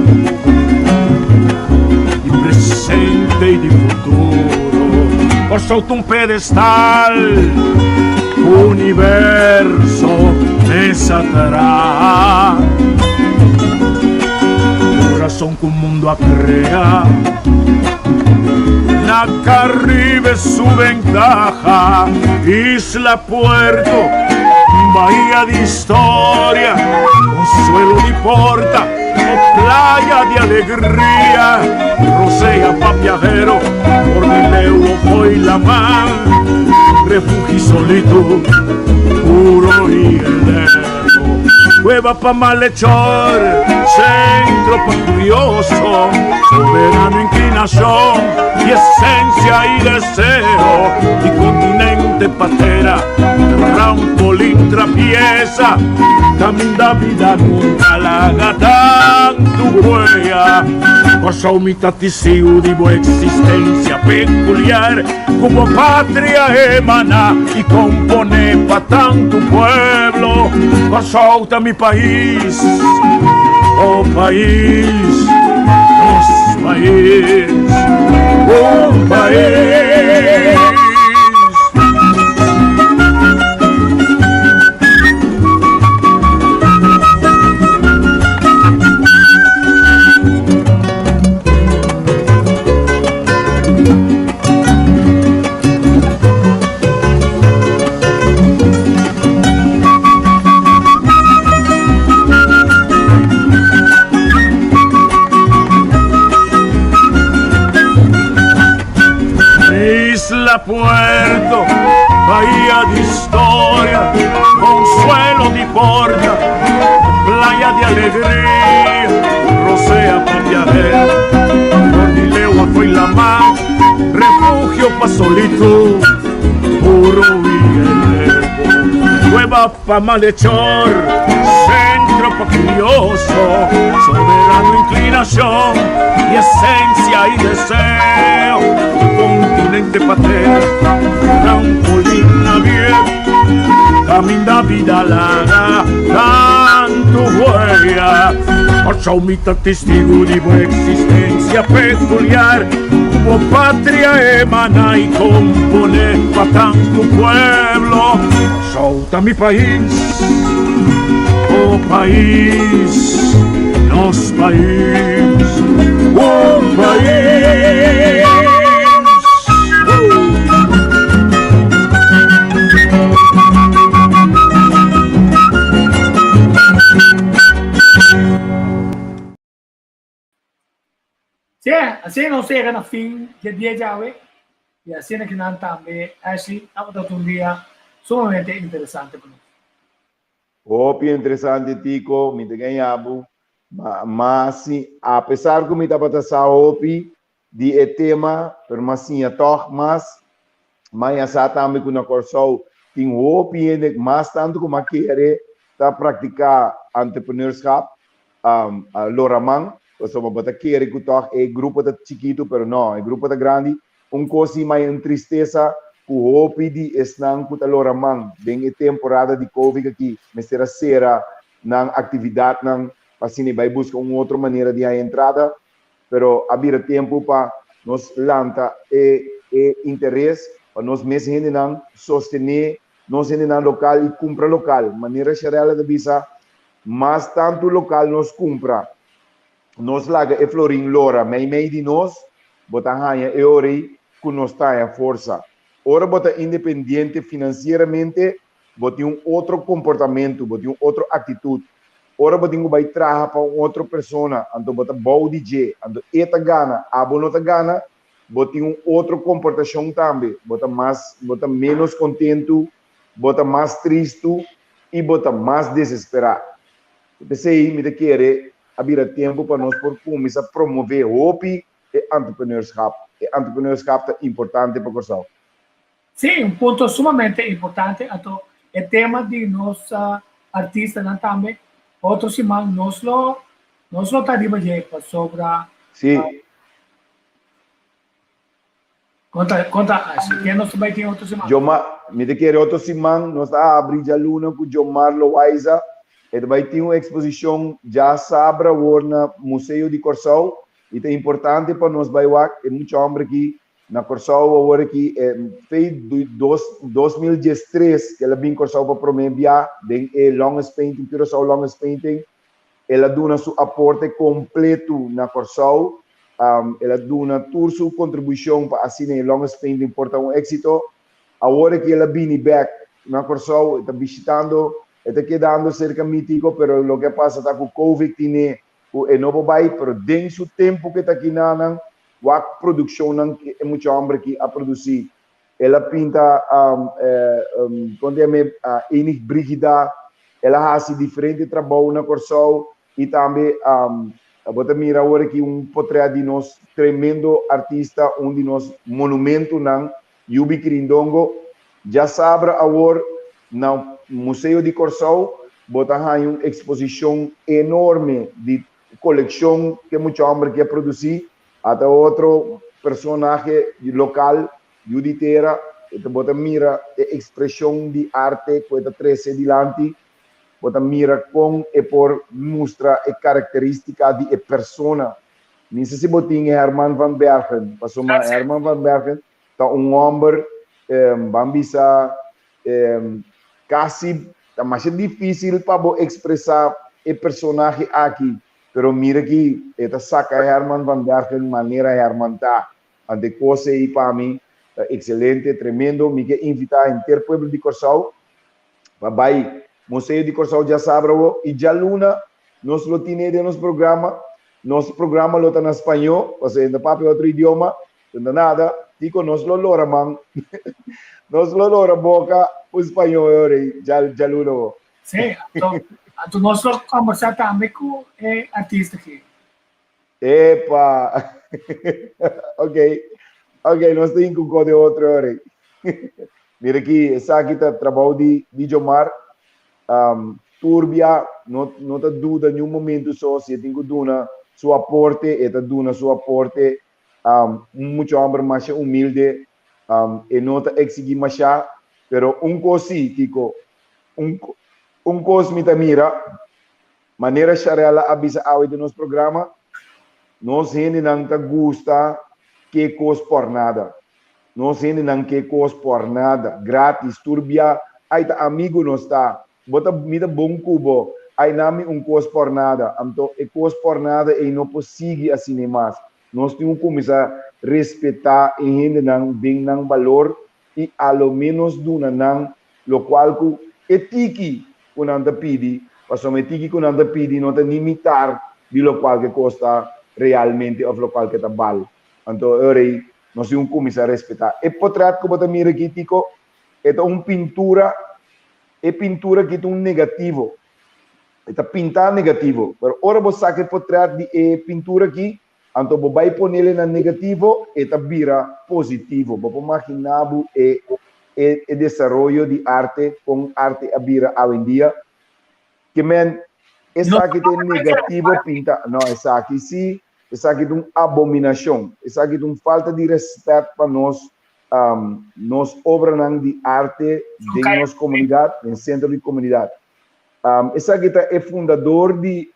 di presente y di futuro. Kòrsou ta un pedestal, universo mesa traha. Kurason ku mundu a krea, na Karibe su bentaha. Isla Puerto, bahia di historia, consuelo di porta o playa di alegria. Rosea pa viajero, por di leu o fo'i laman, refugio solitud, puro y eterno. Cueva pa malhechor, centro pa curioso, soberano inclinación y esencia y deseo, y continente patera, trampolín trapieza, caminda vida nunca laga tantu huella. Kòrsou mi ta tisiu di bo existencia peculiar, ku bo patria emana y compone pa tantu pueblo. Kòrsou ta mi pais, oh pais, nos pais, un pais. Isla Puerto, bahía de historia, consuelo di porta, playa de alegría, rosea pa viajero, por di lewa fo'i lamá, refugio pa solitud, puro y eterno, cueva pa malhechor, centro pa curioso, soberano inclinación y esencia y deseo, continente patera, trampolín navier, Caminda vida laga tantu huella. Kòrsou mi ta testigu di bo existencia peculiar, ku bo patria emana i kompone pa tantu pueblo. Kòrsou ta mi pais, oh pais, nos pais, un pais. Sí, asina nos yega na fin dje dia djawe i asina ki nan tambe Ashley tabata un dia sumamente interesante pa nos. Hopi interesante Tico, mi ta gaña bo, ma ma si apesar ku mi tabata sa hopi di e tema, pero m'a siña tòg mas. Maña sa tambe ku na Kòrsou tin hopi hende mas tantu ku m'a kere ta praktiká entrepreneurschap, lora man, pasobra bo ta kere ku tòg e grupo ta chikitu, pero no, e grupo ta grandi. Un kos si maña un tristesa ku hopi di esnan ku ta lora man den e temporada di covid aki mester a sera nan aktividatnan pa asina e bai buska un otro manera di haña entrada. Pero a bira tempu pa nos lanta e e interes pa nos mes hendenan sostené nos hendenan lokal i kumpra lokal. Manera Sharella ta bisa, mas tantu lokal nos kumpra, nos laga e florin lora meimei di nos, bo ta haña e ora ei. ku nos ta haña forsa. Ora bo ta independiente finansieramente, bo tin un otro komportamentu, bo tin un otro aktitut. Ora bo tin ku bai traha pa un otro persona, anto bo ta bou di dje, anto e ta gana, abo no ta gana, bo tin un otro komportashon tambe, bo ta mas, bo ta ménos kontentu, bo ta mas tristu i bo ta mas desesperá. P'esei mi ta kere a bira tempu pa nos por kuminsá promové hopi e entrepreneurschap. E entrepreneurschap ta importante pa Kòrsou. Sí, un punto sumamente importante. Anto e tema di nos artistanan tambe, otro siman nos lo nos lo ta riba dje pasobra Sí. Konta, konta Ashley, ken nos ta bai tin otro siman? Jomar, mi ta kere otro siman nos ta habri djaluna ku Jomar Loaiza. E ta bai tin un eksposishon djasabra awor na Museo di Kòrsou i ta importante pa nos bai wak e mucha hòmber aki na Kòrsou awor aki e fei dos 2013 ku el a bin Kòrsou pa promé bia den e Longest Painting, Curaçao Longest Painting. El a duna su aporte kompletu na Kòrsou. El a duna tur su kontribushon pa asina e Longest Painting por ta un éksito. Awor aki el a bini bèk na Kòrsou, e ta bishitando, e ta kedando serka Mítico, pero loke a pasa ta ku Covid tine ku e no por bai, pero den su tempu ku e ta aki nanan, wak produkshonnan ku e mucha hòmber aki a produsí. El a pinta, kon ta yam'é, Enig Brigida, el a hasi diferente trabou na Kòrsou i tambe bo ta mira awor aki un potrèt di nos tremendo artista, un di nos monumentonan, Yubi Kirindongo. Djasabra awor na Museo di Kòrsou bo ta haña un eksposishon enorme di kolekshon ku e mucha hòmber aki a produsí. Ata otro personahe lokal, yu di tera, e ta bo ta mira e ekspreshon di arte ku e ta trese dilanti, bo ta mira kon e por mustra e karakterístika di e persona. Mi sa si bo tin e Herman van Bergen, pasobra Herman van Bergen ta un hòmber, ban bisa, kasi ta masha difísil pa bo ekspresá e personahe aki. Pero mira ki e ta saca Herman van Bergen manera Herman ta. Ante e cos ey pa mi ta excelente, tremendo. Mi ke invita henter pueblo di Corsou pa bay Museo di Corsou djasabra awo y djaluna nos lo tine den nos programa. Nos programa lo ta na spañó, pasobra e no ta papia otro idioma. No ta nada, Tico nos lo lora man. Nos lo lora boca cu spañó e ora ey djaluna awo. Sí, anto, anto nos lo conversa tambe cu e artista aki. Epa! Ok, ok, nos tin cu code otro ora. Mira aki, esaki ta trabou di, di Jomar. Um, turbia, no, no ta duda ni un momento so, si e tin cu duna su aporte, e ta duna su aporte. Um, un mucha homber masha humilde, um, e no ta exigi masha, pero un cos si, Tico, Un un kos mi ta mira, manera Sharella a bisa awe den nos programa, nos hendenan ta gusta ke kos por nada. Nos hendenan ke kos por nada, gratis, tur bia, ay ta amigu nos ta, bo ta mi ta bon ku bo, ay na mi un kos por nada. Anto e kos por nada ei no por sigui asina mas. Nos tin ku kuminsá respetá e hendenan den nan balor i a lo ménos duna nan lokual ku e tiki ku nan ta pidi, pasobra e tiki ku nan ta pidi no ta ni mitar di lokual ke kosta realmente òf lokual ke ta bal. Anto e ora ei nos tin ku kuminsá respetá. E potrèt ku bo ta mira aki, Tico, e ta un pintura, e pintura aki ta un negativo, e ta pintá negativo, pero ora bo saka e potrèt di e pintura aki, Anto bo bai ponele na negativo, e ta bira positivo. Bo por magina bo e e e desaroyo di arte, kon arte a bira awendia. Ke men, esaki ta e negativo pinta. No, esaki si, esaki ta un abominashon. Esaki ta un falta di respet pa nos nos obranan di arte den nos komunidat, den sentro di komunidat. Esaki ta e fundador di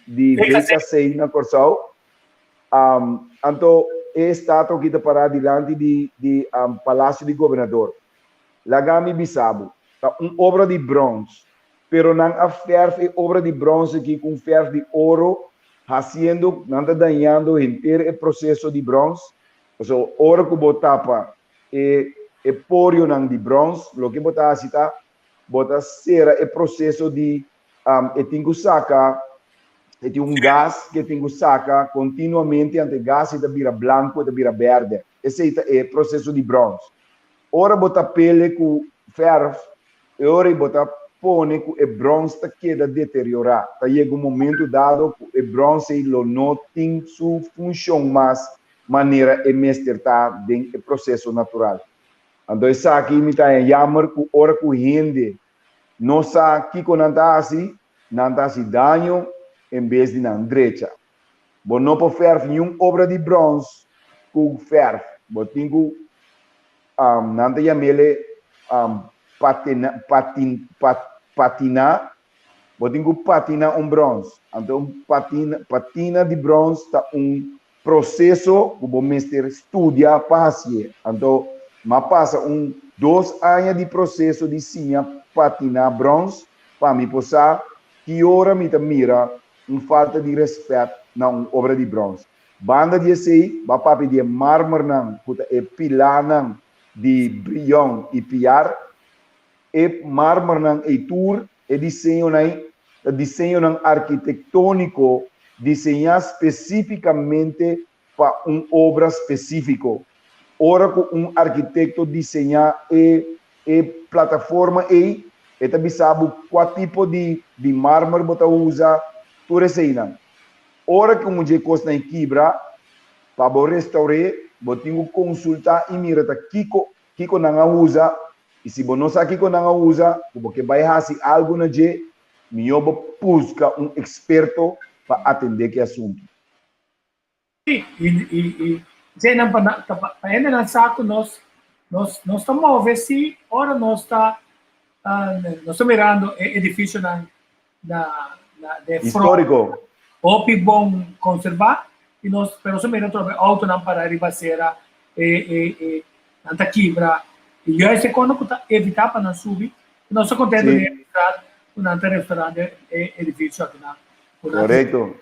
di VKC na Kòrsou. Anto e estatua aki ta pará dilanti di di Palasio di Gobernador. Laga mi bisa bo, ta un obra di brons, pero nan a fèrf e obra di brons aki ku un fèrf di oro, hasiendo nan ta dañando henter e proseso di brons. Pasobra ora ku bo tapa e e porionan di bròns, loke bo ta hasi ta bo ta sera e proseso di e tin ku saka e tin un gas ku e tin ku saka kontinuamente anto e gas ei ta bira blanku e ta bira bèrdè. Esei ta e proseso di bròns. Ora bo ta pele ku fèrf, e ora ei bo ta pone ku e bròns ta keda deteriorá. Ta yega un momentu dado ku e bròns ei lo no tin su funshon mas manera e mester ta den e proseso natural. Anto esaki mi ta haña yammer ku ora ku hende no sa kiko nan ta hasi, nan ta hasi daño en bes di nan drecha. Bo no por fèrf niun obra di bròns ku fèrf. Bo tin ku, nan ta yam'ele patina, patiná. Bo tin ku patiná un bròns. Anto un patina, patina di bròns ta un proseso ku bo mester studia pa hasié. Anto m'a pasa un dos aña di proseso di siña patiná bròns pa mi por sa ki ora mi ta mira un falta di rèspèt na un obra di bròns. Banda di esei, bo a papia di e marmernan ku ta e pilánan di Brion i Piar. E marmernan ei tur, e diseñonan ei, ta diseñonan arkitektóniko diseñá spesífikamente pa un obra spesífiko. Ora ku un arkitekto diseñá e e plataforma ei, e ta bisa bo kua tipo di di marmer bo ta usa, tur eseinan. Ora ku un dje kosnan ei kibra, pa bo restour'é, bo tin ku konsultá i mira ta kiko kiko nan a usa, i si bo no sa kiko nan a usa, ku bo ke bai hasi algu na dje, mihó bo buska un eksperto pa atendé ku e asuntu. Sí, i i i eseinan pa nan ta pa hendenan sa ku nos nos nos ta move sí ora nos ta nos ta mirando e edifisionan na na den front Históriko. hopi bon konservá i nos pero nos ta mira atrobe outonan pará riba sera e e e nan ta kibra i juist e kono ku ta evitá pa nan subi i nos ta kontento Sí. den e ku nan ta restaurando e edifisio akinan. Korekto.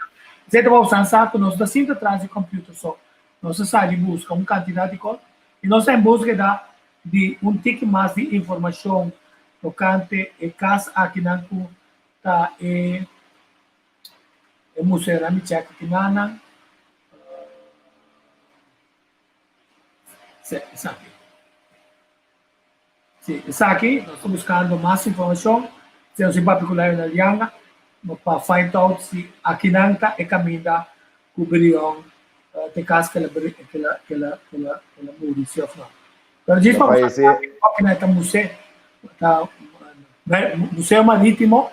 Esei ta pa sa ku nos ta sinta tras di computer so. Nos ta sali buska un kantidat di kos i nos ta en búskeda di un tiki mas di informashon tokante e kas akinan ku ta e e museonan. Mi chèk akinanan. Esaki. Sí, esaki, nos ta buskando mas informashon, si nos tin papia ku Lionel Yanga, pa find out si akinan ta e kaminda ku Brion te kas ku el a ku el a ku el a ku el a muri si òf no. Pero djis pa Ta sa akinan ta museo, ta museo marítimo,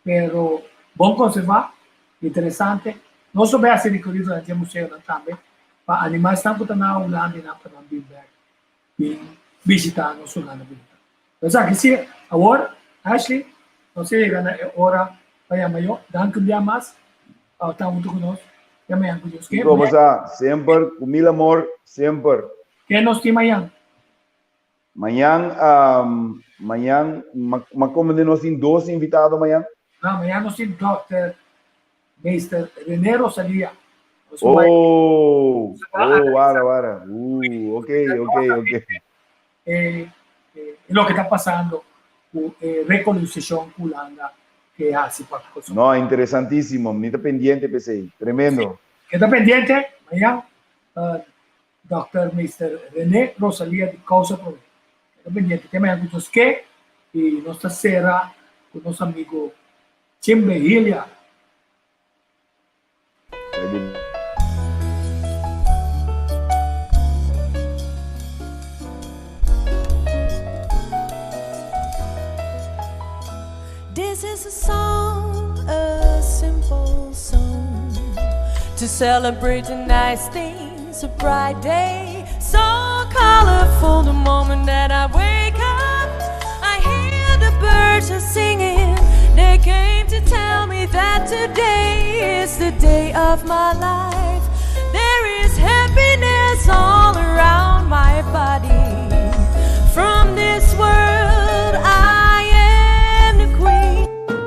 pero bon konservá, interesante. Nos lo bai hasi rekorido na dje museonan tambe pa animá esnan ku ta na Hulanda i nan pa nan bin bèk. bin bishita nos Hulanda bunita. Esaki si, awor Ashley, nos a yega na e ora pa yama yo. Danki un bia mas pa ta huntu ku nos. Te mañan ku Dios ke. Kiko bo sa? Semper, ku mil amor, semper. Ke nos tin mañan? Mañan, mañan, ma komende nos tin dos invitado mañan? No, mañan nos tin Dòkter Meester René Rosalia. Oh, oh, wara, wara. Ok, ok, ok. Eh, eh, loke ta pasando ku e rekolonisacion ku Hulanda ke hasi pa Kòrsou. No, interesantísimo. Mi ta pendiente p'esei. Tremendo. Sí. Keda pendiente, mañan uh, Dòkter Meester René Rosalia di Kousa Promé. Keda pendiente. Te mañan ku Dios ke i nos ta sera ku nos amigo Jim Behilia. This is a song, a simple song To celebrate the nice things, a bright day So colorful the moment that I wake up I hear the birds are singing They came to tell me that today is the day of my life There is happiness all around my body From this world.